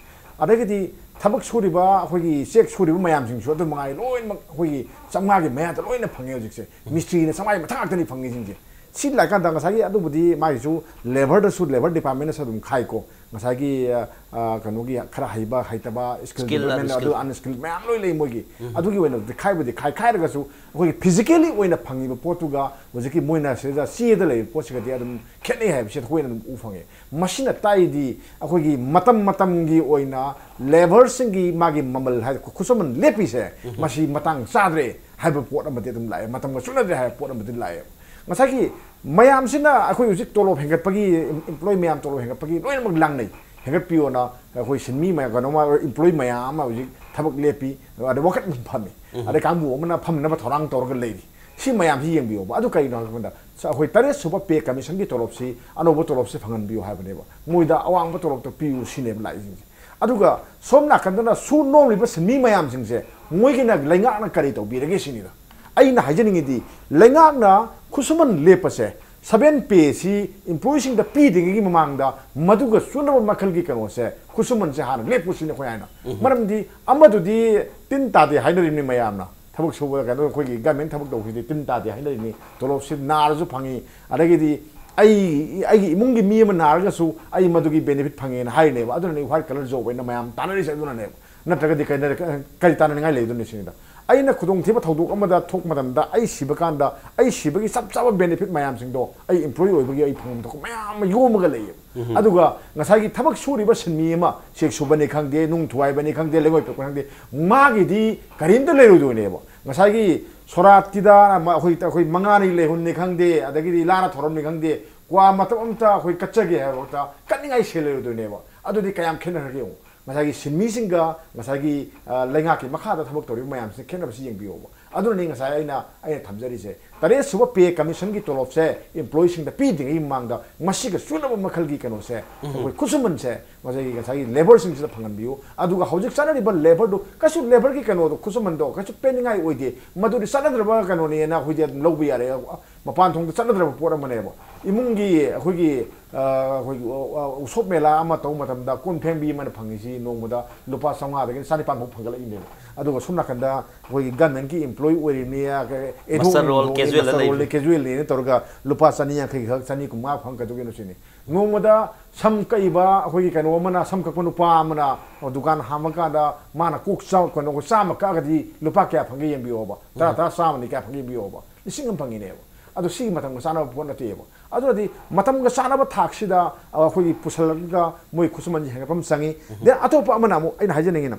ꯑꯗꯒꯤꯗꯤ ꯊꯕꯛ ꯁꯨꯔꯤꯕ ꯑꯩꯈꯣꯏꯒꯤ ꯆꯦꯛ ꯁꯨꯔꯤꯕ ꯃꯌꯥꯝꯁꯤꯡꯁꯨ ꯑꯗꯨ ꯃꯉꯥꯏ ꯂꯣꯏꯅꯃꯛ ꯑꯩꯈꯣꯏꯒꯤ ꯆꯥꯝꯃꯉꯥꯒꯤ ꯃꯌꯥꯗ ꯂꯣꯏꯅ ꯐꯪꯉꯦ ꯍꯧꯖꯤꯛꯁꯦ꯫ ꯃꯤꯁꯇ꯭ꯔꯤꯅ ꯆꯥꯝꯃꯉꯥꯒꯤ ꯃꯊꯛ ꯉꯥꯛꯇꯅꯤ ꯐꯪꯉꯤꯁꯤꯡꯁꯦ꯫ ꯁꯤ ꯂꯥꯛꯀꯥꯟꯗ ꯉꯁꯥꯏꯒꯤ ꯑꯗꯨꯕꯨꯗꯤ ꯃꯥꯒꯤꯁꯨ ꯂꯦꯕꯔꯗꯁꯨ, ꯂꯦꯕꯔ ꯗꯤꯄꯥꯔꯠꯃꯦꯟꯅꯁꯨ ꯑꯗꯨꯝ ꯈꯥꯏꯀꯣ꯫ ꯉꯁꯥꯏꯒꯤ ꯑ, ꯑ, ꯀꯩꯅꯣꯒꯤ ꯈꯔ ꯍꯩꯕ ꯍꯩꯇꯕ, ꯁ꯭ꯀꯤꯜ Skill, ꯗꯤꯕꯂꯞꯃꯦꯟ, ꯑꯗꯨ unskilled. ꯑꯟꯁ꯭ꯀꯤꯜ ꯃꯌꯥꯝ ꯂꯣꯏ ꯂꯩ ꯃꯣꯏꯒꯤ꯫ ꯑꯗꯨꯒꯤ ꯑꯣꯏꯅꯗꯤ ꯈꯥꯏꯕꯨꯗꯤ ꯈꯥꯏ ꯈꯥꯏꯔꯒꯁꯨ ꯑꯩꯈꯣꯏꯒꯤ ꯐꯤꯖꯤꯀꯦꯂꯤ ꯑꯣꯏꯅ ꯐꯪꯉꯤꯕ ꯄꯣꯠꯇꯨꯒ ꯍꯧꯖꯤꯛꯀꯤ ꯃꯣꯏꯅ ꯁꯤꯗ ꯆꯦꯗ ꯂꯩꯔꯤꯕ ꯄꯣꯠꯁꯤꯒꯗꯤ ꯑꯗꯨꯝ ꯈꯦꯠꯅꯩ ꯍꯥꯏꯕꯁꯤ ꯑꯩꯈꯣꯏꯅ ꯑꯗꯨꯝ ꯎ ꯐꯪꯉꯦ꯫ ꯃꯁꯤꯅ ꯇꯥꯛꯏꯗꯤ ꯑꯩꯈꯣꯏꯒꯤ ꯃꯇꯝ ꯃꯇꯝꯒꯤ ꯑꯣꯏꯅ ꯂꯦꯕꯔꯁꯤꯡꯒꯤ ꯃꯥꯒꯤ ꯃꯃꯜ ꯍꯥꯏ, ꯈꯨꯠꯁꯨꯃꯟ ꯂꯦꯞꯄꯤꯁꯦ, ꯃꯁꯤ ꯃꯇꯥꯡ ꯆꯥꯗ꯭ꯔꯦ ꯍꯥꯏꯕ ꯄꯣꯠ ꯑꯃꯗꯤ ꯑꯗꯨꯝ ꯂꯥꯛꯑꯦ, ꯃꯇꯝꯒ ꯆꯨꯅꯗ꯭ꯔꯦ ꯍꯥꯏꯕ ꯄꯣꯠ ꯑꯃꯗꯤ ꯂꯥꯛꯑꯦ꯫ ꯉꯁꯥꯏꯒꯤ ꯃꯌꯥꯝꯁꯤꯅ ꯑꯩꯈꯣꯏ ꯍꯧꯖꯤꯛ ꯇꯣꯂꯣꯞ ꯍꯦꯟꯒꯠꯄꯒꯤ, ꯏꯝꯄ꯭ꯂꯣꯏ ꯃꯌꯥꯝ ꯇꯣꯂꯣꯞ ꯍꯦꯟꯒꯠꯄꯒꯤ ꯂꯣꯏꯅꯃꯛ ꯂꯥꯡꯅꯩ꯫ ꯍꯦꯟꯒꯠꯄꯤꯌꯣꯅ ꯑꯩꯈꯣꯏ ꯁꯤꯟꯃꯤ ꯃꯌꯥꯝ, ꯀꯩꯅꯣꯃ, ꯏꯝꯄ꯭ꯂꯣꯏ ꯃꯌꯥꯝ ꯑꯃ ꯍꯧꯖꯤꯛ ꯊꯕꯛ ꯂꯦꯞꯄꯤ, ꯑꯗ ꯋꯥꯀꯠ ꯐꯝꯃꯤ꯫ ꯑꯗꯩ ꯀꯥꯡꯕꯨ ꯑꯃꯅ ꯐꯝꯅꯕ ꯊꯧꯔꯥꯡ ꯇꯧꯔꯒ ꯂꯩꯔꯤ꯫ ꯁꯤ ꯃꯌꯥꯝꯁꯤ ꯌꯦꯡꯕꯤꯌꯣꯕ꯫ ꯑꯗꯨ ꯀꯩꯅꯣ ꯍꯥꯏꯕ ꯃꯇꯝꯗ, ꯁ-, ꯑꯩꯈꯣꯏ ꯇꯔꯦꯠ ꯁꯨꯕ ꯄꯦ ꯀꯃꯤꯁꯟꯒꯤ ꯇꯣꯂꯣꯞꯁꯤ, ꯑꯅꯧꯕ ꯇꯣꯂꯣꯞꯁꯤ ꯐꯪꯍꯟꯕꯤꯌꯨ ꯍꯥꯏꯕꯅꯦꯕ꯫ ꯃꯣꯏꯗ ꯑꯋꯥꯡꯕ ꯇꯣꯂꯣꯞꯇꯣ ꯄꯤꯌꯨ ꯁꯤꯅꯦꯕ ꯂꯥꯛꯏꯁꯤꯡꯁꯦ꯫ ꯑꯗꯨꯒ ꯁꯣꯝ ꯅꯥꯀꯟꯗꯅ ꯁꯨ ꯅꯣꯝꯂꯤꯕ ꯁꯤꯟꯃꯤ ꯃꯌꯥꯝꯁꯤꯡꯁꯦ, ꯃꯣꯏꯒꯤꯅ ꯂꯩꯉꯥꯛꯅ ꯀꯔꯤ ꯇꯧꯕꯤꯔꯒꯦ ꯁꯤꯅꯤꯗ꯫ ꯑꯩꯅ ꯍꯥꯏꯖꯅꯤꯡꯉꯤꯗꯤ, ꯂꯩꯉꯥꯛꯅ ꯈꯨꯠꯁꯨꯃꯟ ꯂꯦꯞꯄꯁꯦ, ꯁꯚꯦꯟ ꯄꯦꯁꯤ ꯏꯝꯄ꯭ꯂꯣꯌꯤꯁꯤꯡꯗ ꯄꯤꯗ꯭ꯔꯤꯉꯩꯒꯤ ꯃꯃꯥꯡꯗ ꯃꯗꯨꯒ ꯆꯨꯅꯕ ꯃꯈꯜꯒꯤ ꯀꯩꯅꯣꯁꯦ, ꯈꯨꯠꯁꯨꯃꯟꯁꯦ ꯍꯥꯟꯅ ꯂꯦꯞꯄꯨ ꯁꯤꯅꯤ ꯑꯩꯈꯣꯏ ꯍꯥꯏꯅ꯫ ꯃꯔꯝꯗꯤ ꯑꯃꯗꯨꯗꯤ ꯇꯤꯟ ꯇꯥꯗꯦ ꯍꯥꯏꯅꯔꯤꯕꯅꯤ ꯃꯌꯥꯝꯅ꯫ ꯊꯕꯛ ꯁꯨꯕꯗ, ꯀꯩꯅꯣ, ꯑꯩꯈꯣꯏꯒꯤ ꯒꯃꯦꯟ ꯊꯕꯛ ꯇꯧꯕꯁꯤꯗꯤ ꯇꯤꯟ ꯇꯥꯗꯦ ꯍꯥꯏꯅꯔꯤꯕꯅꯤ꯫ ꯇꯣꯂꯣꯞꯁꯤ ꯅꯥꯔꯁꯨ ꯐꯪꯉꯤ, ꯑꯗꯒꯤꯗꯤ ꯑꯩ, ꯑꯩꯒꯤ ꯏꯃꯨꯡꯒꯤ ꯃꯤ ꯑꯃ ꯅꯥꯔꯒꯁꯨ ꯑꯩ ꯃꯗꯨꯒꯤ ꯕꯦꯅꯤꯐꯤꯠ ꯐꯪꯉꯦꯅ ꯍꯥꯏꯔꯤꯅꯦꯕ꯫ ꯑꯗꯨꯅꯅꯦ ꯋꯥꯏꯠ ꯀꯂꯔ ꯖꯣꯕ ꯑꯣꯏꯅ ꯃꯌꯥꯝ ꯇꯥꯟꯅꯔꯤꯁꯦ꯫ ꯑꯗꯨꯅꯅꯦꯕ꯫ ꯅꯠꯇ꯭ꯔꯒꯗꯤ ꯀꯩꯅ-, ꯀꯔꯤ ꯇꯥꯟꯅꯅꯤꯡꯉꯥꯏ ꯂꯩꯗꯣꯏꯅꯣ ꯁꯤꯅꯤꯗ꯫ ꯑꯩꯅ ꯈꯨꯗꯣꯡꯊꯤꯕ ꯊꯧꯗꯣꯛ ꯑꯃꯗ ꯊꯣꯛꯄ ꯃꯇꯝꯗ, ꯑꯩ ꯁꯤꯕ ꯀꯥꯟꯗ ꯑꯩ ꯁꯤꯕꯒꯤ ꯆꯞ ꯆꯥꯕ ꯕꯦꯅꯤꯐꯤꯠ ꯃꯌꯥꯝꯁꯤꯡꯗꯣ ꯑꯩ ꯏꯝꯄ꯭ꯂꯣꯌꯤ ꯑꯣꯏꯕꯒꯤ ꯑꯩ ꯐꯪꯐꯝ ꯊꯣꯛꯄ ꯃꯌꯥꯝ ꯑꯃ ꯌꯣꯝꯃꯒ ꯂꯩꯌꯦꯕ꯫ ꯑꯗꯨꯒ ꯉꯁꯥꯏꯒꯤ ꯊꯕꯛ ꯁꯨꯔꯤꯕ ꯁꯤꯟꯃꯤ ꯑꯃ, ꯆꯦꯛ ꯁꯨꯕꯅꯤ ꯈꯪꯗꯦ, ꯅꯨꯡ ꯊꯨꯒꯥꯏꯕꯅꯤ ꯈꯪꯗꯦ, ꯂꯩꯉꯣꯏ ꯄꯦꯛꯄꯅꯤ ꯈꯪꯗꯦ, ꯃꯥꯒꯤꯗꯤ ꯀꯔꯤꯝꯇ ꯂꯩꯔꯣꯏꯗꯣꯏꯅꯦꯕ꯫ ꯉꯁꯥꯏꯒꯤ ꯁꯣꯔꯥꯠꯀꯤꯗ ꯑꯃ ꯑꯩꯈꯣꯏ, ꯑꯩꯈꯣꯏ ꯃꯉꯥꯅꯤ ꯂꯩꯍꯨꯟꯅꯤ ꯈꯪꯗꯦ, ꯑꯗꯒꯤꯗꯤ ꯂꯥꯟꯅ ꯊꯧꯔꯝꯅꯤ ꯈꯪꯗꯦ, ꯀ꯭ꯋꯥ ꯃꯇꯞ ꯑꯝꯇ ꯑꯩꯈꯣꯏ ꯀꯠꯆꯒꯦ ꯍꯥꯏꯕ ꯃꯛꯇ ꯀꯠꯅꯤꯡꯉꯥꯏ ꯁꯦꯜ ꯂꯩꯔꯣꯏꯗꯣꯏꯅꯦꯕ꯫ ꯑꯗꯨꯗꯤ ꯀꯌꯥꯝ ꯈꯦꯠꯅꯔꯒꯦ ꯌꯦꯡꯉꯨ꯫ ꯉꯁꯥꯏꯒꯤ ꯁꯤꯟꯃꯤꯁꯤꯡꯒ ꯉꯁꯥꯏꯒꯤ, ꯑ, ꯂꯩꯉꯥꯛꯀꯤ ꯃꯈꯥꯗ ꯊꯕꯛ ꯇꯧꯔꯤꯕ ꯃꯌꯥꯝꯁꯤꯅ ꯈꯦꯠꯅꯕꯁꯤ ꯌꯦꯡꯕꯤꯌꯣꯕ꯫ ꯑꯗꯨꯅꯅꯤ ꯉꯁꯥꯏ ꯑꯩꯅ, ꯑꯩꯅ ꯊꯝꯖꯔꯤꯁꯦ, ꯇꯔꯦꯠ ꯁꯨꯕ ꯄꯦ ꯀꯃꯤꯁꯟꯒꯤ ꯇꯣꯂꯣꯞꯁꯦ ꯏꯝꯄ꯭ꯂꯣꯌꯤꯁꯤꯡꯗ ꯄꯤꯗ꯭ꯔꯤꯉꯩ ꯃꯃꯥꯡꯗ ꯃꯁꯤꯒ ꯆꯨꯅꯕ ꯃꯈꯜꯒꯤ ꯀꯩꯅꯣꯁꯦ, ꯑꯩꯈꯣꯏ ꯈꯨꯠꯁꯨꯃꯟꯁꯦ ꯉꯁꯥꯏꯒꯤ, ꯉꯁꯥꯏꯒꯤ ꯂꯦꯕꯔꯁꯤꯡꯁꯤꯗ ꯐꯪꯍꯟꯕꯤꯌꯨ꯫ ꯑꯗꯨꯒ ꯍꯧꯖꯤꯛ ꯆꯠꯅꯔꯤꯕ ꯂꯦꯕꯔꯗꯨ ꯀꯩꯁꯨ ꯂꯦꯕꯔꯒꯤ ꯀꯩꯅꯣꯗꯣ, ꯈꯨꯠꯁꯨꯃꯟꯗꯣ ꯀꯩꯁꯨ ꯄꯦꯟꯅꯤꯡꯉꯥꯏ ꯑꯣꯏꯗꯦ, ꯃꯗꯨꯗꯤ ꯆꯠꯅꯗ꯭ꯔꯕ ꯀꯩꯅꯣꯅꯦꯅ ꯑꯩꯈꯣꯏꯗꯤ ꯑꯗꯨꯝ ꯂꯧꯕ ꯌꯥꯔꯦ꯫ ꯃꯄꯥꯟ ꯊꯣꯡꯗ ꯆꯠꯅꯗ꯭ꯔꯕ ꯄꯣꯠ ꯑꯃꯅꯦꯕ꯫ ꯏꯃꯨꯡꯒꯤ ꯑꯩꯈꯣꯏꯒꯤ ꯑ, ꯑꯩꯈꯣꯏꯒꯤ ꯑ, ꯑ, ꯎꯁꯣꯞ ꯃꯦꯂꯥ ꯑꯃ ꯇꯧꯕ ꯃꯇꯝꯗ ꯀꯣꯟ ꯐꯦꯡꯕꯤ ꯑꯃꯅ ꯐꯪꯉꯤꯁꯤ ꯅꯣꯡꯃꯗ ꯂꯨꯄꯥ ꯆꯥꯝꯃꯉꯥꯗꯒꯤꯅ ꯆꯅꯤꯄꯥꯟ ꯐꯥꯎ ꯐꯪꯒꯠꯂꯛꯏꯅꯦꯕ꯫ ꯑꯗꯨꯒ ꯁꯣꯝ ꯅꯥꯀꯟꯗ ꯑꯩꯈꯣꯏꯒꯤ ꯒꯃꯦꯟꯒꯤ ꯏꯝꯄ꯭ꯂꯣꯏ ꯑꯣꯏꯔꯤꯕꯅꯤ, ꯑ, ꯑꯦꯗꯣ ꯃꯁꯇꯔ ꯔꯣꯜ, ꯏꯝꯄ꯭ꯂꯣꯏꯅꯤ, ꯀꯦꯖꯨꯋꯦꯜꯗ ꯃꯁꯇꯔ ꯔꯣꯜꯅꯤ, ꯂꯩꯕ꯫ ꯀꯦꯖꯨꯋꯦꯜꯅꯤꯅ ꯇꯧꯔꯒ ꯂꯨꯄꯥ ꯆꯅꯤ ꯌꯥꯡꯈꯩ ꯈꯛ, ꯆꯅꯤ ꯀꯨꯟꯃꯉꯥ ꯐꯪꯒꯗꯧꯒꯤꯅꯣ ꯁꯤꯅꯤ꯫ ꯅꯣꯡꯃꯗ ꯁꯝ ꯀꯛꯏꯕ ꯑꯩꯈꯣꯏꯒꯤ ꯀꯩꯅꯣ ꯑꯃꯅ, ꯁꯝ ꯀꯛꯄ ꯅꯨꯄꯥ ꯑꯃꯅ ꯗꯨꯀꯥꯟ ꯍꯥꯡꯕ ꯀꯥꯟꯗ ꯃꯥꯅ ꯀꯣꯛ ꯆꯥ-, ꯀꯩꯅꯣ, ꯆꯥꯝꯃ ꯀꯛꯑꯒꯗꯤ ꯂꯨꯄꯥ ꯀꯌꯥ ꯐꯪꯒꯦ ꯌꯦꯡꯕꯤꯌꯣꯕ꯫ ꯇꯔꯥ, ꯎꯝ꯫ ꯇꯔꯥ, ꯆꯥꯝꯃꯅꯤ, ꯀꯌꯥ ꯐꯪꯒꯦ ꯌꯦꯡꯕꯤꯌꯣꯕ꯫ ꯂꯤꯁꯤꯡ ꯑꯃ ꯐꯪꯉꯤꯅꯦꯕ꯫ ꯑꯗꯣ ꯁꯤꯒꯤ ꯃꯇꯝꯒ ꯆꯥꯟꯅꯕ ꯄꯣꯠ ꯅꯠꯇꯦꯕ꯫ ꯑꯗꯨꯅꯗꯤ ꯃꯇꯝꯒ ꯆꯥꯟꯅꯕ ꯊꯥꯛꯁꯤꯗ, ꯑ, ꯑꯩꯈꯣꯏꯒꯤ ꯄꯨꯁꯜꯂꯒ ꯃꯣꯏ ꯈꯨꯠꯁꯨꯃꯟꯁꯤ ꯍꯦꯟꯒꯠꯄ ꯑꯃ ꯆꯪꯉꯤ꯫ ꯎꯝ꯫ Then ꯑꯇꯣꯞꯄ ꯑꯃꯅ ꯑꯃꯨꯛ ꯑꯩꯅ ꯍꯥꯏꯖꯅꯤꯡꯉꯤꯅ,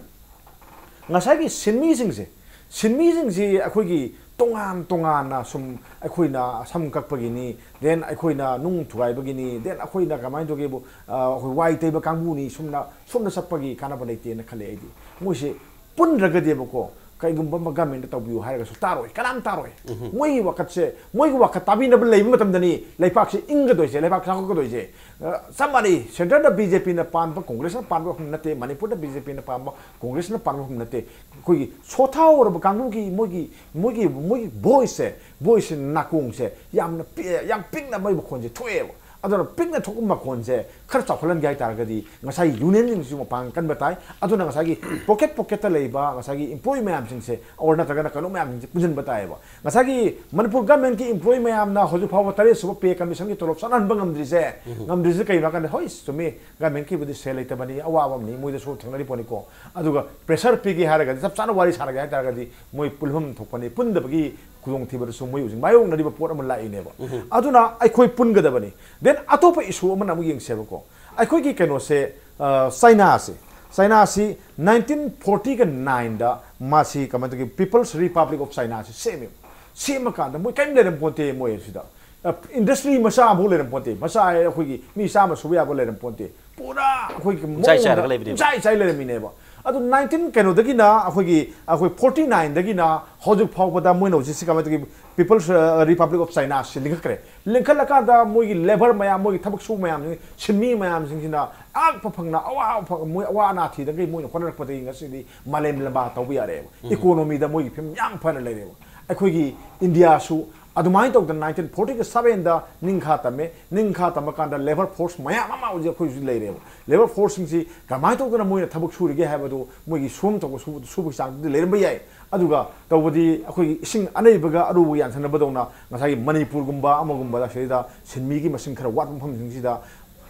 ꯉꯁꯥꯏꯒꯤ ꯁꯤꯟꯃꯤꯁꯤꯡꯁꯦ, ꯁꯤꯟꯃꯤꯁꯤꯡꯁꯤ ꯑꯩꯈꯣꯏꯒꯤ ꯇꯣꯉꯥꯟ ꯇꯣꯉꯥꯟꯅ ꯁꯨꯝ ꯑꯩꯈꯣꯏꯅ ꯁꯝ ꯀꯛꯄꯒꯤꯅꯤ, then ꯑꯩꯈꯣꯏꯅ ꯅꯨꯡ ꯊꯨꯒꯥꯏꯕꯒꯤꯅꯤ, then ꯑꯩꯈꯣꯏꯅ ꯀꯃꯥꯏꯅ ꯇꯧꯒꯦꯕꯨ, ꯑ, ꯑꯩꯈꯣꯏ ꯋꯥꯏ ꯇꯩꯕ ꯀꯥꯡꯕꯨꯅꯤ, ꯁꯨꯝꯅ, ꯁꯣꯝꯗ ꯆꯠꯄꯒꯤ ꯀꯥꯟꯅꯕ ꯂꯩꯇꯦꯅ ꯈꯜꯂꯦ ꯑꯩꯗꯤ꯫ ꯃꯣꯏꯁꯦ ꯄꯨꯟꯗ꯭ꯔꯒꯗꯤꯕꯀꯣ, ꯀꯩꯒꯨꯝꯕ ꯑꯃ ꯒꯃꯦꯟꯗ ꯇꯧꯕꯤꯌꯨ ꯍꯥꯏꯔꯒꯁꯨ ꯇꯥꯔꯣꯏ, ꯀꯅꯥꯝ ꯇꯥꯔꯣꯏ꯫ ꯎꯝꯍꯨꯝ꯫ ꯃꯣꯏꯒꯤ ꯋꯥꯀꯠꯁꯦ, ꯃꯣꯏꯒꯤ ꯋꯥꯀꯠ ꯇꯥꯕꯤꯅꯕ ꯂꯩꯕ ꯃꯇꯝꯗꯅꯤ ꯂꯩꯄꯥꯛꯁꯦ ꯏꯪꯒꯗꯣꯏꯁꯦ, ꯂꯩꯄꯥꯛ ꯆꯥꯎꯈꯠꯀꯗꯣꯏꯁꯦ꯫ ꯑ, ꯆꯞ ꯃꯥꯟꯅꯩ, ꯁꯦꯟꯇꯔꯗ ꯕꯤ ꯖꯦ ꯄꯤꯅ ꯄꯥꯟꯕ, ꯀꯣꯡꯒ꯭ꯔꯦꯁꯅ ꯄꯥꯟꯕ ꯃꯐꯝ ꯅꯠꯇꯦ, ꯃꯅꯤꯄꯨꯔꯗ ꯕꯤ ꯖꯦ ꯄꯤꯅ ꯄꯥꯟꯕ, ꯀꯣꯡꯒ꯭ꯔꯦꯁꯅ ꯄꯥꯟꯕ ꯃꯐꯝ ꯅꯠꯇꯦ꯫ ꯑꯩꯈꯣꯏꯒꯤ ꯁꯣꯊꯥꯍꯧꯔꯕ ꯀꯥꯡꯕꯨꯒꯤ ꯃꯣꯏꯒꯤ, ꯃꯣꯏꯒꯤ, ꯃꯣꯏꯒꯤ ꯚꯣꯏꯁꯁꯦ, ꯚꯣꯏꯁꯁꯦ, ꯅꯥꯀꯣꯡꯁꯦ ꯌꯥꯝꯅ ꯄꯤ-, ꯌꯥꯝ ꯄꯤꯛꯅ ꯃꯣꯏ ꯃꯈꯣꯟꯁꯦ ꯊꯣꯛꯑꯦꯕ꯫ ꯑꯗꯨꯅ ꯄꯤꯛꯅ ꯊꯣꯛꯄ ꯃꯈꯣꯟꯁꯦ ꯈꯔ ꯆꯥꯎꯈꯠꯍꯟꯒꯦ ꯍꯥꯏ ꯇꯥꯔꯒꯗꯤ ꯉꯁꯥꯏꯒꯤ ꯌꯨꯅꯤꯌꯟꯁꯤꯡꯁꯤꯁꯨ ꯃꯄꯥꯡꯒꯜ ꯀꯟꯕ ꯇꯥꯏ꯫ ꯑꯗꯨꯅ ꯉꯁꯥꯏꯒꯤ ꯄꯣꯀꯦꯠ ꯄꯣꯀꯦꯠꯇ ꯂꯩꯕ ꯉꯁꯥꯏꯒꯤ ꯏꯝꯄ꯭ꯂꯣꯌꯤ ꯃꯌꯥꯝꯁꯤꯡꯁꯦ, ꯑꯣꯔ ꯅꯠꯇ꯭ꯔꯒꯅ ꯀꯩꯅꯣ ꯃꯌꯥꯝꯁꯤꯡꯁꯦ ꯄꯨꯟꯁꯤꯟꯕ ꯇꯥꯏꯌꯦꯕ꯫ ꯉꯁꯥꯏꯒꯤ ꯃꯅꯤꯄꯨꯔ ꯒꯃꯦꯟꯒꯤ ꯏꯝꯄ꯭ꯂꯣꯌꯤ ꯃꯌꯥꯝꯅ ꯍꯧꯖꯤꯛ ꯐꯥꯎꯕ ꯇꯔꯦꯠ ꯁꯨꯕ ꯄꯦ ꯀꯃꯤꯁꯟꯒꯤ ꯇꯣꯂꯣꯞ ꯆꯠꯍꯟꯕ ꯉꯝꯗ꯭ꯔꯤꯁꯦ, ꯎꯝ꯫ ꯉꯝꯗ꯭ꯔꯤꯁꯦ ꯀꯩꯅꯣ ꯍꯥꯏ ꯀꯥꯟꯗ, ꯍꯣꯏ, ꯆꯨꯝꯃꯤ, ꯒꯃꯦꯟꯒꯤꯕꯨꯗꯤ ꯁꯦꯜ ꯂꯩꯇꯕꯅꯤ, ꯑꯋꯥꯕ ꯑꯃꯅꯤ, ꯃꯣꯏꯗꯁꯨ ꯊꯦꯡꯅꯔꯤ ꯄꯣꯠꯅꯤꯀꯣ꯫ ꯑꯗꯨꯒ ꯄ꯭ꯔꯦꯁꯔ ꯄꯤꯒꯦ ꯍꯥꯏꯔꯒꯗꯤ, ꯆꯞ ꯆꯥꯅ ꯋꯥꯔꯤ ꯁꯥꯔꯒꯦ ꯍꯥꯏ ꯇꯥꯔꯒꯗꯤ, ꯃꯣꯏ ꯄꯨꯟꯐꯝ ꯊꯣꯛꯄꯅꯤ, ꯄꯨꯟꯗꯕꯒꯤ ꯈꯨꯗꯣꯡꯊꯤꯕꯗꯁꯨ ꯃꯣꯏ ꯍꯧꯖꯤꯛ ꯃꯥꯌꯣꯛꯅꯔꯤꯕ ꯄꯣꯠ ꯑꯃ ꯂꯥꯛꯏꯅꯦꯕ꯫ ꯎꯝ꯫ ꯑꯗꯨꯅ ꯑꯩꯈꯣꯏ ꯄꯨꯟꯒꯗꯕꯅꯤ꯫ Then ꯑꯇꯣꯞꯄ ꯏꯁꯨ ꯑꯃꯅ ꯑꯃꯨꯛ ꯌꯦꯡꯁꯦꯕꯀꯣ꯫ ꯑꯩꯈꯣꯏꯒꯤ ꯀꯩꯅꯣꯁꯦ, ꯑ, ꯆꯥꯏꯅꯥꯁꯦ, ꯆꯥꯏꯅꯥꯁꯤ ꯅꯥꯏꯟꯇꯤꯟ ꯐꯣꯔꯇꯤꯒ ꯅꯥꯏꯟꯗ ꯃꯥꯁꯤ ꯀꯃꯥꯏꯅ ꯇꯧꯒꯦ, ꯄꯤꯄꯜꯁ ꯔꯤꯄꯕ꯭ꯂꯤꯛ ꯑꯣꯐ ꯆꯥꯏꯅꯥꯁꯤ ꯁꯦꯝꯃꯦ꯫ ꯁꯦꯝꯃꯀꯥꯟꯗ ꯃꯣꯏ ꯀꯔꯤꯝ ꯂꯩꯔꯝ ꯄꯣꯟꯇꯦ ꯃꯣꯏ ꯑꯁꯤꯗ꯫ ꯑ, ꯏꯟꯗꯁꯇ꯭ꯔꯤ ꯃꯆꯥ ꯑꯃꯐꯥꯎ ꯂꯩꯔꯝ ꯄꯣꯟꯇꯦ, ꯃꯆꯥ ꯍꯥꯏ ꯑꯩꯈꯣꯏꯒꯤ ꯃꯤ ꯆꯥꯝꯃ ꯁꯨꯕ ꯌꯥꯕ ꯂꯩꯔꯝ ꯄꯣꯟꯇꯦ꯫ ꯄꯨꯔꯥ ꯑꯩꯈꯣꯏꯒꯤ ꯄꯨꯡꯆꯥꯏ ꯆꯥꯏꯔꯒ ꯃꯑꯣꯡꯗ ꯂꯩꯕꯅꯦꯕ꯫ ꯄꯨꯡꯆꯥꯏ ꯆꯥꯏ ꯂꯩꯔꯝꯃꯤꯅꯦꯕ꯫ ꯑꯗꯨ ꯅꯥꯏꯟꯇꯤꯟ ꯀꯩꯅꯣꯗꯒꯤꯅ ꯑꯩꯈꯣꯏꯒꯤ, ꯑꯩꯈꯣꯏ ꯐꯣꯔꯇꯤ ꯅꯥꯏꯟꯗꯒꯤꯅ ꯍꯧꯖꯤꯛ ꯐꯥꯎꯕꯗ ꯃꯣꯏꯅ ꯍꯧꯖꯤꯛꯁꯤ ꯀꯃꯥꯏꯅ ꯇꯧꯒꯦ, ꯄꯤꯄꯜꯁ, ꯑ, ꯔꯤꯄꯕ꯭ꯂꯤꯛ ꯑꯣꯐ ꯆꯥꯏꯅꯥꯁꯤ ꯂꯤꯡꯈꯠꯈ꯭ꯔꯦ꯫ ꯂꯤꯡꯈꯠꯂꯀꯥꯟꯗ ꯃꯣꯏꯒꯤ ꯂꯦꯕꯔ ꯃꯌꯥꯝ, ꯃꯣꯏꯒꯤ ꯊꯕꯛ ꯁꯨꯕ ꯃꯌꯥꯝꯁꯤꯡ, ꯁꯤꯟꯃꯤ ꯃꯌꯥꯝꯁꯤꯡꯁꯤꯅ ꯑꯉꯛꯄ ꯐꯪꯅ ꯑꯋꯥꯕ ꯐꯪ-, ꯃꯣꯏ ꯑꯋꯥ ꯑꯅꯥ ꯊꯤꯗꯈꯩ ꯃꯣꯏꯅ ꯍꯣꯠꯅꯔꯛꯄꯗꯒꯤ ꯉꯁꯤꯗꯤ ꯃꯥꯂꯦꯝ ꯂꯝꯕꯥ ꯇꯧꯕ ꯌꯥꯔꯦꯕ꯫ ꯎꯝ꯫ ꯏꯀꯣꯅꯣꯃꯤꯗ ꯃꯣꯏꯒꯤ ꯐꯤꯕꯝ ꯌꯥꯝ ꯐꯅ ꯂꯩꯔꯦꯕ꯫ ꯑꯩꯈꯣꯏꯒꯤ ꯏꯟꯗꯤꯌꯥꯁꯨ ꯑꯗꯨꯃꯥꯏꯅ ꯇꯧꯗꯅ ꯅꯥꯏꯟꯇꯤꯟ ꯐꯣꯔꯇꯤꯒ ꯁꯕꯦꯟꯗ ꯅꯤꯡꯈꯥ ꯇꯝꯃꯦ꯫ ꯅꯤꯡꯈꯥ ꯇꯝꯕ ꯀꯥꯟꯗ ꯂꯦꯕꯔ ꯐꯣꯔꯁ ꯃꯌꯥꯝ ꯑꯃ ꯍꯧꯖꯤꯛ ꯑꯩꯈꯣꯏꯁꯨ ꯂꯩꯔꯦꯕ꯫ ꯂꯦꯕꯔ ꯐꯣꯔꯁꯁꯤꯡꯁꯤ ꯀꯃꯥꯏꯅ ꯇꯧꯗꯅ ꯃꯣꯏꯅ ꯊꯕꯛ ꯁꯨꯔꯤꯒꯦ ꯍꯥꯏꯕꯗꯨ, ꯃꯣꯏꯒꯤ ꯁꯨꯝ ꯇꯧꯕ ꯁꯨꯕ, ꯁꯨꯕꯒꯤ ꯆꯥꯡꯗꯨꯗꯤ ꯂꯩꯔꯝꯕ ꯌꯥꯏ꯫ ꯑꯗꯨꯒ ꯇꯧꯕꯗꯤ ꯑꯩꯈꯣꯏꯒꯤ ꯏꯁꯤꯡ ꯑꯅꯩꯕꯒ ꯑꯔꯨꯕꯒ ꯌꯥꯟꯁꯤꯟꯅꯕꯗꯧꯅ ꯉꯁꯥꯏꯒꯤ ꯃꯅꯤꯄꯨꯔꯒꯨꯝꯕ ꯑꯃꯒꯨꯝꯕꯗ ꯁꯤꯗꯩꯗ ꯁꯤꯟꯃꯤꯒꯤ ꯃꯁꯤꯡ ꯈꯔ ꯋꯥꯠꯄ ꯃꯐꯝꯁꯤꯡꯁꯤꯗ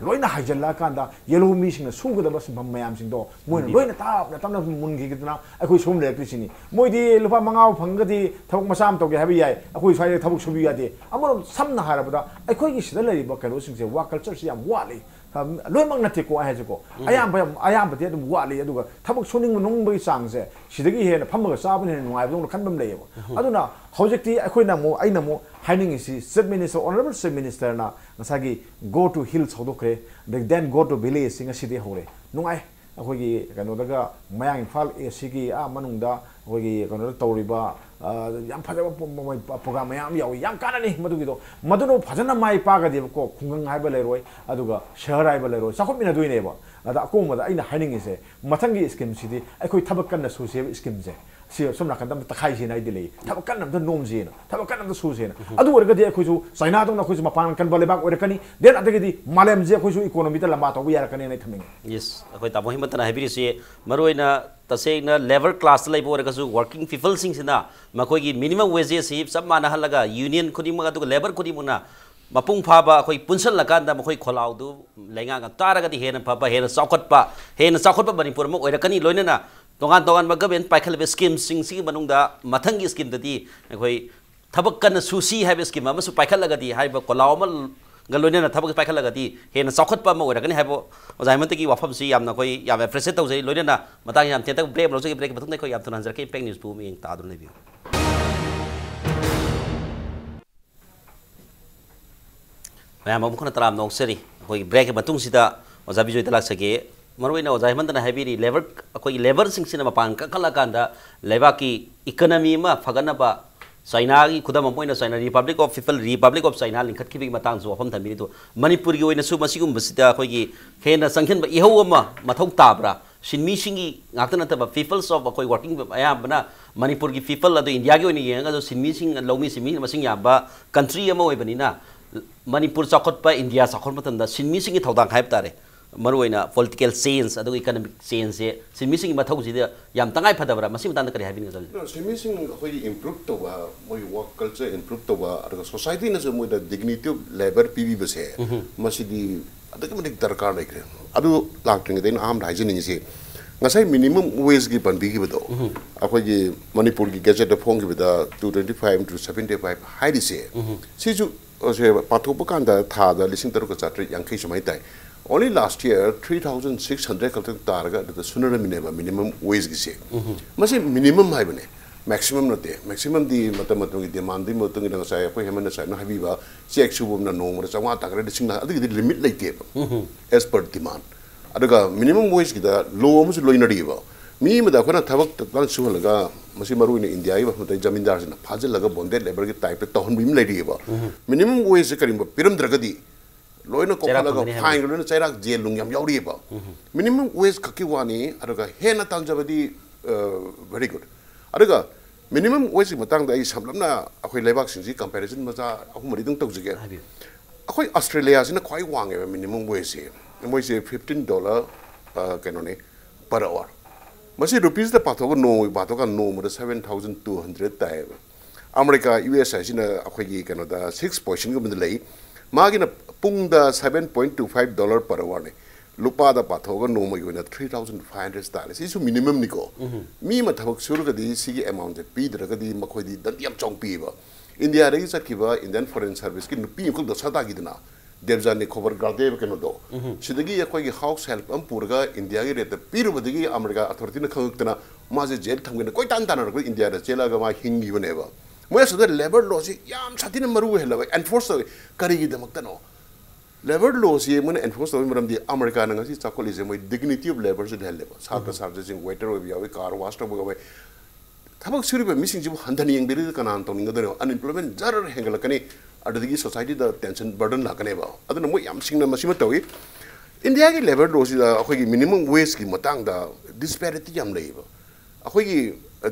ꯂꯣꯏꯅ ꯍꯥꯏꯖꯤꯜꯂꯛꯑꯀꯥꯟꯗ ꯌꯦꯜꯍꯧ ꯃꯤꯁꯤꯡꯅ ꯁꯨꯒꯗꯕ ꯁꯤꯟꯐꯝ ꯃꯌꯥꯝꯁꯤꯡꯗꯣ ꯃꯣꯏꯅ ꯂꯣꯏꯅ ꯇꯞꯅ ꯇꯞꯅ ꯃꯨꯟꯈꯤꯗꯅ ꯑꯩꯈꯣꯏ ꯁꯣꯝ ꯂꯩꯔꯛꯇ꯭ꯔꯤꯁꯤꯅꯤ꯫ ꯃꯣꯏꯗꯤ ꯂꯨꯄꯥ ꯃꯉꯥ ꯐꯪꯉꯒꯗꯤ ꯊꯕꯛ ꯃꯆꯥ ꯑꯃ ꯇꯧꯒꯦ ꯍꯥꯏꯕ ꯌꯥꯏ, ꯑꯩꯈꯣꯏ ꯁ꯭ꯋꯥꯏꯗ ꯊꯕꯛ ꯁꯨꯕꯤꯌꯨ ꯌꯥꯗꯦ꯫ ꯑꯃꯔꯣꯝ ꯁꯝꯅ ꯍꯥꯏꯔꯕꯗ ꯑꯩꯈꯣꯏꯒꯤ ꯁꯤꯗ ꯂꯩꯔꯤꯕ ꯀꯩꯅꯣꯁꯤꯡꯁꯦ, ꯋꯥꯔꯛ ꯀꯜꯆꯔꯁꯤ ꯌꯥꯝ ꯋꯥꯠꯂꯤ꯫ ꯑꯝ, ꯂꯣꯏꯅꯃꯛ ꯅꯠꯇꯦꯀꯣ ꯑꯩ ꯍꯥꯏꯁꯦꯀꯣ, ꯑꯌꯥꯝꯕ ꯌꯥꯝ, ꯑꯌꯥꯝꯕꯗꯤ ꯑꯗꯨꯝ ꯋꯥꯠꯂꯤ꯫ ꯑꯗꯨꯒ ꯊꯕꯛ ꯁꯨꯅꯤꯡꯕ ꯅꯣꯝꯕꯒꯤ ꯆꯥꯡꯁꯦ ꯁꯤꯗꯒꯤ ꯍꯦꯟꯅ ꯐꯝꯃꯒ ꯆꯥꯕꯅ ꯍꯦꯟꯅ ꯅꯨꯡꯉꯥꯏꯕꯗꯧꯅ ꯈꯟꯕ ꯑꯃ ꯂꯩꯌꯦꯕ꯫ ꯑꯗꯨꯅ ꯍꯧꯖꯤꯛꯇꯤ ꯑꯩꯈꯣꯏꯅ ꯑꯃꯨꯛ, ꯑꯩꯅ ꯑꯃꯨꯛ ꯍꯥꯏꯅꯤꯡꯉꯤꯁꯤ, ꯆꯤꯐ ꯃꯤꯅꯤꯁꯇꯔ, ꯑꯣꯅꯔꯦꯕꯜ ꯆꯤꯐ ꯃꯤꯅꯤꯁꯇꯔꯅ ꯉꯁꯥꯏꯒꯤ "Go to Hills" ꯍꯧꯗꯣꯛꯈ꯭ꯔꯦ, ꯑꯗꯒꯤ "Then Go to Village" ꯁꯤ ꯉꯁꯤꯗꯤ ꯍꯧꯔꯦ꯫ ꯅꯨꯡꯉꯥꯏ꯫ ꯑꯩꯈꯣꯏꯒꯤ ꯀꯩꯅꯣꯗꯒ, ꯃꯌꯥꯡ ꯏꯝꯐꯥꯜ ꯏꯁꯀꯤ ꯑꯥ ꯃꯅꯨꯡꯗ ꯑꯩꯈꯣꯏꯒꯤ ꯀꯩꯅꯣꯗ ꯇꯧꯔꯤꯕ, ꯑ, ꯌꯥꯝ ꯐꯖꯕ ꯄ꯭ꯔꯣꯒ꯭ꯔꯥꯝ ꯃꯌꯥꯝ ꯌꯥꯎꯏ꯫ ꯌꯥꯝ ꯀꯥꯟꯅꯅꯤ ꯃꯗꯨꯒꯤꯗꯣ꯫ ꯃꯗꯨꯅ ꯐꯖꯅ ꯃꯥꯏ ꯄꯥꯛꯀꯗꯤꯕꯀꯣ, ꯈꯨꯡꯒꯪ ꯍꯥꯏꯕ ꯂꯩꯔꯣꯏ, ꯑꯗꯨꯒ ꯁꯍꯔ ꯍꯥꯏꯕ ꯂꯩꯔꯣꯏ, ꯆꯥꯎꯈꯠꯃꯤꯟꯅꯗꯣꯏꯅꯦꯕ꯫ ꯑꯗ ꯑꯀꯣꯟꯕꯗ ꯑꯩꯅ ꯍꯥꯏꯅꯤꯡꯉꯤꯁꯦ, ꯃꯊꯪꯒꯤ ꯁ꯭ꯀꯤꯝꯁꯤꯗꯤ ꯑꯩꯈꯣꯏ ꯊꯕꯛ ꯀꯟꯅ ꯁꯨꯁꯦꯕ ꯁ꯭ꯀꯤꯝꯁꯦ꯫ ꯁꯤ ꯁꯣꯝ ꯅꯥꯀꯟꯗ ꯑꯝꯇ ꯇꯛꯈꯥꯏꯁꯦꯅ ꯑꯩꯗꯤ ꯂꯩ꯫ ꯊꯕꯛ ꯀꯟꯅ ꯑꯝꯇ ꯅꯣꯝꯁꯦꯅ, ꯊꯕꯛ ꯀꯟꯅ ꯑꯝꯇ ꯁꯨꯁꯦꯅ꯫ ꯑꯗꯨ ꯑꯣꯏꯔꯒꯗꯤ ꯑꯩꯈꯣꯏꯁꯨ ꯆꯥꯏꯅꯥꯗꯧꯅ ꯑꯩꯈꯣꯏꯁꯨ ꯃꯄꯥꯡꯒꯜ ꯀꯟꯕ ꯂꯩꯕꯥꯛ ꯑꯣꯏꯔꯛꯀꯅꯤ꯫ Then ꯑꯗꯒꯤꯗꯤ ꯃꯥꯂꯦꯝꯁꯦ ꯑꯩꯈꯣꯏꯁꯨ ꯏꯀꯣꯅꯣꯃꯤꯗ ꯂꯝꯕꯥ ꯇꯧꯕ ꯌꯥꯔꯛꯀꯅꯤꯅ ꯑꯩ ꯊꯝꯅꯤꯡꯉꯤ꯫ ꯌꯦꯁ, ꯑꯩꯈꯣꯏ ꯇꯥꯃꯣ ꯍꯤꯃꯟꯇꯅ ꯍꯥꯏꯕꯤꯔꯤꯁꯤ, ꯃꯔꯨꯑꯣꯏꯅ ꯇꯁꯦꯡꯅ ꯂꯦꯕꯔ ꯀ꯭ꯂꯥꯁꯇ ꯂꯩꯕ ꯑꯣꯏꯔꯒꯁꯨ, ꯋꯥꯔꯀꯤꯡ ꯄꯤꯄꯜꯁꯤꯡꯁꯤꯅ ꯃꯈꯣꯏꯒꯤ ꯃꯤꯅꯤꯃꯝ ꯋꯦꯖꯦꯁꯁꯤ ꯆꯞ ꯃꯥꯟꯅꯍꯜꯂꯒ, ꯌꯨꯅꯤꯌꯟ ꯈꯨꯗꯤꯡꯃꯛ ꯑꯗꯨꯒ ꯂꯦꯕꯔ ꯈꯨꯗꯤꯡꯃꯛꯅ ꯃꯄꯨꯡ ꯐꯥꯕ ꯑꯩꯈꯣꯏ ꯄꯨꯟꯁꯤꯜꯂꯀꯥꯟꯗ ꯃꯈꯣꯏ ꯈꯣꯜꯂꯥꯎꯗꯨ ꯂꯩꯉꯥꯛ ꯉꯝ ꯇꯥꯔꯒꯗꯤ ꯍꯦꯟꯅ ꯐꯕ, ꯍꯦꯟꯅ ꯆꯥꯎꯈꯠꯄ, ꯍꯦꯟꯅ ꯆꯥꯎꯈꯠꯄ ꯃꯅꯤꯄꯨꯔ ꯑꯃ ꯑꯣꯏꯔꯛꯀꯅꯤ꯫ ꯂꯣꯏꯅꯅ ꯇꯣꯉꯥꯟ ꯇꯣꯉꯥꯟꯕ ꯒꯚꯔꯟꯃꯦꯟꯠ ꯄꯥꯏꯈꯠꯂꯤꯕ ꯁ꯭ꯀꯤꯝꯁꯤꯡꯁꯤꯒꯤ ꯃꯅꯨꯡꯗ ꯃꯊꯪꯒꯤ ꯁ꯭ꯀꯤꯝꯗꯗꯤ ꯑꯩꯈꯣꯏ ꯊꯕꯛ ꯀꯟꯅ ꯁꯨꯁꯤ ꯍꯥꯏꯕ ꯁ꯭ꯀꯤꯝ ꯑꯃꯁꯨ ꯄꯥꯏꯈꯠꯂꯒꯗꯤ, ꯍꯥꯏꯔꯤꯕ ꯈꯣꯜꯂꯥꯎ ꯑꯃꯒ ꯂꯣꯏꯅꯅ ꯊꯕꯛ ꯄꯥꯏꯈꯠꯂꯒꯗꯤ ꯍꯦꯟꯅ ꯆꯥꯎꯈꯠꯄ ꯑꯃ ꯑꯣꯏꯔꯛꯀꯅꯤ ꯍꯥꯏꯕ ꯑꯣꯖꯥ ꯍꯦꯃꯟꯇꯒꯤ ꯋꯥꯐꯝꯁꯤ ꯌꯥꯝꯅ ꯑꯩꯈꯣꯏ ꯌꯥꯝ ꯑꯦꯄ꯭ꯔꯤꯁꯤꯌꯦꯠ ꯇꯧꯖꯩ꯫ ꯂꯣꯏꯅꯅ ꯃꯇꯥꯡ ꯌꯥꯝ ꯇꯦꯟꯇꯛ ꯕ꯭ꯔꯦꯛ ꯑꯃ ꯂꯧꯖꯒꯦ꯫ ꯕ꯭ꯔꯦꯛꯀꯤ ꯃꯇꯨꯡꯗ ꯑꯩꯈꯣꯏ ꯌꯥꯝ ꯊꯨꯅ ꯍꯟꯖꯔꯛꯀꯦ꯫ ꯏꯝꯄꯦꯛ ꯅ꯭ꯌꯨꯁꯄꯨ ꯃꯤꯠꯌꯦꯡ ꯇꯥꯗꯨꯅ ꯂꯩꯕꯤꯌꯨ꯫ ꯃꯌꯥꯝ ꯑꯃꯨꯛ ꯍꯟꯅ ꯇꯔꯥꯝꯅ ꯑꯣꯛꯆꯔꯤ꯫ ꯑꯩꯈꯣꯏꯒꯤ ꯕ꯭ꯔꯦꯛꯀꯤ ꯃꯇꯨꯡꯁꯤꯗ ꯑꯣꯖꯥ ꯕꯤꯖꯣꯏꯗ ꯂꯥꯛꯆꯒꯦ꯫ ꯃꯔꯨꯑꯣꯏꯅ ꯑꯣꯖꯥ ꯍꯦꯃꯟꯇꯅ ꯍꯥꯏꯕꯤꯔꯤ, ꯂꯦꯕꯔ, ꯑꯩꯈꯣꯏꯒꯤ ꯂꯦꯕꯔꯁꯤꯡꯁꯤꯅ ꯃꯄꯥꯡꯒꯜ ꯀꯟꯈꯠꯂꯀꯥꯟꯗ ꯂꯩꯕꯥꯛꯀꯤ ꯏꯀꯅꯃꯤ ꯑꯃ ꯐꯒꯠꯅꯕ, ꯆꯥꯏꯅꯥꯒꯤ ꯈꯨꯗꯝ ꯑꯃ ꯑꯣꯏꯅ China republic of people, republic of China ꯂꯤꯡꯈꯠꯈꯤꯕꯒꯤ ꯃꯇꯥꯡꯁꯨ ꯋꯥꯐꯝ ꯊꯝꯕꯤꯔꯤ꯫ ꯑꯗꯨ ꯃꯅꯤꯄꯨꯔꯒꯤ ꯑꯣꯏꯅꯁꯨ ꯃꯁꯤꯒꯨꯝꯕꯁꯤꯗ ꯑꯩꯈꯣꯏꯒꯤ ꯍꯦꯟꯅ ꯆꯪꯁꯤꯟꯕ ꯏꯍꯧ ꯑꯃ ꯃꯊꯧ ꯇꯥꯕ꯭ꯔꯥ? ꯁꯤꯟꯃꯤꯁꯤꯡꯒꯤ ꯉꯥꯛꯇ ꯅꯠꯇꯕ, peoples of ꯑꯩꯈꯣꯏ working ꯑꯌꯥꯝꯕꯅ ꯃꯅꯤꯄꯨꯔꯒꯤ people ꯑꯗꯨ ꯏꯟꯗꯤꯌꯥꯒꯤ ꯑꯣꯏꯅ ꯌꯦꯡꯉꯒꯁꯨ ꯁꯤꯟꯃꯤꯁꯤꯡ, ꯂꯧꯃꯤ ꯁꯤꯟꯃꯤ ꯃꯁꯤꯡ ꯌꯥꯝꯕ country ꯑꯃ ꯑꯣꯏꯕꯅꯤꯅ, ꯃꯅꯤꯄꯨꯔ ꯆꯥꯎꯈꯠꯄ, ꯏꯟꯗꯤꯌꯥ ꯆꯥꯎꯈꯠꯄ ꯃꯇꯝꯗ ꯁꯤꯟꯃꯤꯁꯤꯡꯒꯤ ꯊꯧꯗꯥꯡ ꯍꯥꯏꯕ ꯇꯥꯔꯦ, ꯃꯔꯨꯑꯣꯏꯅ political change ꯑꯗꯨꯒ economic changeꯁꯦ ꯁꯤꯟꯃꯤꯁꯤꯡꯒꯤ ꯃꯊꯧꯁꯤꯗ ꯌꯥꯝ ꯇꯉꯥꯏ ꯐꯗꯕ꯭ꯔꯥ? ꯃꯁꯤ ꯃꯇꯥꯡꯗ ꯀꯔꯤ ꯍꯥꯏꯕꯤꯅꯤꯡꯒꯗꯕ? ꯁꯤꯟꯃꯤꯁꯤꯡ ꯑꯩꯈꯣꯏꯒꯤ improve ꯇꯧꯕ, ꯃꯣꯏ work culture improve ꯇꯧꯕ, ꯑꯗꯨꯒ societyꯅꯁꯨ ꯃꯣꯏꯗ dignity of labour ꯄꯤꯕꯤꯕꯁꯦ, ꯃꯁꯤꯗꯤ ꯑꯗꯨꯛꯀꯤ ꯃꯇꯤꯛ ꯗꯔꯀꯥꯔ ꯂꯩꯈ꯭ꯔꯦ꯫ ꯑꯗꯨ ꯂꯥꯛꯇ꯭ꯔꯤꯉꯩꯗ ꯑꯩꯅ ꯑꯍꯥꯟꯕꯗ ꯍꯥꯏꯖꯅꯤꯡꯉꯤꯁꯤ, ꯉꯁꯥꯏ minimum wageꯀꯤ ꯄꯟꯕꯤꯈꯤꯕꯗꯣ, ꯑꯩꯈꯣꯏꯒꯤ ꯃꯅꯤꯄꯨꯔꯒꯤ gazetteꯇ ꯐꯣꯡꯈꯤꯕꯗ two twenty five into seventy five ꯍꯥꯏꯔꯤꯁꯦ, ꯁꯤꯁꯨ ꯁꯦ ꯄꯥꯊꯣꯛꯄ ꯀꯥꯟꯗ ꯊꯥꯗ ꯂꯤꯁꯤꯡ ꯇꯔꯨꯛꯀ ꯆꯥꯇ꯭ꯔꯦꯠ ꯌꯥꯡꯈꯩ ꯁꯨꯃꯥꯏꯅ ꯇꯥꯏ꯫ Only last year three thousand six hundred ꯈꯛꯇꯪ ꯇꯥꯔꯒ ꯑꯗꯨꯗ ꯁꯨꯅꯔꯝꯃꯤꯅꯦꯕ minimum wageꯀꯤꯁꯦ꯫ ꯃꯁꯤ minimum ꯍꯥꯏꯕꯅꯦ, maximum ꯅꯠꯇꯦ꯫ Maximumꯗꯤ ꯃꯇꯝ ꯃꯇꯝꯒꯤ demandꯗꯨꯒꯤ ꯃꯇꯨꯡ ꯏꯟꯅ ꯉꯁꯥꯏ ꯑꯩꯈꯣꯏ ꯍꯦꯃꯟꯅ ꯁꯥꯏꯅ ꯍꯥꯏꯕꯤꯕ, ꯆꯦꯛ ꯁꯨꯕ ꯑꯃꯅ ꯅꯣꯡꯃꯗ ꯆꯥꯝꯃꯉꯥ ꯇꯥꯈ꯭ꯔꯦ, ꯂꯤꯁꯤꯡ ꯂꯥ-, ꯑꯗꯨꯒꯤꯗꯤ limit ꯂꯩꯇꯦꯕ, as per demand꯫ ꯑꯗꯨꯒ minimum wageꯀꯤꯗ law ꯑꯃꯁꯨ ꯂꯣꯏꯅꯔꯤꯕ꯫ ꯃꯤ ꯑꯃꯗ ꯑꯩꯈꯣꯏꯅ ꯊꯕꯛ ꯇꯞ ꯇꯥꯅ ꯁꯨꯍꯜꯂꯒ, ꯃꯁꯤ ꯃꯔꯨꯑꯣꯏꯅ ꯏꯟꯗꯤꯌꯥꯒꯤ ꯃꯐꯝꯗ ꯖꯃꯤꯟꯗꯥꯔꯁꯤꯡꯅ ꯐꯥꯖꯤꯜꯂꯒ bonded labourꯒꯤ typeꯇ ꯇꯧꯍꯟꯕ ꯑꯃ ꯂꯩꯔꯤꯑꯕ꯫ Minimum wageꯁꯦ ꯀꯔꯤꯒꯨꯝꯕ ꯄꯤꯔꯝꯗ꯭ꯔꯒꯗꯤ ꯂꯣꯏꯅ ꯀꯣꯛꯈꯠꯂꯒ ꯐꯪꯒꯅꯤ ꯍꯥꯏꯕ꯫ Fineꯒ ꯂꯣꯏꯅ ꯆꯩꯔꯥꯛ jail ꯅꯨꯡ ꯌꯥꯝ ꯌꯥꯎꯔꯤꯑꯕ꯫ Minimum wage ꯈꯛꯀꯤ ꯋꯥꯅꯤ, ꯑꯗꯨꯒ ꯍꯦꯟꯅ ꯇꯥꯟꯖꯕꯗꯤ, ꯑ, very good꯫ ꯑꯗꯨꯒ minimum wageꯀꯤ ꯃꯇꯥꯡꯗ ꯑꯩ ꯁꯝꯂꯞꯅ ꯑꯩꯈꯣꯏ ꯂꯩꯕꯥꯛꯁꯤꯡꯁꯤ comparison ꯃꯆꯥ ꯑꯍꯨꯝ ꯃꯔꯤꯗꯪ ꯇꯧꯖꯒꯦ꯫ ꯍꯥꯏꯕꯤꯌꯨ꯫ ꯑꯩꯈꯣꯏ ꯑꯁꯇ꯭ꯔꯦꯂꯤꯌꯥꯁꯤꯅ ꯈ꯭ꯋꯥꯏ ꯋꯥꯡꯉꯦꯕ minimum wageꯁꯦ꯫ ꯃꯣꯏꯁꯦ fifteen dollar, ꯑ, ꯀꯩꯅꯣꯅꯦ, per hour꯫ ꯃꯁꯤ rupeesꯇ ꯄꯥꯊꯣꯛꯑꯒ ꯅꯣꯡꯃꯒꯤ ꯄꯥꯊꯣꯛꯑꯀꯥꯟꯗ ꯅꯣꯡꯃꯗ seven thousand two hundred ꯇꯥꯏꯌꯦꯕ꯫ ꯑꯃꯦꯔꯤꯀꯥ, U S ꯍꯥꯏꯁꯤꯅ ꯑꯩꯈꯣꯏꯒꯤ ꯀꯩꯅꯣꯗ six positionꯒꯨꯝꯕꯗ ꯂꯩ꯫ ꯃꯥꯒꯤꯅ ꯄꯨꯡꯗ seven point two five dollar per hourꯅꯦ꯫ ꯂꯨꯄꯥꯗ ꯄꯥꯊꯣꯛꯑꯒ ꯅꯣꯡꯃꯒꯤ ꯑꯣꯏꯅ three thousand five hundred ꯇꯥꯔꯦ꯫ ꯁꯤꯁꯨ minimumꯅꯤꯀꯣ꯫ ꯃꯤ ꯑꯃ ꯊꯕꯛ ꯁꯨꯔꯒꯗꯤ ꯁꯤꯒꯤ amountꯁꯦ ꯄꯤꯗ꯭ꯔꯒꯗꯤ ꯃꯈꯣꯏꯗꯤ ꯗꯟꯗꯤ ꯌꯥꯝ ꯆꯥꯎꯅ ꯄꯤꯌꯦꯕ꯫ ꯏꯟꯗꯤꯌꯥꯗꯒꯤ ꯆꯠꯈꯤꯕ Indian Foreign Serviceꯀꯤ ꯅꯨꯄꯤ ꯑꯃꯈꯛ ꯗꯁꯥ ꯇꯥꯈꯤꯗꯅ, ꯗꯦꯕꯖꯥꯅꯤ ꯈꯣꯕꯔꯒꯥꯗꯦꯕ ꯀꯩꯅꯣꯗꯣ, ꯁꯤꯗꯒꯤ ꯑꯩꯈꯣꯏꯒꯤ house help ꯑꯃ ꯄꯨꯔꯒ ꯏꯟꯗꯤꯌꯥꯒꯤ rateꯇ ꯄꯤꯔꯨꯕꯗꯒꯤ ꯑꯃꯦꯔꯤꯀꯥ authorityꯅ ꯈꯪꯉꯛꯇꯅ ꯃꯥꯁꯦ jail ꯊꯝꯒꯦꯅ ꯀꯣꯏꯇꯥꯟ ꯇꯥꯟꯅꯔꯛꯄꯗ ꯏꯟꯗꯤꯌꯥꯗ ꯆꯦꯜꯂꯛꯑꯒ ꯃꯥ ꯍꯤꯡꯈꯤꯕꯅꯦꯕ꯫ ꯃꯣꯏ ꯑꯁꯤꯗ labour lawꯁꯤ ꯌꯥꯝ ꯁꯥꯊꯤꯅ ꯃꯔꯨ ꯑꯣꯏꯍꯜꯂꯕ, enforce ꯇꯧꯋꯤ꯫ ꯀꯔꯤꯒꯤꯗꯃꯛꯇꯅꯣ? Labour lawꯁꯤ ꯃꯣꯏꯅ enforce ꯇꯧꯕꯒꯤ ꯃꯔꯝꯗꯤ ꯑꯃꯦꯔꯤꯀꯥꯅ ꯉꯁꯤ ꯆꯥꯎꯈꯠꯂꯤꯁꯦ ꯃꯣꯏ dignity of labourꯁꯨ ꯂꯩꯍꯜꯂꯦꯕ꯫ ꯁꯥꯇ꯭ꯔ ꯁꯥꯇ꯭ꯔꯁꯤꯡ waiter ꯑꯣꯏꯕ ꯌꯥꯎꯏ, car wash ꯇꯧꯕ ꯌꯥꯎꯏ꯫ ꯊꯕꯛ ꯁꯨꯔꯤꯕ ꯃꯤꯁꯤꯡꯁꯤꯕꯨ ꯍꯟꯊꯅ ꯌꯦꯡꯕꯤꯔꯗꯤ ꯀꯅꯥꯅ ꯇꯧꯅꯤꯡꯒꯗꯣꯏꯅꯣ? Unemployment ꯖꯔ ꯍꯦꯟꯒꯠꯂꯛꯀꯅꯤ, ꯑꯗꯨꯗꯒꯤ societyꯗ tension burden ꯂꯥꯛꯀꯅꯦꯕ꯫ ꯑꯗꯨꯅ ꯃꯣꯏ ꯌꯥꯝ ꯁꯤꯡꯅ ꯃꯁꯤꯃ ꯇꯧꯏ꯫ ꯏꯟꯗꯤꯌꯥꯒꯤ ꯂꯦꯕꯔ ꯂꯣꯁꯤꯗ ꯑꯩꯈꯣꯏꯒꯤ ꯃꯤꯅꯤꯃꯝ ꯋꯦꯖꯀꯤ ꯃꯇꯥꯡꯗ ꯗꯤꯁꯄꯦꯔꯤꯇꯤ ꯌꯥꯝ ꯂꯩꯌꯦꯕ꯫ ꯑꯩꯈꯣꯏꯒꯤ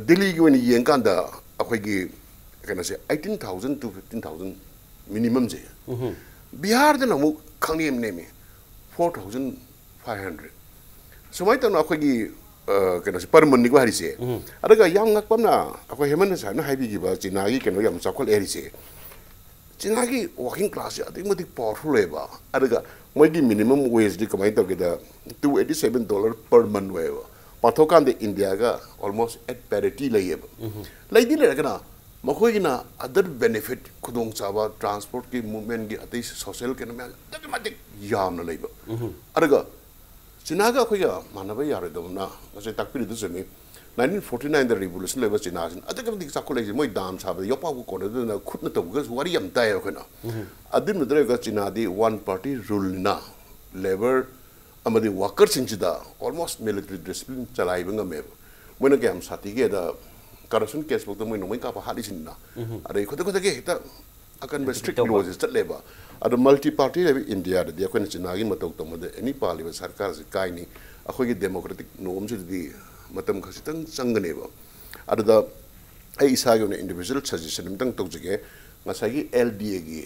ꯗꯤꯜꯂꯤꯒꯤ ꯑꯣꯏꯅ ꯌꯦꯡꯀꯥꯟꯗ ꯑꯩꯈꯣꯏꯒꯤ ꯀꯩꯅꯣꯁꯦ eighteen thousand to fifteen thousand ꯃꯤꯅꯤꯃꯝꯁꯦ꯫ ꯕꯤꯍꯥꯔꯗꯅ ꯑꯃꯨꯛ ꯈꯪꯅꯦꯝ ꯅꯦꯝꯃꯤ, four thousand five hundred꯫ ꯁꯨꯃꯥꯏꯅ ꯇꯧꯅ ꯑꯩꯈꯣꯏꯒꯤ ꯀꯩꯅꯣꯁꯦ ꯄꯔ ꯃꯟꯅꯤꯀꯣ ꯍꯥꯏꯔꯤꯁꯦ꯫ ꯑꯗꯨꯒ ꯌꯥꯝ ꯉꯛꯄ ꯑꯃꯅ, ꯑꯩꯈꯣꯏ ꯍꯦꯃꯟ ꯁꯥꯍꯦꯕꯅ ꯍꯥꯏꯕꯤꯈꯤꯕ ꯆꯤꯅꯥꯒꯤ ꯀꯩꯅꯣ ꯌꯥꯝ ꯆꯥꯎꯈꯠꯂꯦ ꯍꯥꯏꯔꯤꯁꯦ꯫ ꯆꯤꯅꯥꯒꯤ ꯋꯥꯔꯀꯤꯡ ꯀ꯭ꯂꯥꯁꯁꯦ ꯑꯗꯨꯛꯀꯤ ꯃꯇꯤꯛ ꯄꯥꯋꯔꯐꯨꯜ ꯑꯣꯏꯌꯦꯕ꯫ ꯑꯗꯨꯒ ꯃꯣꯏꯒꯤ ꯃꯤꯅꯤꯃꯝ ꯋꯦꯖꯇꯤ ꯀꯃꯥꯏꯅ ꯇꯧꯒꯦꯗ, two eighty seven dollar per month ꯑꯣꯏꯌꯦꯕ꯫ ꯄꯥꯊꯣꯛꯀꯥꯟꯗ ꯏꯟꯗꯤꯌꯥꯒ almost at parity ꯂꯩꯌꯦꯕ꯫ ꯂꯩꯗꯤ ꯂꯩꯔꯒꯅ ꯃꯈꯣꯏꯒꯤꯅ ꯑꯗꯔ ꯕꯦꯅꯤꯐꯤꯠ, ꯈꯨꯗꯣꯡꯆꯥꯕ, ꯇ꯭ꯔꯥꯟꯁꯄꯣꯔꯠꯀꯤ, ꯃꯨꯞꯃꯦꯟꯒꯤ, ꯑꯇꯩ ꯁꯣꯁꯦꯜ ꯀꯩꯅꯣ ꯃꯌꯥꯝ ꯑꯗꯨꯛꯀꯤ ꯃꯇꯤꯛ ꯌꯥꯝꯅ ꯂꯩꯕ꯫ ꯑꯗꯨꯒ ꯆꯤꯅꯥꯒ ꯑꯩꯈꯣꯏꯒ ꯃꯥꯟꯅꯕ ꯌꯥꯔꯣꯏꯗꯕꯅ, ꯉꯁꯥꯏ ꯇꯥꯛꯄꯤꯔꯤꯗꯨ ꯆꯨꯝꯃꯤ, nineteen forty nineꯗ ꯔꯤꯚꯣꯂꯨꯁꯟ ꯂꯩꯕ ꯆꯤꯅꯥꯁꯤꯅ ꯑꯗꯨꯛꯀꯤ ꯃꯇꯤꯛ ꯆꯥꯎꯈꯠꯂꯛꯏꯁꯦ꯫ ꯃꯣꯏ ꯗꯥꯝ ꯁꯥꯕꯗ ꯌꯣꯄꯥꯛꯄꯨ ꯀꯣꯟꯅꯗꯅ ꯈꯨꯠꯅ ꯇꯧꯕꯒꯁꯨ ꯋꯥꯔꯤ ꯌꯥꯝ ꯇꯥꯏꯌꯦꯕ ꯑꯩꯈꯣꯏꯅ꯫ ꯑꯗꯨ ꯅꯠꯇ꯭ꯔꯒ ꯆꯤꯅꯥꯗꯤ ꯋꯥꯟ ꯄꯥꯔꯇꯤ ꯔꯨꯜꯅꯤꯅ ꯂꯦꯕꯔ ꯑꯃꯗꯤ ꯋꯥꯀꯔꯁꯤꯡꯁꯤꯗ ꯑꯣꯜꯃꯣꯁ ꯃꯤꯂꯤꯇꯔꯤ ꯗꯤꯁꯤꯄ꯭ꯂꯤꯟ ꯆꯂꯥꯏꯕ ꯉꯝꯃꯦꯕ꯫ ꯃꯣꯏꯅ ꯀꯌꯥꯝ ꯁꯥꯊꯤꯒꯦꯗ, ꯀꯔꯞꯁꯟ ꯀꯦꯁ ꯐꯥꯎꯗ ꯃꯣꯏ ꯅꯣꯡꯃꯩ ꯀꯥꯞꯄ ꯍꯥꯠꯂꯤꯁꯤꯅ꯫ ꯑꯗꯩ ꯈꯨꯗꯛ ꯈꯨꯗꯛꯀꯤ ꯍꯦꯛꯇ ꯑꯀꯟꯕ ꯏꯁꯇ꯭ꯔꯤꯛ ꯂꯣꯁꯦ ꯆꯠꯂꯦꯕ꯫ ꯑꯗꯣ ꯃꯜꯇꯤ ꯄꯥꯔꯇꯤ ꯂꯩꯕ ꯏꯟꯗꯤꯌꯥꯗꯗꯤ ꯑꯩꯈꯣꯏꯅ ꯆꯤꯅꯥꯒꯤ ꯃꯇꯧ ꯇꯧꯕꯗ ꯑꯦꯅꯤ ꯄꯥꯜꯂꯤꯕ ꯁꯔꯀꯥꯔꯁꯤ ꯀꯥꯏꯅꯤ꯫ ꯑꯩꯈꯣꯏꯒꯤ ꯗꯦꯃꯣꯀ꯭ꯔꯦꯇꯤꯛ ꯅꯣꯝꯁꯤꯗꯗꯤ ꯃꯇꯝ ꯈꯖꯤꯛꯇꯪ ꯆꯪꯒꯅꯦꯕ꯫ ꯑꯗꯨꯗ ꯑꯩ ꯏꯁꯥꯒꯤ ꯑꯣꯏꯅ ꯏꯟꯗꯤꯕꯤꯖꯨꯋꯦꯜ ꯁꯖꯦꯁꯟ ꯑꯃꯇꯪ ꯇꯧꯖꯒꯦ꯫ ꯉꯁꯥꯏꯒꯤ ꯑꯦꯜ ꯗꯤ ꯑꯦꯒꯤ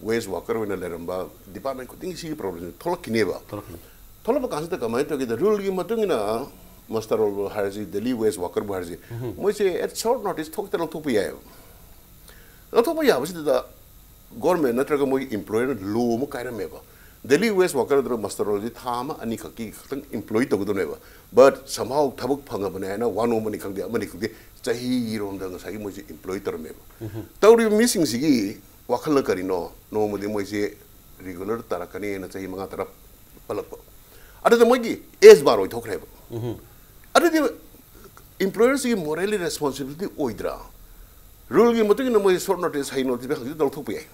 ꯋꯦꯖ ꯋꯥꯀꯔ ꯑꯣꯏꯅ ꯂꯩꯔꯝꯕ ꯗꯤꯄꯥꯔꯠꯃꯦꯟ ꯈꯨꯗꯤꯡꯒꯤ ꯁꯤꯒꯤ ꯄ꯭ꯔꯣꯕ꯭ꯂꯦꯝꯁꯦ ꯊꯣꯛꯂꯛꯈꯤꯅꯦꯕ꯫ ꯊꯣꯛꯂꯛꯄ ꯀꯥꯟꯁꯤꯗ ꯀꯃꯥꯏꯅ ꯇꯧꯒꯦꯗ, ꯔꯨꯜꯒꯤ ꯃꯇꯨꯡ ꯏꯟꯅ ꯃꯁꯇꯔ ꯔꯣꯜꯕꯨ ꯍꯥꯏꯔꯁꯤ, ꯗꯦꯂꯤ ꯋꯦꯖ ꯋꯥꯀꯔꯕꯨ ꯍꯥꯏꯔꯁꯤ, ꯃꯣꯏꯁꯦ ꯑꯦꯠ ꯁꯣꯔꯠ ꯅꯣꯇꯤꯁ ꯊꯣꯛꯇ ꯂꯧꯊꯣꯛꯄ ꯌꯥꯏꯑꯕ꯫ ꯂꯧꯊꯣꯛꯄ ꯌꯥꯕꯁꯤꯗ ꯒꯣꯔꯃꯦꯟ ꯅꯠꯇ꯭ꯔꯒ ꯃꯣꯏꯒꯤ ꯏꯝꯄ꯭ꯂꯣꯌꯔꯅ ꯂꯣ ꯑꯃ ꯀꯥꯏꯔꯝꯃꯦꯕ꯫ ꯗꯦꯂꯤ ꯋꯦꯖ ꯋꯥꯀꯔ ꯅꯠꯇ꯭ꯔꯒ ꯃꯁꯇꯔ ꯔꯣꯜꯁꯤ ꯊꯥ ꯑꯃ ꯑꯅꯤ ꯈꯛꯀꯤ ꯈꯛꯇꯪ ꯏꯝꯄ꯭ꯂꯣꯏ ꯇꯧꯒꯗꯕꯅꯦꯕ꯫ ꯕꯠ ꯁꯝꯍꯥꯎ ꯊꯕꯛ ꯐꯪꯉꯕꯅꯦ ꯍꯥꯏꯅ ꯋꯥꯅꯣꯝꯕꯅꯤ ꯈꯪꯗꯦ, ꯑꯃꯅꯤ ꯈꯪꯗꯦ, ꯆꯍꯤꯔꯣꯝꯗ ꯉꯁꯥꯏꯒꯤ ꯃꯣꯏꯁꯦ ꯏꯝꯄ꯭ꯂꯣꯏ ꯇꯧꯔꯝꯃꯦꯕ꯫ ꯇꯧꯔꯤꯕ ꯃꯤꯁꯤꯡꯁꯤꯒꯤ ꯋꯥꯈꯜꯅ ꯀꯔꯤꯅꯣ? ꯅꯣꯡꯃꯗꯤ ꯃꯣꯏꯁꯦ ꯔꯤꯒꯨꯂꯔ ꯇꯥꯔꯛꯀꯅꯤꯅ ꯆꯍꯤ ꯃꯉꯥ ꯇꯔꯥ ꯄꯜꯂꯛꯄ꯫ ꯑꯗꯨꯗ ꯃꯣꯏꯒꯤ ꯑꯦꯖ ꯕꯥꯔ ꯑꯣꯏꯊꯣꯛꯈ꯭ꯔꯦꯕ꯫ ꯑꯗꯨꯗꯤ ꯏꯝꯄ꯭ꯂꯣꯌꯔꯁꯤꯒꯤ ꯃꯣꯔꯦꯜꯂꯤ ꯔꯦꯁꯄꯣꯟꯁꯤꯕꯤꯂꯤꯇꯤ ꯑꯣꯏꯗ꯭ꯔꯥ? ꯔꯨꯜꯒꯤ ꯃꯇꯨꯡ ꯏꯟꯅ ꯃꯣꯏ ꯁꯣꯔꯠ ꯅꯣꯇꯤꯁ, ꯍꯩ ꯅꯣꯇꯤꯁ ꯍꯧꯖꯤꯛ ꯂꯧꯊꯣꯛꯄ ꯌꯥꯏ꯫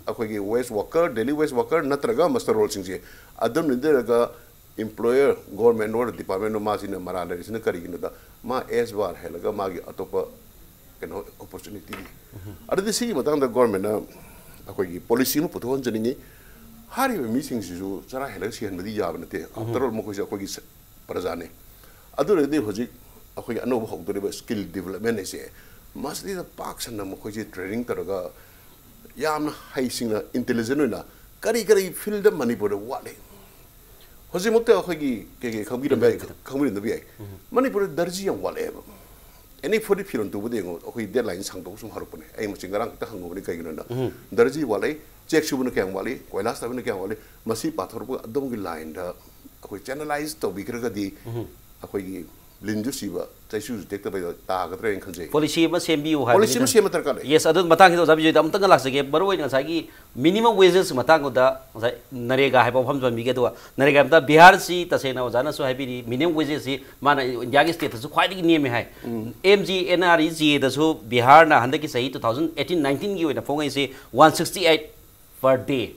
ꯑꯩꯈꯣꯏꯒꯤ wage worker, daily wage worker ꯅꯠꯇ꯭ꯔꯒ ꯃꯁꯇꯔ ꯔꯣꯜꯁꯤꯡꯁꯦ ꯑꯗꯨꯝ ꯅꯠꯇ꯭ꯔꯒ ꯏꯝꯄ꯭ꯂꯣꯌꯔ, ꯒꯣꯔꯃꯦꯟ ꯑꯣꯔ ꯗꯤꯄꯥꯔꯠꯃꯦꯟ ꯑꯃ ꯃꯥꯁꯤꯅ ꯃꯔꯥꯜ ꯂꯩꯔꯤꯁꯤꯅ ꯀꯔꯤꯒꯤꯅꯣꯗ, ꯃꯥ ꯑꯦꯖ ꯕꯥꯔ ꯍꯦꯜꯂꯒ ꯃꯥꯒꯤ ꯑꯇꯣꯞꯄ ꯀꯩꯅꯣ ꯑꯣꯄꯣꯔꯆꯨꯅꯤꯇꯤ꯫ ꯑꯗꯨꯗꯤ ꯁꯤꯒꯤ ꯃꯇꯥꯡꯗ ꯒꯣꯔꯃꯦꯟꯅ ꯑꯩꯈꯣꯏꯒꯤ ꯄꯣꯂꯤꯁꯤ ꯑꯃ ꯄꯨꯊꯣꯛꯍꯟꯖꯅꯤꯡꯉꯤ꯫ ꯍꯥꯏꯔꯤꯕ ꯃꯤꯁꯤꯡꯁꯤꯁꯨ ꯆꯔꯥ ꯍꯦꯜꯂꯒ ꯁꯤꯍꯟꯕꯗꯤ ꯌꯥꯕ ꯅꯠꯇꯦ꯫ After all, ꯃꯈꯣꯏꯁꯦ ꯑꯩꯈꯣꯏꯒꯤ ꯁ-, ꯄ꯭ꯔꯖꯥꯅꯤ꯫ ꯑꯗꯨꯅꯗꯤ ꯍꯧꯖꯤꯛ ꯑꯩꯈꯣꯏꯒꯤ ꯑꯅꯧꯕ ꯍꯧꯗꯣꯔꯤꯕ skill development ꯍꯥꯏꯁꯦ ꯃꯁꯤꯗ ꯄꯥꯛ ꯁꯟꯅ ꯃꯈꯣꯏꯁꯦ training ꯇꯧꯔꯒ ꯌꯥꯝꯅ ꯍꯩꯁꯤꯡꯅ intelligent ꯑꯣꯏꯅ ꯀꯔꯤ ꯀꯔꯤ field ꯃꯅꯤꯄꯨꯔꯗ ꯋꯥꯠꯂꯤ? ꯍꯧꯖꯤꯛꯃꯛꯇ ꯑꯩꯈꯣꯏꯒꯤ ꯀꯩ ꯀꯩ ꯈꯪꯕꯤꯔꯝꯕ ꯌꯥꯏ, ꯈꯪꯕꯤꯔꯝꯗꯕ ꯌꯥꯏ꯫ ꯃꯅꯤꯄꯨꯔꯗ ꯗꯔꯖꯤ ꯌꯥꯝ ꯋꯥꯠꯂꯛꯑꯦꯕ꯫ Any ꯐꯨꯔꯤꯠ ꯐꯤꯔꯣꯟ ꯇꯨꯕꯗ ꯌꯦꯡꯉꯣ, ꯑꯩꯈꯣꯏ deadline ꯁꯥꯡꯗꯣꯛꯄ ꯁꯨꯝ ꯍꯧꯔꯛꯄꯅꯦ꯫ ꯑꯩ ꯃꯁꯤ ꯉꯔꯥꯡ ꯈꯛꯇ ꯍꯪꯉꯨꯕꯅꯤ, ꯀꯩꯒꯤꯅꯣꯅ꯫ ꯗꯔꯖꯤ ꯋꯥꯠꯂꯛꯏ, ꯆꯦꯛ ꯁꯨꯕꯅ ꯀꯌꯥꯝ ꯋꯥꯠꯂꯤ, ꯀꯣꯏꯂꯥꯁ ꯊꯥꯕꯅ ꯀꯌꯥꯝ ꯋꯥꯠꯂꯤ, ꯃꯁꯤ ꯄꯥꯊꯣꯔꯛꯄ ꯑꯗꯣꯝꯒꯤ line ꯗ ꯑꯩꯈꯣꯏ channelize ꯇꯧꯕꯤꯈ꯭ꯔꯒꯗꯤ ꯑꯩꯈꯣꯏꯒꯤ ꯂꯤꯟꯁꯨ ꯁꯤꯕ, ꯆꯩꯁꯨꯁꯨ ꯇꯦꯛꯇꯕ ꯇꯥꯒꯗ꯭ꯔꯥ ꯍꯥꯏꯅ ꯈꯟꯖꯩ꯫ Policy ꯑꯃ ꯁꯦꯝꯕꯤꯌꯨ ꯍꯥꯏꯕꯅꯤꯗ꯫ Policy ꯑꯃ ꯁꯦꯝꯕ ꯗꯔꯀꯥꯔ ꯂꯩ꯫ Yes, ꯑꯗꯨ ꯃꯇꯥꯡꯁꯤꯗ ꯑꯣꯖꯥ ꯕꯤꯖꯣꯏꯗ ꯑꯃꯨꯛꯇꯪꯒ ꯂꯥꯛꯆꯒꯦ꯫ ꯃꯔꯨ ꯑꯣꯏꯅ ꯉꯁꯥꯏꯒꯤ minimum wages ꯃꯇꯥꯡꯗꯨꯗ ꯉꯁꯥꯏ ꯅꯔꯦꯒꯥ ꯍꯥꯏꯕ ꯋꯥꯐꯝꯁꯨ ꯄꯟꯕꯤꯒꯦ꯫ ꯑꯗꯨꯒ ꯅꯔꯦꯒꯥ ꯍꯥꯏꯕꯗ ꯕꯤꯍꯥꯔꯁꯤ ꯇꯁꯦꯡꯅ ꯑꯣꯖꯥꯅꯁꯨ ꯍꯥꯏꯕꯤꯔꯤ, minimum wages ꯁꯤ ꯃꯥꯅ ꯏꯟꯗꯤꯌꯥꯒꯤ state ꯇꯁꯨ ꯈ꯭ꯋꯥꯏꯗꯒꯤ ꯅꯦꯝꯃꯦ ꯍꯥꯏ꯫ M G N R E G A ꯗꯁꯨ ꯕꯤꯍꯥꯔꯅ ꯍꯟꯗꯛꯀꯤ ꯆꯍꯤ two thousand eighteen nineteen ꯒꯤ ꯑꯣꯏꯅ ꯐꯣꯡꯉꯛꯏꯁꯤ one sixty eight per day꯫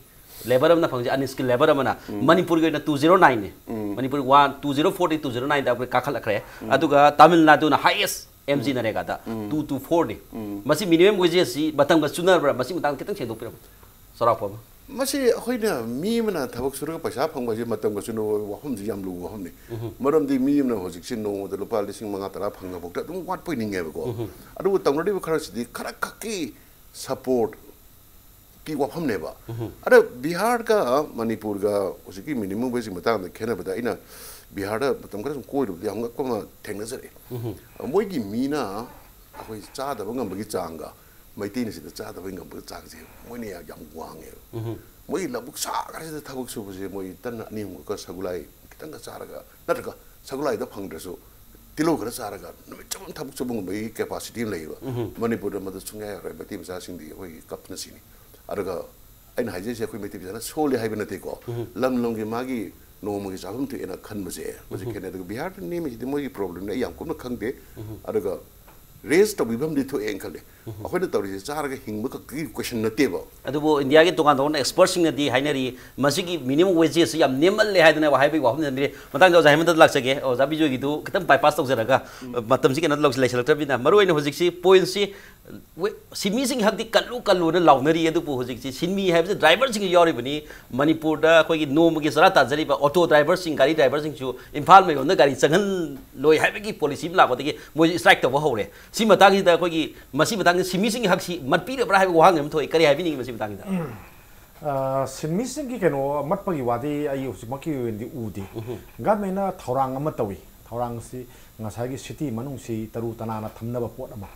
Labour ꯑꯃꯅ ꯐꯪꯖꯩ, unskilled labour ꯑꯃꯅ꯫ ꯃꯅꯤꯄꯨꯔꯒꯤ ꯑꯣꯏꯅ two zero nine ꯅꯤ꯫ Manipur one, two zero four ꯗꯒꯤ two zero nine ꯗ ꯑꯩꯈꯣꯏ ꯀꯥꯈꯠꯂꯛꯈ꯭ꯔꯦ꯫ ꯑꯗꯨꯒ ꯇꯥꯃꯤꯜ ꯅꯥꯗꯨꯅ highest M G ꯅꯔꯦꯒꯥꯗ two two four ꯅꯤ꯫ ꯃꯁꯤ minimum wages ꯁꯤ ꯃꯇꯝꯒ ꯆꯨꯅꯕ꯭ꯔꯥ? ꯃꯁꯤ ꯃꯇꯥꯡꯗ ꯈꯤꯇꯪ ꯁꯦꯡꯗꯣꯛꯄꯤꯔꯝꯃꯨ꯫ ꯆꯥꯎꯔꯥꯛꯄ ꯑꯃ꯫ ꯃꯁꯤ ꯑꯩꯈꯣꯏꯅ ꯃꯤ ꯑꯃꯅ ꯊꯕꯛ ꯁꯨꯔꯒ ꯄꯩꯁꯥ ꯐꯪꯕ ꯍꯥꯏꯁꯦ ꯃꯇꯝꯒ ꯆꯨꯅꯕ ꯋꯥꯐꯝꯁꯤ ꯌꯥꯝ ꯂꯨꯕ ꯋꯥꯐꯝꯅꯤ꯫ ꯃꯔꯝꯗꯤ ꯃꯤ ꯑꯃꯅ ꯍꯧꯖꯤꯛꯁꯦ ꯅꯣꯡꯃꯗ ꯂꯨꯄꯥ ꯂꯤꯁꯤꯡ ꯃꯉꯥ ꯇꯔꯥ ꯐꯪꯉꯐꯥꯎꯗ ꯑꯗꯨꯝ ꯋꯥꯠꯄꯣꯏ ꯅꯤꯡꯉꯦꯕꯀꯣ꯫ ꯑꯗꯨꯕꯨ ꯇꯧꯅꯔꯤꯕ ꯈꯔꯁꯤꯗꯤ ꯈꯔ ꯈꯛꯀꯤ support ꯀꯤ ꯋꯥꯐꯝꯅꯦꯕ꯫ ꯑꯗ ꯕꯤꯍꯥꯔꯒ ꯃꯅꯤꯄꯨꯔꯒ ꯍꯧꯖꯤꯛꯀꯤ minimum wage ꯀꯤ ꯃꯇꯥꯡꯗ ꯈꯦꯠꯅꯕꯗ ꯑꯩꯅ ꯕꯤꯍꯥꯔꯗ ꯃꯇꯝ ꯈꯔ ꯁꯨꯝ ꯀꯣꯏꯔꯨꯕꯗ ꯌꯥꯝ ꯉꯛꯄ ꯑꯃ ꯊꯦꯡꯅꯖꯔꯛꯑꯦ꯫ ꯃꯣꯏꯒꯤ ꯃꯤꯅ ꯑꯩꯈꯣꯏ ꯆꯥꯗꯕ ꯉꯝꯕꯒꯤ ꯆꯥꯡꯒ ꯃꯩꯇꯩꯅ ꯁꯤꯗ ꯆꯥꯗꯕ ꯉꯝꯕꯒꯤ ꯆꯥꯡꯁꯦ ꯃꯣꯏꯅ ꯌꯥꯝ, ꯌꯥꯝ ꯋꯥꯡꯉꯦꯕ꯫ ꯃꯣꯏꯒꯤ ꯂꯧꯕꯨꯛ ꯁꯥꯈꯔꯁꯤꯗ ꯊꯕꯛ ꯁꯨꯕꯁꯦ ꯃꯣꯏ ꯇꯟ ꯑꯅꯤ ꯑꯍꯨꯝꯈꯛꯀ ꯁꯒꯣꯜꯍꯋꯥꯏ ꯈꯤꯇꯪꯒ ꯆꯥꯔꯒ, ꯅꯠꯇ꯭ꯔꯒ ꯁꯒꯣꯜꯍꯋꯥꯏꯗ ꯐꯪꯗ꯭ꯔꯁꯨ ꯇꯤꯜꯍꯧ ꯈꯔ ꯆꯥꯔꯒ ꯅꯨꯃꯤꯠ ꯆꯨꯞꯄ ꯊꯕꯛ ꯁꯨꯕ ꯉꯝꯕꯒꯤ capacity ꯑꯃ ꯂꯩꯌꯦꯕ꯫ ꯃꯅꯤꯄꯨꯔꯗ ꯃꯗꯨ ꯁꯨꯡꯌꯥ ꯌꯥꯔꯣꯏ꯫ ꯃꯩꯇꯩ ꯃꯆꯥꯁꯤꯡꯗꯤ ꯑꯩꯈꯣꯏꯒꯤ ꯀꯞꯅ ꯁꯤꯅꯤ꯫ ꯑꯗꯨꯒ ꯑꯩꯅ ꯍꯥꯏꯖꯔꯤꯁꯦ ꯑꯩꯈꯣꯏ ꯃꯩꯇꯩ ꯃꯆꯥꯅ ꯁꯣꯜꯂꯤ ꯍꯥꯏꯕ ꯅꯠꯇꯦꯀꯣ꯫ ꯂꯝ ꯂꯝꯒꯤ ꯃꯥꯒꯤ ꯅꯣꯡꯃꯒꯤ ꯆꯥꯐꯝ ꯊꯣꯛꯑꯦꯅ ꯈꯟꯕꯁꯦ ꯃꯁꯤ ꯈꯦꯠꯅꯩ꯫ ꯑꯗꯨꯒ ꯕꯤꯍꯥꯔꯗ ꯅꯦꯝꯃꯤꯁꯤꯗꯤ ꯃꯣꯏꯒꯤ problem ꯅꯤ, ꯑꯩ ꯌꯥꯝ ꯀꯨꯞꯅ ꯈꯪꯗꯦ꯫ ꯑꯗꯨꯒ ꯔꯦꯖ ꯇꯧꯕꯤꯐꯝꯗꯤ ꯊꯣꯛꯑꯦꯅ ꯈꯜꯂꯦ꯫ ꯑꯩꯈꯣꯏꯅ ꯇꯧꯔꯤꯁꯦ ꯆꯥꯔꯒ ꯍꯤꯡꯕ ꯈꯛꯀꯤ ꯀꯣꯏꯁꯟ ꯅꯠꯇꯦꯕ꯫ ꯑꯗꯨꯕꯨ ꯏꯟꯗꯤꯌꯥꯒꯤ ꯇꯣꯉꯥꯟ ꯇꯣꯉꯥꯟꯕ ꯑꯦꯛꯁꯄꯔꯠꯁꯤꯡꯅꯗꯤ ꯍꯥꯏꯅꯔꯤ, ꯃꯁꯤꯒꯤ ꯃꯤꯅꯤꯃꯝ ꯋꯦꯖꯦꯁꯁꯤ ꯌꯥꯝ ꯅꯦꯝꯃꯜꯂꯦ ꯍꯥꯏꯗꯅ ꯍꯥꯏꯕꯒꯤ ꯋꯥꯐꯝ ꯊꯝꯕꯤꯔꯤ꯫ ꯃꯇꯥꯡꯗ ꯑꯣꯖꯥ ꯍꯦꯃꯟꯇꯗ ꯂꯥꯛꯆꯒꯦ꯫ ꯑꯣꯖꯥ ꯕꯤꯖꯣꯏꯒꯤꯗꯨ ꯈꯤꯇꯪ ꯕꯥꯏꯄꯥꯁ ꯇꯧꯖꯔꯒ, ꯃꯇꯝꯁꯤ ꯀꯩꯅꯣ ꯂꯧꯁꯤ-, ꯂꯩꯁꯤꯜꯂꯛꯇ꯭ꯔꯕꯅꯤꯅ, ꯃꯔꯨꯑꯣꯏꯅ ꯍꯧꯖꯤꯛꯁꯤ ꯄꯣꯏꯟꯁꯤ ꯋꯦ-, ꯁꯤꯟꯃꯤꯁꯤꯡꯒꯤ ꯍꯛꯇꯤ ꯀꯜꯂꯨ ꯀꯜꯂꯨꯅ ꯂꯥꯎꯅꯔꯤ꯫ ꯑꯗꯨꯕꯨ ꯍꯧꯖꯤꯛꯁꯤ ꯁꯤꯟꯃꯤ ꯍꯥꯏꯕꯁꯤ ꯗ꯭ꯔꯥꯏꯚꯔꯁꯤꯡꯁꯨ ꯌꯥꯎꯔꯤꯕꯅꯤ꯫ ꯃꯅꯤꯄꯨꯔꯗ ꯑꯩꯈꯣꯏꯒꯤ ꯅꯣꯡꯃꯒꯤ ꯆꯔꯥ ꯇꯥꯟꯖꯔꯤꯕ ꯑꯣꯇꯣ ꯗ꯭ꯔꯥꯏꯚꯔꯁꯤꯡ, ꯒꯥꯔꯤ ꯗ꯭ꯔꯥꯏꯚꯔꯁꯤꯡꯁꯨ ꯏꯝꯐꯥꯜ ꯃꯌꯣꯟꯗ ꯒꯥꯔꯤ ꯆꯪꯍꯜꯂꯣꯏ ꯍꯥꯏꯕꯒꯤ ꯄꯣꯂꯤꯁꯤ ꯑꯃ ꯂꯥꯛꯄꯗꯒꯤ ꯃꯣꯏꯁꯨ ꯁ꯭ꯇ꯭ꯔꯥꯏꯛ ꯇꯧꯕ ꯍꯧꯔꯦ꯫ ꯁꯤ ꯃꯇꯥꯡꯁꯤꯗ ꯑꯩꯈꯣꯏꯒꯤ, ꯃꯁꯤ ꯃꯇꯥꯡꯗ ꯁꯤꯟꯃꯤꯁꯤꯡꯒꯤ ꯍꯛꯁꯤ ꯃꯠꯄꯤꯔꯕ꯭ꯔꯥ ꯍꯥꯏꯕꯒꯤ ꯋꯥꯍꯪ ꯑꯃ ꯊꯣꯛꯏ꯫ ꯀꯔꯤ ꯍꯥꯏꯕꯤꯅꯤꯡꯉꯤ ꯃꯁꯤ ꯃꯇꯥꯡꯁꯤꯗ? ꯑ, ꯁꯤꯟꯃꯤꯁꯤꯡꯒꯤ ꯀꯩꯅꯣ ꯃꯠꯄꯒꯤ ꯋꯥꯗꯤ ꯑꯩ ꯍꯧꯖꯤꯛꯃꯛꯀꯤ ꯑꯣꯏꯅꯗꯤ ꯎꯗꯦ꯫ ꯒꯚꯔꯟꯃꯦꯟꯅ ꯊꯧꯔꯥꯡ ꯑꯃ ꯇꯧꯏ꯫ ꯊꯧꯔꯥꯡꯁꯤ ꯉꯁꯥꯏꯒꯤ ꯁꯤꯇꯤ ꯃꯅꯨꯡꯁꯤ ꯇꯔꯨ ꯇꯅꯥꯟꯅ ꯊꯝꯅꯕ ꯄꯣꯠ ꯑꯃ,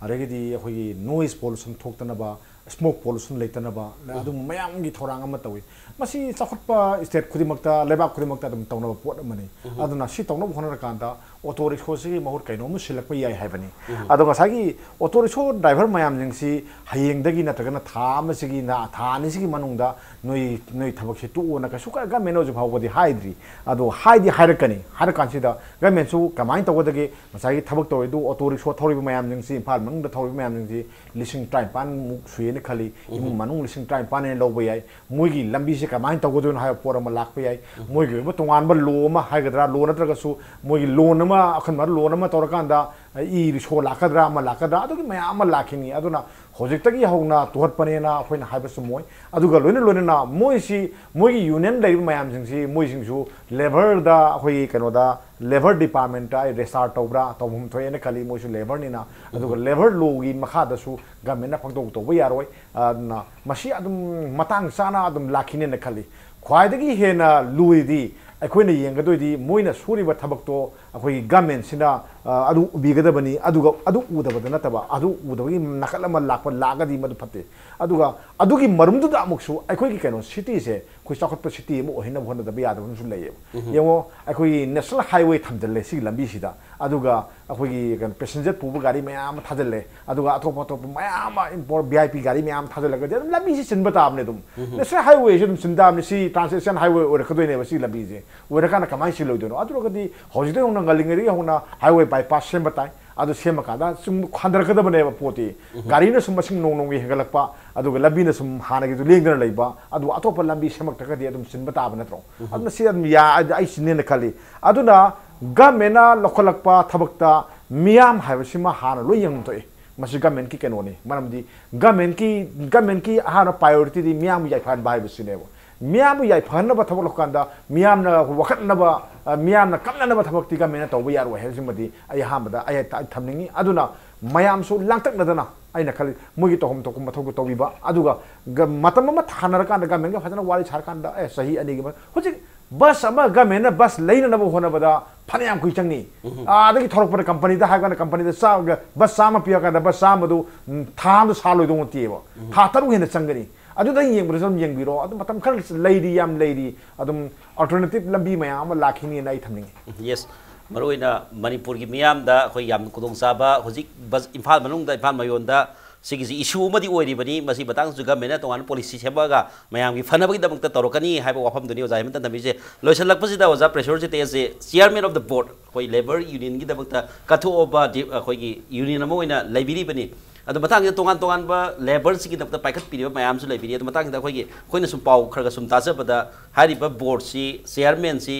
ꯑꯗꯒꯤꯗꯤ ꯑꯩꯈꯣꯏꯒꯤ ꯅꯣꯏꯁ ꯄꯣꯂꯨꯁꯟ ꯊꯣꯛꯇꯅꯕ, ꯁ꯭ꯃꯣꯛ ꯄꯣꯂꯨꯁꯟ ꯂꯩꯇꯅꯕ, ꯑꯗꯨꯝꯕ ꯃꯌꯥꯝꯒꯤ ꯊꯧꯔꯥꯡ ꯑꯃ ꯇꯧꯏ꯫ ꯃꯁꯤ ꯆꯥꯎꯈꯠꯄ ꯁ꯭ꯇꯦꯠ ꯈꯨꯗꯤꯡꯃꯛꯇ, ꯂꯩꯕꯥꯛ ꯈꯨꯗꯤꯡꯃꯛꯇ ꯑꯗꯨꯝ ꯇꯧꯅꯕ ꯄꯣꯠ ꯑꯃꯅꯤ꯫ ꯑꯗꯨꯅ ꯁꯤ ꯇꯧꯅꯕ ꯍꯣꯠꯅꯔꯀꯥꯟꯗ ꯑꯣꯇꯣ ꯔꯤꯛꯁꯣꯁꯤꯒꯤ ꯃꯍꯨꯠ ꯀꯩꯅꯣꯝꯃ ꯁꯤꯜꯂꯛꯄ ꯌꯥꯏ ꯍꯥꯏꯕꯅꯤ꯫ ꯑꯗꯣ ꯉꯁꯥꯏꯒꯤ ꯑꯣꯇꯣ ꯔꯤꯛꯁꯣ ꯗ꯭ꯔꯥꯏꯚꯔ ꯃꯌꯥꯝꯁꯤꯡꯁꯤ ꯍꯌꯦꯡꯗꯒꯤ ꯅꯠꯇ꯭ꯔꯒꯅ ꯊꯥ ꯑꯃꯁꯤꯒꯤ ꯅ-, ꯊꯥ ꯑꯅꯤꯁꯤꯒꯤ ꯃꯅꯨꯡꯗ ꯅꯣꯏ, ꯅꯣꯏ ꯊꯕꯛꯁꯤ ꯇꯣꯛꯑꯣꯅ ꯀꯩꯁꯨ ꯀ-, ꯒꯃꯦꯟꯅ ꯍꯧꯖꯤꯛ ꯐꯥꯎꯕꯗꯤ ꯍꯥꯏꯗ꯭ꯔꯤ꯫ ꯑꯗꯣ ꯍꯥꯏꯗꯤ ꯍꯥꯏꯔꯛꯀꯅꯤ꯫ ꯍꯥꯏꯔꯀꯥꯟꯁꯤꯗ ꯒꯃꯦꯟꯁꯨ ꯀꯃꯥꯏꯅ ꯇꯧꯒꯗꯒꯦ? ꯉꯁꯥꯏꯒꯤ ꯊꯕꯛ ꯇꯧꯔꯤꯗꯨ, ꯑꯣꯇꯣ ꯔꯤꯛꯁꯣ ꯊꯧꯔꯤꯕ ꯃꯌꯥꯝꯁꯤꯡꯁꯤ, ꯏꯝꯐꯥꯜ ꯃꯅꯨꯡꯗ ꯊꯧꯔꯤꯕ ꯃꯌꯥꯝꯁꯤꯡꯁꯤ ꯂꯤꯁꯤꯡ ꯇꯔꯥꯅꯤꯄꯥꯟꯃꯨꯛ ꯁꯨꯏꯅ ꯈꯜꯂꯤ꯫ ꯏꯃꯨꯡ ꯃꯅꯨꯡ ꯂꯤꯁꯤꯡ ꯇꯔꯥꯅꯤꯄꯥꯟ ꯍꯦꯟꯅ ꯂꯧꯕ ꯌꯥꯏ꯫ ꯃꯣꯏꯒꯤ ꯂꯝꯕꯤꯁꯦ ꯀꯃꯥꯏꯅ ꯇꯧꯒꯗꯣꯏꯅꯣ ꯍꯥꯏꯕ ꯄꯣꯠ ꯑꯃ ꯂꯥꯛꯄ ꯌꯥꯏ꯫ ꯃꯣꯏꯒꯤ ꯑꯣꯏꯕ ꯇꯣꯉꯥꯟꯕ ꯂꯣ ꯑꯃ ꯍꯥꯏꯒꯗ꯭ꯔꯥ, ꯂꯣ ꯅꯠꯇ꯭ꯔꯒꯁꯨ ꯃꯣꯏꯒꯤ ꯂꯣꯟ ꯑꯃ, ꯑꯈꯟꯕ ꯂꯣꯟ ꯑꯃ ꯇꯧꯔꯀꯥꯟꯗ ꯏ ꯔꯤꯛꯁꯣ ꯂꯥꯛꯀꯗ꯭ꯔꯥ, ꯑꯃ ꯂꯥꯛꯀꯗ꯭ꯔꯥ, ꯑꯗꯨꯒꯤ ꯃꯌꯥꯝ ꯑꯃ ꯂꯥꯛꯈꯤꯅꯤ꯫ ꯑꯗꯨꯅ ꯍꯧꯖꯤꯛꯇꯒꯤ ꯍꯧꯅ ꯇꯨꯍꯠꯄꯅꯦꯅ ꯑꯩꯈꯣꯏꯅ ꯍꯥꯏꯕ ꯆꯨꯝꯃꯣꯏ꯫ ꯑꯗꯨꯒ ꯂꯣꯏꯅ ꯂꯣꯏꯅꯅ ꯃꯣꯏꯁꯤ, ꯃꯣꯏꯒꯤ ꯌꯨꯅꯤꯌꯟ ꯂꯩꯔꯤꯕ ꯃꯌꯥꯝꯁꯤꯡꯁꯤ, ꯃꯣꯏꯁꯤꯡꯁꯨ ꯂꯦꯕꯔꯗ, ꯑꯩꯈꯣꯏꯒꯤ ꯀꯩꯅꯣꯗ, ꯂꯦꯕꯔ ꯗꯤꯄꯥꯔꯠꯃꯦꯟꯇ ꯑꯩ ꯔꯦꯖꯤꯁꯇꯥꯔ ꯇꯧꯕ꯭ꯔꯥ, ꯇꯧꯐꯝ ꯊꯣꯛꯑꯦꯅ ꯈꯜꯂꯤ꯫ ꯃꯣꯏꯁꯨ ꯂꯦꯕꯔꯅꯤꯅ꯫ ꯑꯗꯨꯒ ꯂꯦꯕꯔ ꯂꯣꯒꯤ ꯃꯈꯥꯗꯁꯨ ꯒꯃꯦꯟꯅ ꯄꯪꯇꯧ ꯇꯧꯕ ꯌꯥꯔꯣꯏ꯫ ꯑꯗꯨꯅ ꯃꯁꯤ ꯑꯗꯨꯝ ꯃꯇꯥꯡ ꯆꯥꯅ ꯑꯗꯨꯝ ꯂꯥꯛꯈꯤꯅꯦꯅ ꯈꯜꯂꯤ꯫ ꯈ꯭ꯋꯥꯏꯗꯒꯤ ꯍꯦꯟꯅ ꯂꯨꯔꯤꯗꯤ ꯑꯩꯈꯣꯏꯅ ꯌꯦꯡꯒꯗꯣꯏꯗꯤ ꯃꯣꯏꯅ ꯁꯨꯔꯤꯕ ꯊꯕꯛꯇꯣ ꯑꯩꯈꯣꯏꯒꯤ ꯒꯃꯦꯟꯁꯤꯅ, ꯑ, ꯑꯗꯨ ꯎꯕꯤꯒꯗꯕꯅꯤ꯫ ꯑꯗꯨꯒ ꯑꯗꯨ ꯎꯗꯕꯗ ꯅꯠꯇꯕ, ꯑꯗꯨ ꯎꯗꯕꯒꯤ ꯅꯥꯀꯜ ꯑꯃ ꯂꯥꯛꯄ, ꯂꯥꯛꯑꯒꯗꯤ ꯃꯗꯨ ꯐꯠꯇꯦ꯫ ꯑꯗꯨꯒ ꯑꯗꯨꯒꯤ ꯃꯔꯨꯝꯗꯨꯗ ꯑꯃꯨꯛꯁꯨ ꯑꯩꯈꯣꯏꯒꯤ ꯀꯩꯅꯣ ꯁꯤꯇꯤꯁꯦ ꯑꯩꯈꯣꯏ ꯆꯥꯎꯈꯠꯄ ꯁꯤꯇꯤ ꯑꯃ ꯑꯣꯏꯍꯟꯅꯕ ꯍꯣꯠꯅꯗꯕ ꯌꯥꯗꯕ ꯑꯃꯁꯨ ꯂꯩꯌꯦꯕ꯫ ꯌꯦꯡꯉꯣ, ꯑꯩꯈꯣꯏꯒꯤ ꯅꯦꯁꯅꯦꯜ ꯍꯥꯏꯋꯦ ꯊꯝꯖꯤꯜꯂꯦ ꯁꯤꯒꯤ ꯂꯝꯕꯤꯁꯤꯗ, ꯑꯗꯨꯒ ꯑꯩꯈꯣꯏꯒꯤ ꯀꯩꯅꯣ ꯄꯦꯁꯦꯟꯖꯔ ꯄꯨꯕ ꯒꯥꯔꯤ ꯃꯌꯥꯝ ꯑꯃ ꯊꯥꯖꯤꯜꯂꯦ, ꯑꯗꯨꯒ ꯑꯇꯣꯞ ꯑꯇꯣꯞꯄ ꯃꯌꯥꯝ ꯑꯃ ꯏꯝꯄꯣꯔ-, ꯚꯤ ꯑꯥꯏ ꯄꯤ ꯒꯥꯔꯤ ꯃꯌꯥꯝ ꯑꯃ ꯊꯥꯖꯤꯜꯂꯒꯗꯤ ꯑꯗꯨꯝ ꯂꯝꯕꯤꯁꯤ ꯆꯤꯟꯕ ꯇꯥꯕꯅꯦ ꯑꯗꯨꯝ꯫ ꯅꯦꯁꯅꯦꯜ ꯍꯥꯏꯋꯦꯁꯤ ꯑꯗꯨꯝ ꯆꯤꯟ ꯇꯥꯕꯅꯤ꯫ ꯁꯤ ꯇ꯭ꯔꯥꯟꯁ ꯑꯦꯁꯤꯌꯥꯟ ꯍꯥꯏꯋꯦ ꯑꯣꯏꯔꯛꯀꯗꯣꯏꯅꯦꯕ ꯁꯤ ꯂꯝꯕꯤꯁꯦ꯫ ꯑꯣꯏꯔꯀꯥꯟꯗ ꯀꯃꯥꯏꯅ ꯁꯤꯜꯂꯣꯏꯗꯣꯏꯅꯣ? ꯑꯗꯨ ꯑꯣꯏꯔꯒꯗꯤ ꯍꯧꯖꯤꯛꯇꯒꯤ ꯍꯧꯅ, ꯉꯜꯂꯤꯉꯩꯗꯒꯤ ꯍꯧꯅ ꯍꯥꯏꯋꯦ ꯕꯥꯏꯄꯥꯁ ꯁꯦꯝꯕ ꯇꯥꯏ꯫ ꯑꯗꯨ ꯁꯦꯝꯃꯀꯥꯟꯗ ꯁꯨꯝ ꯍꯟꯊꯔꯛꯀꯗꯕꯅꯦꯕ ꯄꯣꯠꯇꯤ꯫ ꯒꯥꯔꯤꯅ ꯁꯨꯝ ꯃꯁꯤꯡ ꯅꯣꯡ ꯅꯣꯡꯃꯒꯤ ꯍꯦꯟꯒꯠꯂꯛꯄ, ꯑꯗꯨꯒ ꯂꯝꯕꯤꯅ ꯁꯨꯝ ꯍꯥꯟꯅꯒꯤꯗꯨ ꯂꯦꯡꯗꯅ ꯂꯩꯕ, ꯑꯗꯨ ꯑꯇꯣꯞꯄ ꯂꯝꯕꯤ ꯁꯦꯝꯃꯛꯇ꯭ꯔꯒꯗꯤ ꯑꯗꯨꯝ ꯁꯤꯟꯕ ꯇꯥꯕ ꯅꯠꯇ꯭ꯔꯣ? ꯑꯗꯨꯅ ꯁꯤ ꯑꯗꯨꯝ ꯌꯥ-, ꯑꯩ ꯁꯤꯟꯅꯦꯅ ꯈꯜꯂꯤ꯫ ꯑꯗꯨꯅ ꯒꯃꯦꯟꯅ ꯂꯧꯈꯠꯂꯛꯄ ꯊꯕꯛꯇ ꯃꯤꯌꯥꯝ ꯍꯥꯏꯕꯁꯤꯃ ꯍꯥꯟꯅ ꯂꯣꯏ ꯌꯦꯡꯐꯝ ꯊꯣꯛꯏ꯫ ꯃꯁꯤ ꯒꯃꯦꯟꯀꯤ ꯀꯩꯅꯣꯅꯤ꯫ ꯃꯔꯝꯗꯤ ꯒꯃꯦꯟꯀꯤ, ꯒꯃꯦꯟꯀꯤ ꯑꯍꯥꯟꯕ ꯄ꯭ꯔꯥꯏꯌꯣꯔꯤꯇꯤꯗꯤ ꯃꯤꯌꯥꯝꯕꯨ ꯌꯥꯏꯐꯍꯟꯕ ꯍꯥꯏꯕꯁꯤꯅꯦꯕ꯫ ꯃꯤꯌꯥꯝꯕꯨ ꯌꯥꯏꯐꯍꯟꯅꯕ ꯊꯕꯛ ꯂꯧꯀꯥꯟꯗ ꯃꯤꯌꯥꯝꯅ ꯋꯥꯀꯠꯅꯕ, ꯑ, ꯃꯤꯌꯥꯝꯅ ꯀꯞꯅꯅꯕ ꯊꯕꯛꯇꯤ ꯒꯃꯦꯟꯅ ꯇꯧꯕ ꯌꯥꯔꯣꯏ ꯍꯥꯏꯕꯁꯤꯃꯗꯤ ꯑꯩ ꯑꯍꯥꯟꯕꯗ ꯑꯩ ꯊ-, ꯊꯝꯅꯤꯡꯉꯤ꯫ ꯑꯗꯨꯅ ꯃꯌꯥꯝꯁꯨ ꯂꯥꯡꯇꯛꯅꯗꯅ, ꯑꯩꯅ ꯈꯜꯂꯤ, ꯃꯣꯏꯒꯤ ꯇꯧꯐꯝ ꯊꯣꯛꯄ ꯃꯊꯧꯗꯨ ꯇꯧꯕꯤꯕ, ꯑꯗꯨꯒ ꯒ-, ꯃꯇꯝ ꯑꯃ ꯊꯥꯅꯔꯀꯥꯟꯗ ꯒꯃꯦꯟꯒ ꯐꯖꯅ ꯋꯥꯔꯤ ꯁꯥꯔꯀꯥꯟꯗ, ꯑꯦ, ꯆꯍꯤ ꯑꯅꯤꯒꯤ ꯃ-, ꯍꯧꯖꯤꯛ ꯕꯁ ꯑꯃ ꯒꯃꯦꯟꯅ ꯕꯁ ꯂꯩꯅꯅꯕ ꯍꯣꯠꯅꯕꯗ ꯐꯅꯌꯥꯝ ꯀꯨꯏ ꯆꯪꯅꯤ꯫ ꯑꯥꯗꯒꯤ ꯊꯣꯔꯛꯄꯗ ꯀꯝꯄꯅꯤꯗ ꯍꯥꯏꯔꯀꯥꯟꯗ ꯀꯝꯄꯅꯤꯗ ꯆꯥ-, ꯕꯁ ꯆꯥꯝꯃ ꯄꯤꯔꯀꯥꯟꯗ ꯕꯁ ꯆꯥꯝꯃꯗꯨ, ꯎꯝ, ꯊꯥ ꯑꯃꯗ ꯁꯥ ꯂꯣꯏꯗꯧ ꯅꯠꯇꯦꯕ꯫ ꯊꯥ ꯇꯔꯨꯛ ꯍꯦꯟꯅ ꯆꯪꯒꯅꯤ꯫ ꯑꯗꯨꯗ ꯌꯦꯡꯕꯗꯁꯨ ꯑꯗꯨꯝ ꯌꯦꯡꯕꯤꯔꯣ꯫ ꯑꯗꯨ ꯃꯇꯝ ꯈꯔ ꯂꯩꯔꯤ, ꯌꯥꯝ ꯂꯩꯔꯤ꯫ ꯑꯗꯨꯝ alternative ꯂꯝꯕꯤ ꯃꯌꯥꯝ ꯑꯃ ꯂꯥꯛꯈꯤꯅꯤꯅ ꯑꯩ ꯊꯝꯅꯤꯡꯉꯤ꯫ ꯌꯦꯁ, ꯃꯔꯨꯑꯣꯏꯅ ꯃꯅꯤꯄꯨꯔꯒꯤ ꯃꯤꯌꯥꯝꯗ ꯑꯩꯈꯣꯏ ꯌꯥꯝ ꯈꯨꯗꯣꯡꯆꯥꯕ, ꯍꯧꯖꯤꯛ ꯕꯁ, ꯏꯝꯐꯥꯜ ꯃꯅꯨꯡꯗ, ꯏꯝꯐꯥꯜ ꯃꯌꯣꯟꯗ ꯁꯤꯒꯤꯁꯤ issue ꯑꯃꯗꯤ ꯑꯣꯏꯔꯤꯕꯅꯤ꯫ ꯃꯁꯤ ꯃꯇꯥꯡꯁꯨ ꯒꯃꯦꯟꯅ ꯇꯣꯉꯥꯟꯕ ꯄꯣꯂꯤꯁꯤ ꯁꯦꯝꯃꯛꯑꯒ ꯃꯌꯥꯝꯒꯤ ꯐꯅꯕꯒꯤꯗꯃꯛꯇ ꯇꯧꯔꯛꯀꯅꯤ ꯍꯥꯏꯕ ꯋꯥꯐꯝꯗꯨꯅꯤ ꯑꯣꯖꯥ ꯍꯦꯃꯟꯇꯅ ꯊꯝꯕꯤꯔꯤꯁꯦ꯫ ꯂꯣꯏꯁꯤꯜꯂꯛꯄꯁꯤꯗ ꯑꯣꯖꯥ ꯄ꯭ꯔꯦꯁꯔꯁꯤ ꯇꯦꯛꯑꯁꯦ, chairman of the board, ꯑꯩꯈꯣꯏ ꯂꯦꯕꯔ ꯌꯨꯅꯤꯌꯟꯒꯤꯗꯃꯛꯇ ꯀꯠꯊꯣꯛꯑꯕ ꯗꯤ-, ꯑꯩꯈꯣꯏꯒꯤ ꯌꯨꯅꯤꯌꯟ ꯑꯃ ꯑꯣꯏꯅ ꯂꯩꯕꯤꯔꯤꯕꯅꯤ꯫ ꯑꯗꯣ ꯃꯊꯪꯁꯤꯗ ꯇꯣꯉꯥꯟ ꯇꯣꯉꯥꯟꯕ ꯂꯦꯕꯔꯁꯤꯡꯒꯤꯗꯃꯛꯇ ꯄꯥꯏꯈꯠꯄꯤꯔꯤꯕ ꯃꯌꯥꯝꯁꯨ ꯂꯩꯕꯤꯔꯤ꯫ ꯑꯗꯣ ꯃꯊꯪꯁꯤꯗ ꯑꯩꯈꯣꯏꯒꯤ, ꯑꯩꯈꯣꯏꯅ ꯁꯨꯝ ꯄꯥꯎ ꯈꯔ ꯈꯔ ꯁꯨꯝ ꯇꯥꯖꯕꯗ, ꯍꯥꯏꯔꯤꯕ ꯕꯣꯔꯗꯁꯤ ꯆꯤꯌꯥꯔꯃꯦꯟꯁꯤ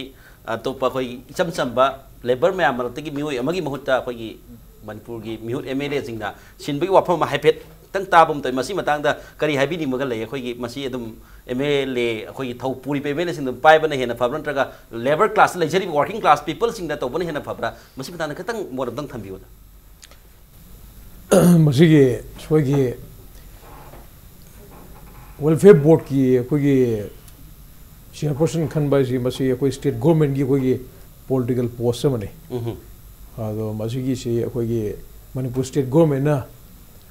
ꯑꯇꯣꯞꯄ ꯑꯩꯈꯣꯏ ꯏꯆꯝ ꯆꯝꯕ ꯂꯦꯕꯔ ꯃꯌꯥꯝ ꯃꯔꯛꯇꯒꯤ ꯃꯤꯑꯣꯏ ꯑꯃꯒꯤ ꯃꯍꯨꯠꯇ ꯑꯩꯈꯣꯏꯒꯤ ꯃꯅꯤꯄꯨꯔꯒꯤ ꯃꯤꯍꯨꯠ ꯑꯦꯝ ꯑꯦꯜ ꯑꯦꯁꯤꯡꯅ ꯁꯤꯟꯕꯒꯤ ꯋꯥꯐꯝ ꯑꯃ ꯍꯥꯏꯐꯦꯠꯇꯪ ꯇꯥꯕ ꯑꯃ ꯇꯧꯏ꯫ ꯃꯁꯤ ꯃꯇꯥꯡꯗ ꯀꯔꯤ ꯍꯥꯏꯕꯤꯅꯤꯡꯕꯒ ꯂꯩ? ꯑꯩꯈꯣꯏꯒꯤ ꯃꯁꯤ ꯑꯗꯨꯝ ꯑꯦꯝ ꯑꯦꯜ ꯑꯦ, ꯑꯩꯈꯣꯏꯒꯤ ꯊꯧ ꯄꯨꯔꯤꯕ ꯑꯦꯝ ꯑꯦꯜ ꯑꯦꯁꯤꯡ ꯑꯗꯨꯝ ꯄꯥꯏꯕꯅ ꯍꯦꯟꯅ ꯐꯕ꯭ꯔꯥ, ꯅꯠꯇ꯭ꯔꯒ ꯂꯦꯕꯔ ꯀ꯭ꯂꯥꯁꯇ ꯂꯩꯖꯔꯤꯕ ꯋꯥꯔꯀꯤꯡ ꯀ꯭ꯂꯥꯁ ꯄꯤꯄꯜꯁꯤꯡꯅ ꯇꯧꯕꯅ ꯍꯦꯟꯅ ꯐꯕ꯭ꯔꯥ? ꯃꯁꯤ ꯃꯇꯥꯡꯗ ꯈꯤꯇꯪ ꯃꯣꯠ ꯑꯝꯇꯪ ꯊꯝꯕꯤꯌꯨꯗ꯫ ꯃꯁꯤꯒꯤ ꯑꯩꯈꯣꯏꯒꯤ ꯋꯦꯜꯐꯤꯌꯔ ꯕꯣꯔꯗꯀꯤ ꯑꯩꯈꯣꯏꯒꯤ ꯆꯤꯌꯔꯄꯔꯁꯟ ꯈꯟꯕ ꯍꯥꯏꯁꯤ, ꯃꯁꯤ ꯑꯩꯈꯣꯏ ꯁ꯭ꯇꯦꯠ ꯒꯣꯔꯃꯦꯟꯒꯤ ꯑꯩꯈꯣꯏꯒꯤ ꯄꯣꯂꯤꯇꯤꯀꯦꯜ ꯄꯣꯁ ꯑꯃꯅꯤ꯫ ꯑꯗꯣ ꯃꯁꯤꯒꯤꯁꯤ ꯑꯩꯈꯣꯏꯒꯤ ꯃꯅꯤꯄꯨꯔ ꯁ꯭ꯇꯦꯠ ꯒꯣꯔꯃꯦꯟꯅ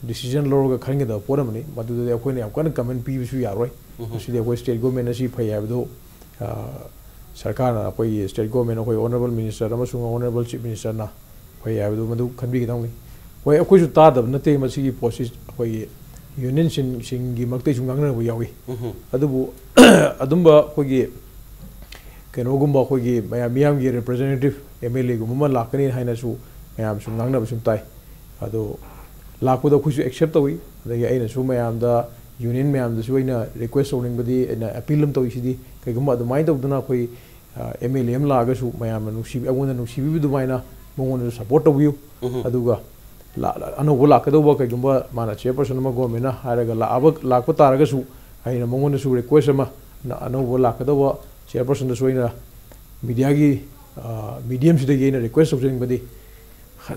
ꯗꯤꯁꯤꯖꯟ ꯂꯧꯔꯒ ꯈꯟꯒꯗꯕ ꯄꯣꯠ ꯑꯃꯅꯤ꯫ ꯃꯗꯨꯗꯗꯤ ꯑꯩꯈꯣꯏꯅ ꯌꯥꯝ ꯀꯟꯅ ꯀꯃꯦꯟ ꯄꯤꯕꯁꯨ ꯌꯥꯔꯣꯏ꯫ ꯃꯁꯤꯗꯤ ꯑꯩꯈꯣꯏ ꯁ꯭ꯇꯦꯠ ꯒꯣꯔꯃꯦꯟꯅ ꯁꯤ ꯐꯩ ꯍꯥꯏꯕꯗꯨ, ꯑ, ꯁꯔꯀꯥꯔꯅ, ꯑꯩꯈꯣꯏꯒꯤ ꯁ꯭ꯇꯦꯠ ꯒꯣꯔꯃꯦꯟ, ꯑꯩꯈꯣꯏ ꯑꯣꯅꯔꯦꯕꯜ ꯃꯤꯅꯤꯁꯇꯔ ꯑꯃꯁꯨꯡ ꯑꯣꯅꯔꯦꯕꯜ ꯆꯤꯐ ꯃꯤꯅꯤꯁꯇꯔꯅ ꯐꯩ ꯍꯥꯏꯕꯗꯨ ꯃꯗꯨ ꯈꯟꯕꯤꯒꯗꯧꯅꯤ꯫ ꯍꯣꯏ, ꯑꯩꯈꯣꯏꯁꯨ ꯇꯥꯗꯕ ꯅꯠꯇꯦ ꯃꯁꯤꯒꯤ ꯄꯣꯠꯁꯤ꯫ ꯑꯩꯈꯣꯏꯒꯤ ꯌꯨꯅꯤꯌꯟꯁꯤꯡꯒꯤ ꯃꯔꯛꯇꯩꯁꯨ ꯉꯥꯡꯅꯕ ꯌꯥꯎꯏ꯫ ꯑꯗꯨꯕꯨ ꯑꯗꯨꯝꯕ ꯑꯩꯈꯣꯏꯒꯤ ꯀꯩꯅꯣꯒꯨꯝꯕ, ꯑꯩꯈꯣꯏꯒꯤ ꯃꯌꯥꯝ, ꯃꯤꯌꯥꯝꯒꯤ ꯔꯤꯄ꯭ꯔꯖꯦꯟꯇꯦꯇꯤꯚ ꯑꯦꯝ ꯑꯦꯜ ꯑꯦꯒꯨꯝꯕ ꯑꯃ ꯂꯥꯛꯀꯅꯤ ꯍꯥꯏꯅꯁꯨ ꯃꯌꯥꯝꯁꯨ ꯉꯥꯡꯅꯕ ꯁꯨꯝ ꯇꯥꯏ꯫ ꯑꯗꯣ ꯂꯥꯛꯄꯗ ꯑꯩꯈꯣꯏꯁꯨ ꯑꯦꯛꯁꯦꯞ ꯇꯧꯏ꯫ ꯑꯗꯒꯤ ꯑꯩꯅꯁꯨ ꯃꯌꯥꯝꯗ, ꯌꯨꯅꯤꯌꯟ ꯃꯌꯥꯝꯗꯁꯨ ꯑꯩꯅ ꯔꯤꯀ꯭ꯋꯦꯁ ꯇꯧꯅꯤꯡꯕꯗꯤ, ꯑꯩꯅ ꯑꯄꯤꯜ ꯑꯃ ꯇꯧꯔꯤꯁꯤꯗꯤ, ꯀꯩꯒꯨꯝꯕ ꯑꯗꯨꯃꯥꯏꯅ ꯇꯧꯗꯅ ꯑꯩꯈꯣꯏ ꯑꯦꯝ ꯑꯦꯜ ꯑꯦ ꯑꯃ ꯂꯥꯛꯑꯒꯁꯨ ꯃꯌꯥꯝꯅ ꯅꯨꯡꯁꯤꯕꯤ, ꯑꯩꯉꯣꯟꯗ ꯅꯨꯡꯁꯤꯕꯤꯕ ꯑꯗꯨꯃꯥꯏꯅ ꯃꯉꯣꯟꯗꯁꯨ ꯁꯄꯣꯔꯠ ꯇꯧꯕꯤꯌꯨ꯫ ꯑꯗꯨꯒ ꯂꯥ-, ꯑꯅꯧꯕ ꯂꯥꯛꯀꯗꯧꯕ ꯀꯩꯒꯨꯝꯕ ꯃꯥꯅ ꯆꯦꯌꯔꯄꯔꯁꯟ ꯑꯃ ꯒꯣꯔꯃꯦꯟꯅ ꯍꯥꯏꯔꯒ ꯂꯥꯛꯑꯕ, ꯂꯥꯛꯄ ꯇꯥꯔꯒꯁꯨ ꯑꯩꯅ ꯃꯉꯣꯟꯗꯁꯨ ꯔꯤꯀ꯭ꯋꯦꯁ ꯑꯃ, ꯅ-, ꯑꯅꯧꯕ ꯂꯥꯛꯀꯗꯧꯕ ꯆꯦꯌꯔꯄꯔꯁꯟꯗꯁꯨ ꯑꯩꯅ ꯃꯤꯗꯤꯌꯥꯒꯤ, ꯑ, ꯃꯤꯗꯤꯌꯝꯁꯤꯗꯒꯤ ꯑꯩꯅ ꯔꯤꯀ꯭ꯋꯦꯁ ꯇꯧꯖꯅꯤꯡꯕꯗꯤ,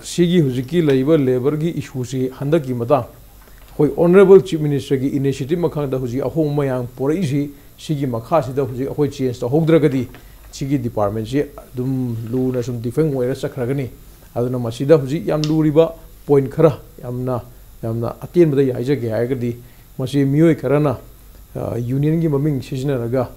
ꯁꯤꯒꯤ ꯍꯧꯖꯤꯛꯀꯤ ꯂꯩꯔꯤꯕ ꯂꯦꯕꯔꯒꯤ ꯏꯁꯨꯁꯤ ꯍꯟꯗꯛꯀꯤ ꯃꯇꯥꯡ ꯑꯩꯈꯣꯏ ꯑꯣꯅꯔꯦꯕꯜ ꯆꯤꯐ ꯃꯤꯅꯤꯁꯇꯔꯒꯤ ꯏꯅꯤꯁꯤꯌꯦꯇꯤꯚ ꯃꯈꯥꯗ ꯍꯧꯖꯤꯛ ꯑꯍꯣꯡꯕ ꯃꯌꯥꯝ ꯄꯨꯔꯛꯏꯁꯤ, ꯁꯤꯒꯤ ꯃꯈꯥꯁꯤꯗ ꯍꯧꯖꯤꯛ ꯑꯩꯈꯣꯏ ꯆꯦꯟꯖ ꯇꯧꯍꯧꯗ꯭ꯔꯒꯗꯤ ꯁꯤꯒꯤ ꯗꯤꯄꯥꯔꯠꯃꯦꯟꯁꯤ ꯑꯗꯨꯝ ꯂꯨꯅ ꯁꯨꯝ ꯗꯤꯐꯦꯡ ꯑꯣꯏꯔ ꯆꯠꯈ꯭ꯔꯒꯅꯤ꯫ ꯑꯗꯨꯅ ꯃꯁꯤꯗ ꯍꯧꯖꯤꯛ ꯌꯥꯝ ꯂꯨꯔꯤꯕ ꯄꯣꯏꯟ ꯈꯔ ꯌꯥꯝꯅ, ꯌꯥꯝꯅ ꯑꯇꯦꯟꯕꯗ ꯍꯥꯏꯖꯒꯦ ꯍꯥꯏꯔꯒꯗꯤ, ꯃꯁꯤ ꯃꯤꯑꯣꯏ ꯈꯔꯅ, ꯑ, ꯌꯨꯅꯤꯌꯟꯒꯤ ꯃꯃꯤꯡ ꯁꯤꯖꯤꯟꯅꯔꯒ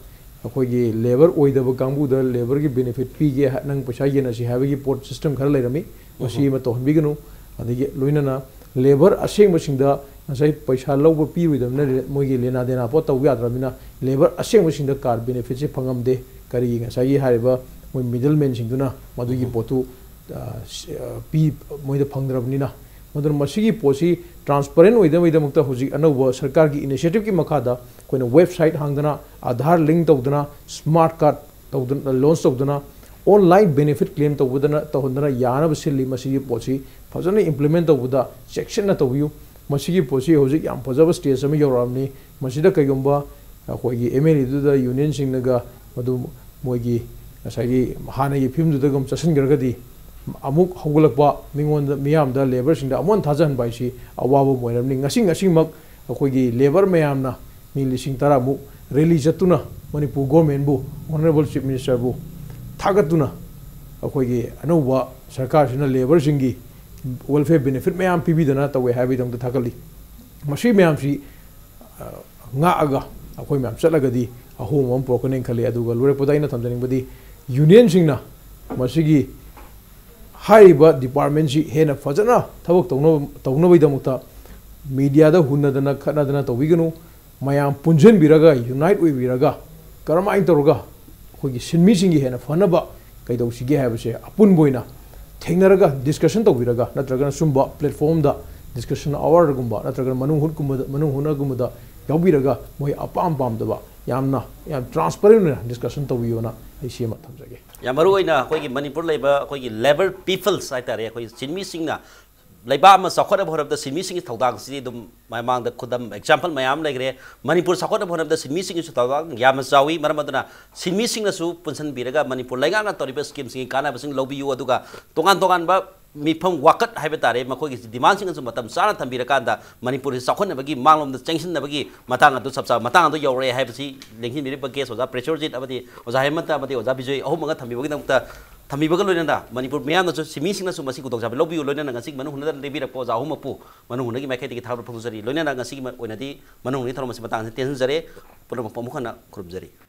ꯑꯩꯈꯣꯏꯒꯤ ꯂꯦꯕꯔ ꯑꯣꯏꯗꯕ ꯀꯥꯡꯕꯨꯗ ꯂꯦꯕꯔꯒꯤ ꯕꯦꯅꯤꯐꯤꯠ ꯄꯤꯒꯦ, ꯅꯪ ꯄꯩꯁꯥ ꯌꯦꯟꯅꯁꯤ ꯍꯥꯏꯕꯒꯤ ꯄꯣꯠ ꯁꯤꯁꯇꯦꯝ ꯈꯔ ꯂꯩꯔꯝꯃꯤ꯫ ꯃꯁꯤ ꯑꯃ ꯇꯧꯍꯟꯕꯤꯒꯅꯨ꯫ ꯑꯗꯒꯤ ꯂꯣꯏꯅꯅ ꯂꯦꯕꯔ ꯑꯁꯦꯡꯕꯁꯤꯡꯗ ꯉꯁꯥꯏ ꯄꯩꯁꯥ ꯂꯧꯕ ꯄꯤꯔꯣꯏꯗꯕꯅꯤꯅ ꯃꯣꯏꯒꯤ ꯂꯦꯅꯥ ꯗꯦꯅꯥ ꯄꯣꯠ ꯇꯧꯕ ꯌꯥꯗ꯭ꯔꯕꯅꯤꯅ ꯂꯦꯕꯔ ꯑꯁꯦꯡꯕꯁꯤꯡꯗ ꯀꯥꯔꯗ ꯕꯦꯅꯤꯐꯤꯠꯁꯦ ꯐꯪꯉꯝꯗꯦ꯫ ꯀꯔꯤꯒꯤ? ꯉꯁꯥꯏꯒꯤ ꯍꯥꯏꯔꯤꯕ ꯃꯣꯏ ꯃꯤꯗꯜ ꯃꯦꯟꯁꯤꯡꯗꯨꯅ ꯃꯗꯨꯒꯤ ꯄꯣꯠꯇꯨ, ꯑ, ꯁ-, ꯑ, ꯄꯤ-, ꯃꯣꯏꯗ ꯐꯪꯗ꯭ꯔꯕꯅꯤꯅ꯫ ꯃꯗꯨꯅ ꯃꯁꯤꯒꯤ ꯄꯣꯠꯁꯤ ꯇ꯭ꯔꯥꯟꯁꯄꯔꯦꯟ ꯑꯣꯏꯗꯅꯕꯒꯤꯗꯃꯛꯇ ꯍꯧꯖꯤꯛ ꯑꯅꯧꯕ ꯁꯔꯀꯥꯔꯒꯤ ꯏꯅꯤꯁꯤꯌꯦꯇꯤꯚꯀꯤ ꯃꯈꯥꯗ ꯑꯩꯈꯣꯏꯅ ꯋꯦꯕꯁꯥꯏꯠ ꯍꯥꯡꯗꯅ, ꯑꯥꯙꯥꯔ ꯂꯤꯡ ꯇꯧꯗꯅ, ꯁ꯭ꯃꯥꯔꯠ ꯀꯥꯔꯗ ꯇꯧꯗꯅ, ꯂꯣꯟꯁ ꯇꯧꯗꯅ, ꯑꯣꯟꯂꯥꯏꯟ ꯕꯦꯅꯤꯐꯤꯠ ꯀ꯭ꯂꯦꯝ ꯇꯧꯕꯗꯅ, ꯇꯧꯍꯟꯗꯅ ꯌꯥꯅꯕ ꯁꯤꯜꯂꯤ꯫ ꯃꯁꯤꯒꯤ ꯄꯣꯠꯁꯤ ꯐꯖꯅ ꯏꯝꯄ꯭ꯂꯤꯃꯦꯟ ꯇꯧꯕꯗ ꯆꯦꯛꯁꯤꯟꯅ ꯇꯧꯕꯤꯌꯨ꯫ ꯃꯁꯤꯒꯤ ꯄꯣꯠꯁꯤ ꯍꯧꯖꯤꯛ ꯌꯥꯝ ꯐꯖꯕ ꯁ꯭ꯇꯦꯖ ꯑꯃ ꯌꯧꯔꯛꯑꯕꯅꯤ꯫ ꯃꯁꯤꯗ ꯀꯩꯒꯨꯝꯕ ꯑꯩꯈꯣꯏꯒꯤ ꯑꯦꯝ ꯑꯦꯜ ꯑꯦꯗꯨꯗ ꯌꯨꯅꯤꯌꯟꯁꯤꯡꯅꯒ ꯃꯗꯨ ꯃꯣꯏꯒꯤ ꯉꯁꯥꯏꯒꯤ ꯍꯥꯟꯅꯒꯤ ꯐꯤꯕꯝꯗꯨꯗ ꯑꯗꯨꯝ ꯆꯠꯁꯤꯟꯈ꯭ꯔꯒꯗꯤ ꯑꯃꯨꯛ ꯍꯧꯒꯠꯂꯛꯄ, ꯃꯤꯉꯣꯟꯗ, ꯃꯤꯌꯥꯝꯗ, ꯂꯦꯕꯔꯁꯤꯡꯗ ꯑꯃꯨꯛ ꯍꯟꯅ ꯊꯥꯖꯍꯟꯕ ꯍꯥꯏꯁꯤ ꯑꯋꯥꯕ ꯑꯃ ꯑꯣꯏꯔꯝꯅꯤ꯫ ꯉꯁꯤ, ꯉꯁꯤꯃꯛ ꯑꯩꯈꯣꯏꯒꯤ ꯂꯦꯕꯔ ꯃꯌꯥꯝꯅ ꯃꯤ ꯂꯤꯁꯤꯡ ꯇꯔꯥꯃꯨꯛ ꯔꯦꯂꯤ ꯆꯠꯇꯨꯅ ꯃꯅꯤꯄꯨꯔ ꯒꯣꯔꯃꯦꯟꯕꯨ, ꯑꯣꯅꯔꯦꯕꯜ ꯆꯤꯐ ꯃꯤꯅꯤꯁꯇꯔꯕꯨ ꯊꯥꯒꯠꯇꯨꯅ ꯑꯩꯈꯣꯏꯒꯤ ꯑꯅꯧꯕ ꯁꯔꯀꯥꯔꯁꯤꯅ ꯂꯦꯕꯔꯁꯤꯡꯒꯤ ꯋꯦꯜꯐꯤꯌꯔ ꯕꯦꯅꯤꯐꯤꯠ ꯃꯌꯥꯝ ꯄꯤꯕꯤꯗꯅ ꯇꯧꯋꯦ ꯍꯥꯏꯕꯒꯤꯗꯃꯛꯇ ꯊꯥꯒꯠꯂꯤ꯫ ꯃꯁꯤ ꯃꯌꯥꯝꯁꯤ, ꯑ, ꯉꯥꯛꯑꯒ ꯑꯩꯈꯣꯏ ꯃꯌꯥꯝ ꯆꯠꯂꯒꯗꯤ ꯑꯍꯣꯡꯕ ꯑꯃ ꯄꯨꯔꯛꯀꯅꯦꯅ ꯈꯜꯂꯤ꯫ ꯑꯗꯨꯒ ꯂꯣꯏꯔꯛꯄꯗ ꯑꯩꯅ ꯊꯝꯖꯅꯤꯡꯕꯗꯤ, ꯌꯨꯅꯤꯌꯟꯁꯤꯡꯅ ꯃꯁꯤꯒꯤ ꯍꯥꯏꯔꯤꯕ ꯗꯤꯄꯥꯔꯠꯃꯦꯟꯁꯤ ꯍꯦꯟꯅ ꯐꯖꯅ ꯊꯕꯛ ꯇꯧꯅꯕ, ꯇꯧꯅꯕꯒꯤꯗꯃꯛꯇ ꯃꯤꯗꯤꯌꯥꯗ ꯍꯨꯟꯅꯗꯅ ꯈꯠꯅꯗꯅ ꯇꯧꯕꯤꯒꯅꯨ꯫ ꯃꯌꯥꯝ ꯄꯨꯟꯁꯤꯟꯕꯤꯔꯒ, ꯌꯨꯅꯥꯏꯠ ꯑꯣꯏꯕꯤꯔꯒ, ꯀꯔꯝꯍꯥꯏꯅ ꯇꯧꯔꯒ ꯑꯩꯈꯣꯏꯒꯤ ꯁꯤꯟꯃꯤꯁꯤꯡꯒꯤ ꯍꯦꯟꯅ ꯐꯅꯕ ꯀꯩꯗꯧꯁꯤꯒꯦ ꯍꯥꯏꯕꯁꯦ ꯑꯄꯨꯟꯕ ꯑꯣꯏꯅ ꯊꯦꯡꯅꯔꯒ ꯗꯤꯁꯀꯁꯟ ꯇꯧꯕꯤꯔꯒ, ꯅꯠꯇ꯭ꯔꯒꯅ ꯁꯨꯝꯕ ꯄ꯭ꯂꯦꯠꯐꯣꯝꯗ ꯗꯤꯁꯀꯁꯟ ꯑꯋꯥꯔꯒꯨꯝꯕ ꯅꯠꯇ꯭ꯔꯒꯅ ꯃꯅꯨꯡ ꯍꯨꯠꯀꯨꯝꯕꯗ, ꯃꯅꯨꯡ ꯍꯨꯠꯅꯒꯨꯝꯕꯗ ꯌꯥꯎꯕꯤꯔꯒ, ꯃꯣꯏ ꯑꯄꯥꯝ ꯄꯥꯝꯗꯕ ꯌꯥꯝꯅ, ꯌꯥꯝ ꯇ꯭ꯔꯥꯟꯁꯄꯔꯦꯟ ꯑꯣꯏꯅ ꯗꯤꯁꯀꯁꯟ ꯇꯧꯕꯤꯌꯣꯅ ꯑꯩ ꯁꯤ ꯑꯃ ꯊꯝꯖꯒꯦ꯫ ꯌꯥꯝ ꯃꯔꯨ ꯑꯣꯏꯅ ꯑꯩꯈꯣꯏꯒꯤ ꯃꯅꯤꯄꯨꯔ ꯂꯩꯕ ꯑꯩꯈꯣꯏꯒꯤ ꯂꯦꯕꯔ ꯄꯤꯄꯜꯁ ꯍꯥꯏꯇꯥꯔꯦ, ꯑꯩꯈꯣꯏ ꯁꯤꯟꯃꯤꯁꯤꯡꯅ ꯂꯩꯕꯥꯛ ꯑꯃ ꯆꯥꯎꯈꯠꯅꯕ ꯍꯣꯠꯅꯕꯗ ꯁꯤꯟꯃꯤꯁꯤꯡꯒꯤ ꯊꯧꯗꯥꯡꯁꯤꯗꯤ ꯑꯗꯨꯝ ꯃꯃꯥꯡꯗ ꯈꯨꯗꯝ ꯑꯦꯛꯖꯥꯝꯄꯜ ꯃꯌꯥꯝ ꯑꯃ ꯂꯩꯈ꯭ꯔꯦ꯫ ꯃꯅꯤꯄꯨꯔ ꯆꯥꯎꯈꯠꯅꯕ ꯍꯣꯠꯅꯕꯗ ꯁꯤꯟꯃꯤꯁꯤꯡꯒꯤꯁꯨ ꯊꯧꯗꯥꯡ ꯌꯥꯝꯅ ꯆꯥꯎꯏ꯫ ꯃꯔꯝ ꯑꯗꯨꯅ ꯁꯤꯟꯃꯤꯁꯤꯡꯅꯁꯨ ꯄꯨꯟꯁꯤꯟꯕꯤꯔꯒ ꯃꯅꯤꯄꯨꯔ ꯂꯩꯉꯥꯛꯅ ꯇꯧꯔꯤꯕ ꯁ꯭ꯀꯤꯝꯁꯤꯡꯒꯤ ꯀꯥꯟꯅꯕꯁꯤꯡ ꯂꯧꯕꯤꯌꯨ, ꯑꯗꯨꯒ ꯇꯣꯉꯥꯟ ꯇꯣꯉꯥꯟꯕ ꯃꯤꯐꯝ ꯋꯥꯀꯠ ꯍꯥꯏꯕ ꯇꯥꯔꯦ, ꯃꯈꯣꯏꯒꯤ ꯗꯤꯃꯥꯟꯁꯤꯡ ꯑꯗꯨ ꯃꯇꯝ ꯆꯥꯅ ꯊꯝꯕꯤꯔꯀꯥꯟꯗ ꯃꯅꯤꯄꯨꯔꯁꯤ ꯆꯥꯎꯈꯠꯅꯕꯒꯤ ꯃꯥꯡꯂꯣꯝꯗ ꯆꯪꯁꯤꯟꯅꯕꯒꯤ ꯃꯇꯥꯡ ꯑꯗꯨ ꯆꯞ ꯆꯥꯕ ꯃꯇꯥꯡ ꯑꯗꯨ ꯌꯧꯔꯛꯑꯦ ꯍꯥꯏꯕꯁꯤ ꯂꯦꯡꯁꯤꯟꯕꯤꯔꯤꯕ ꯒꯦꯁ ꯑꯣꯖꯥ ꯄ꯭ꯔꯦꯁꯣꯔꯖꯤꯠ ꯑꯃꯗꯤ ꯑꯣꯖꯥ ꯍꯦꯃꯟꯇ ꯑꯃꯗꯤ ꯑꯣꯖꯥ ꯕꯤꯖꯣꯏ ꯑꯍꯨꯝꯃꯛ ꯊꯝꯕꯤꯕꯒꯤꯗꯃꯛꯇ, ꯊꯝꯕꯤꯕꯒ ꯂꯣꯏꯅꯅ ꯃꯅꯤꯄꯨꯔ ꯃꯤꯌꯥꯝꯅꯁꯨ ꯁꯤꯟꯃꯤꯁꯤꯡꯅꯁꯨ ꯃꯁꯤ ꯈꯨꯗꯣꯡꯆꯥꯕ ꯂꯧꯕꯤꯌꯨ꯫ ꯂꯣꯏꯅꯅ ꯉꯁꯤꯒꯤ ꯃꯅꯨꯡ ꯍꯨꯠꯅꯗꯅ ꯂꯦꯡꯕꯤꯔꯛꯄ ꯑꯣꯖꯥ ꯑꯍꯨꯝꯃꯛꯄꯨ ꯃꯅꯨꯡ ꯍꯨꯠꯅꯒꯤ ꯃꯥꯏꯀꯩꯗꯒꯤ ꯊꯥꯒꯠꯄ ꯐꯣꯡꯗꯣꯛꯆꯔꯤ꯫ ꯂꯣꯏꯅꯅ ꯉꯁꯤꯒꯤ ꯑꯣꯏꯅꯗꯤ ꯃꯅꯨꯡ ꯍꯨꯠꯅꯒꯤ ꯊꯧꯔꯝ ꯑꯁꯤ ꯃꯇꯥꯡ ꯑꯁꯤꯗ ꯇꯦꯟꯁꯤꯟꯖꯔꯦ꯫ ꯄꯨꯝꯅꯃꯛꯄꯨ ꯑꯃꯨꯛ ꯍꯟꯅ ꯈꯨꯔꯨꯝꯖꯔꯤ꯫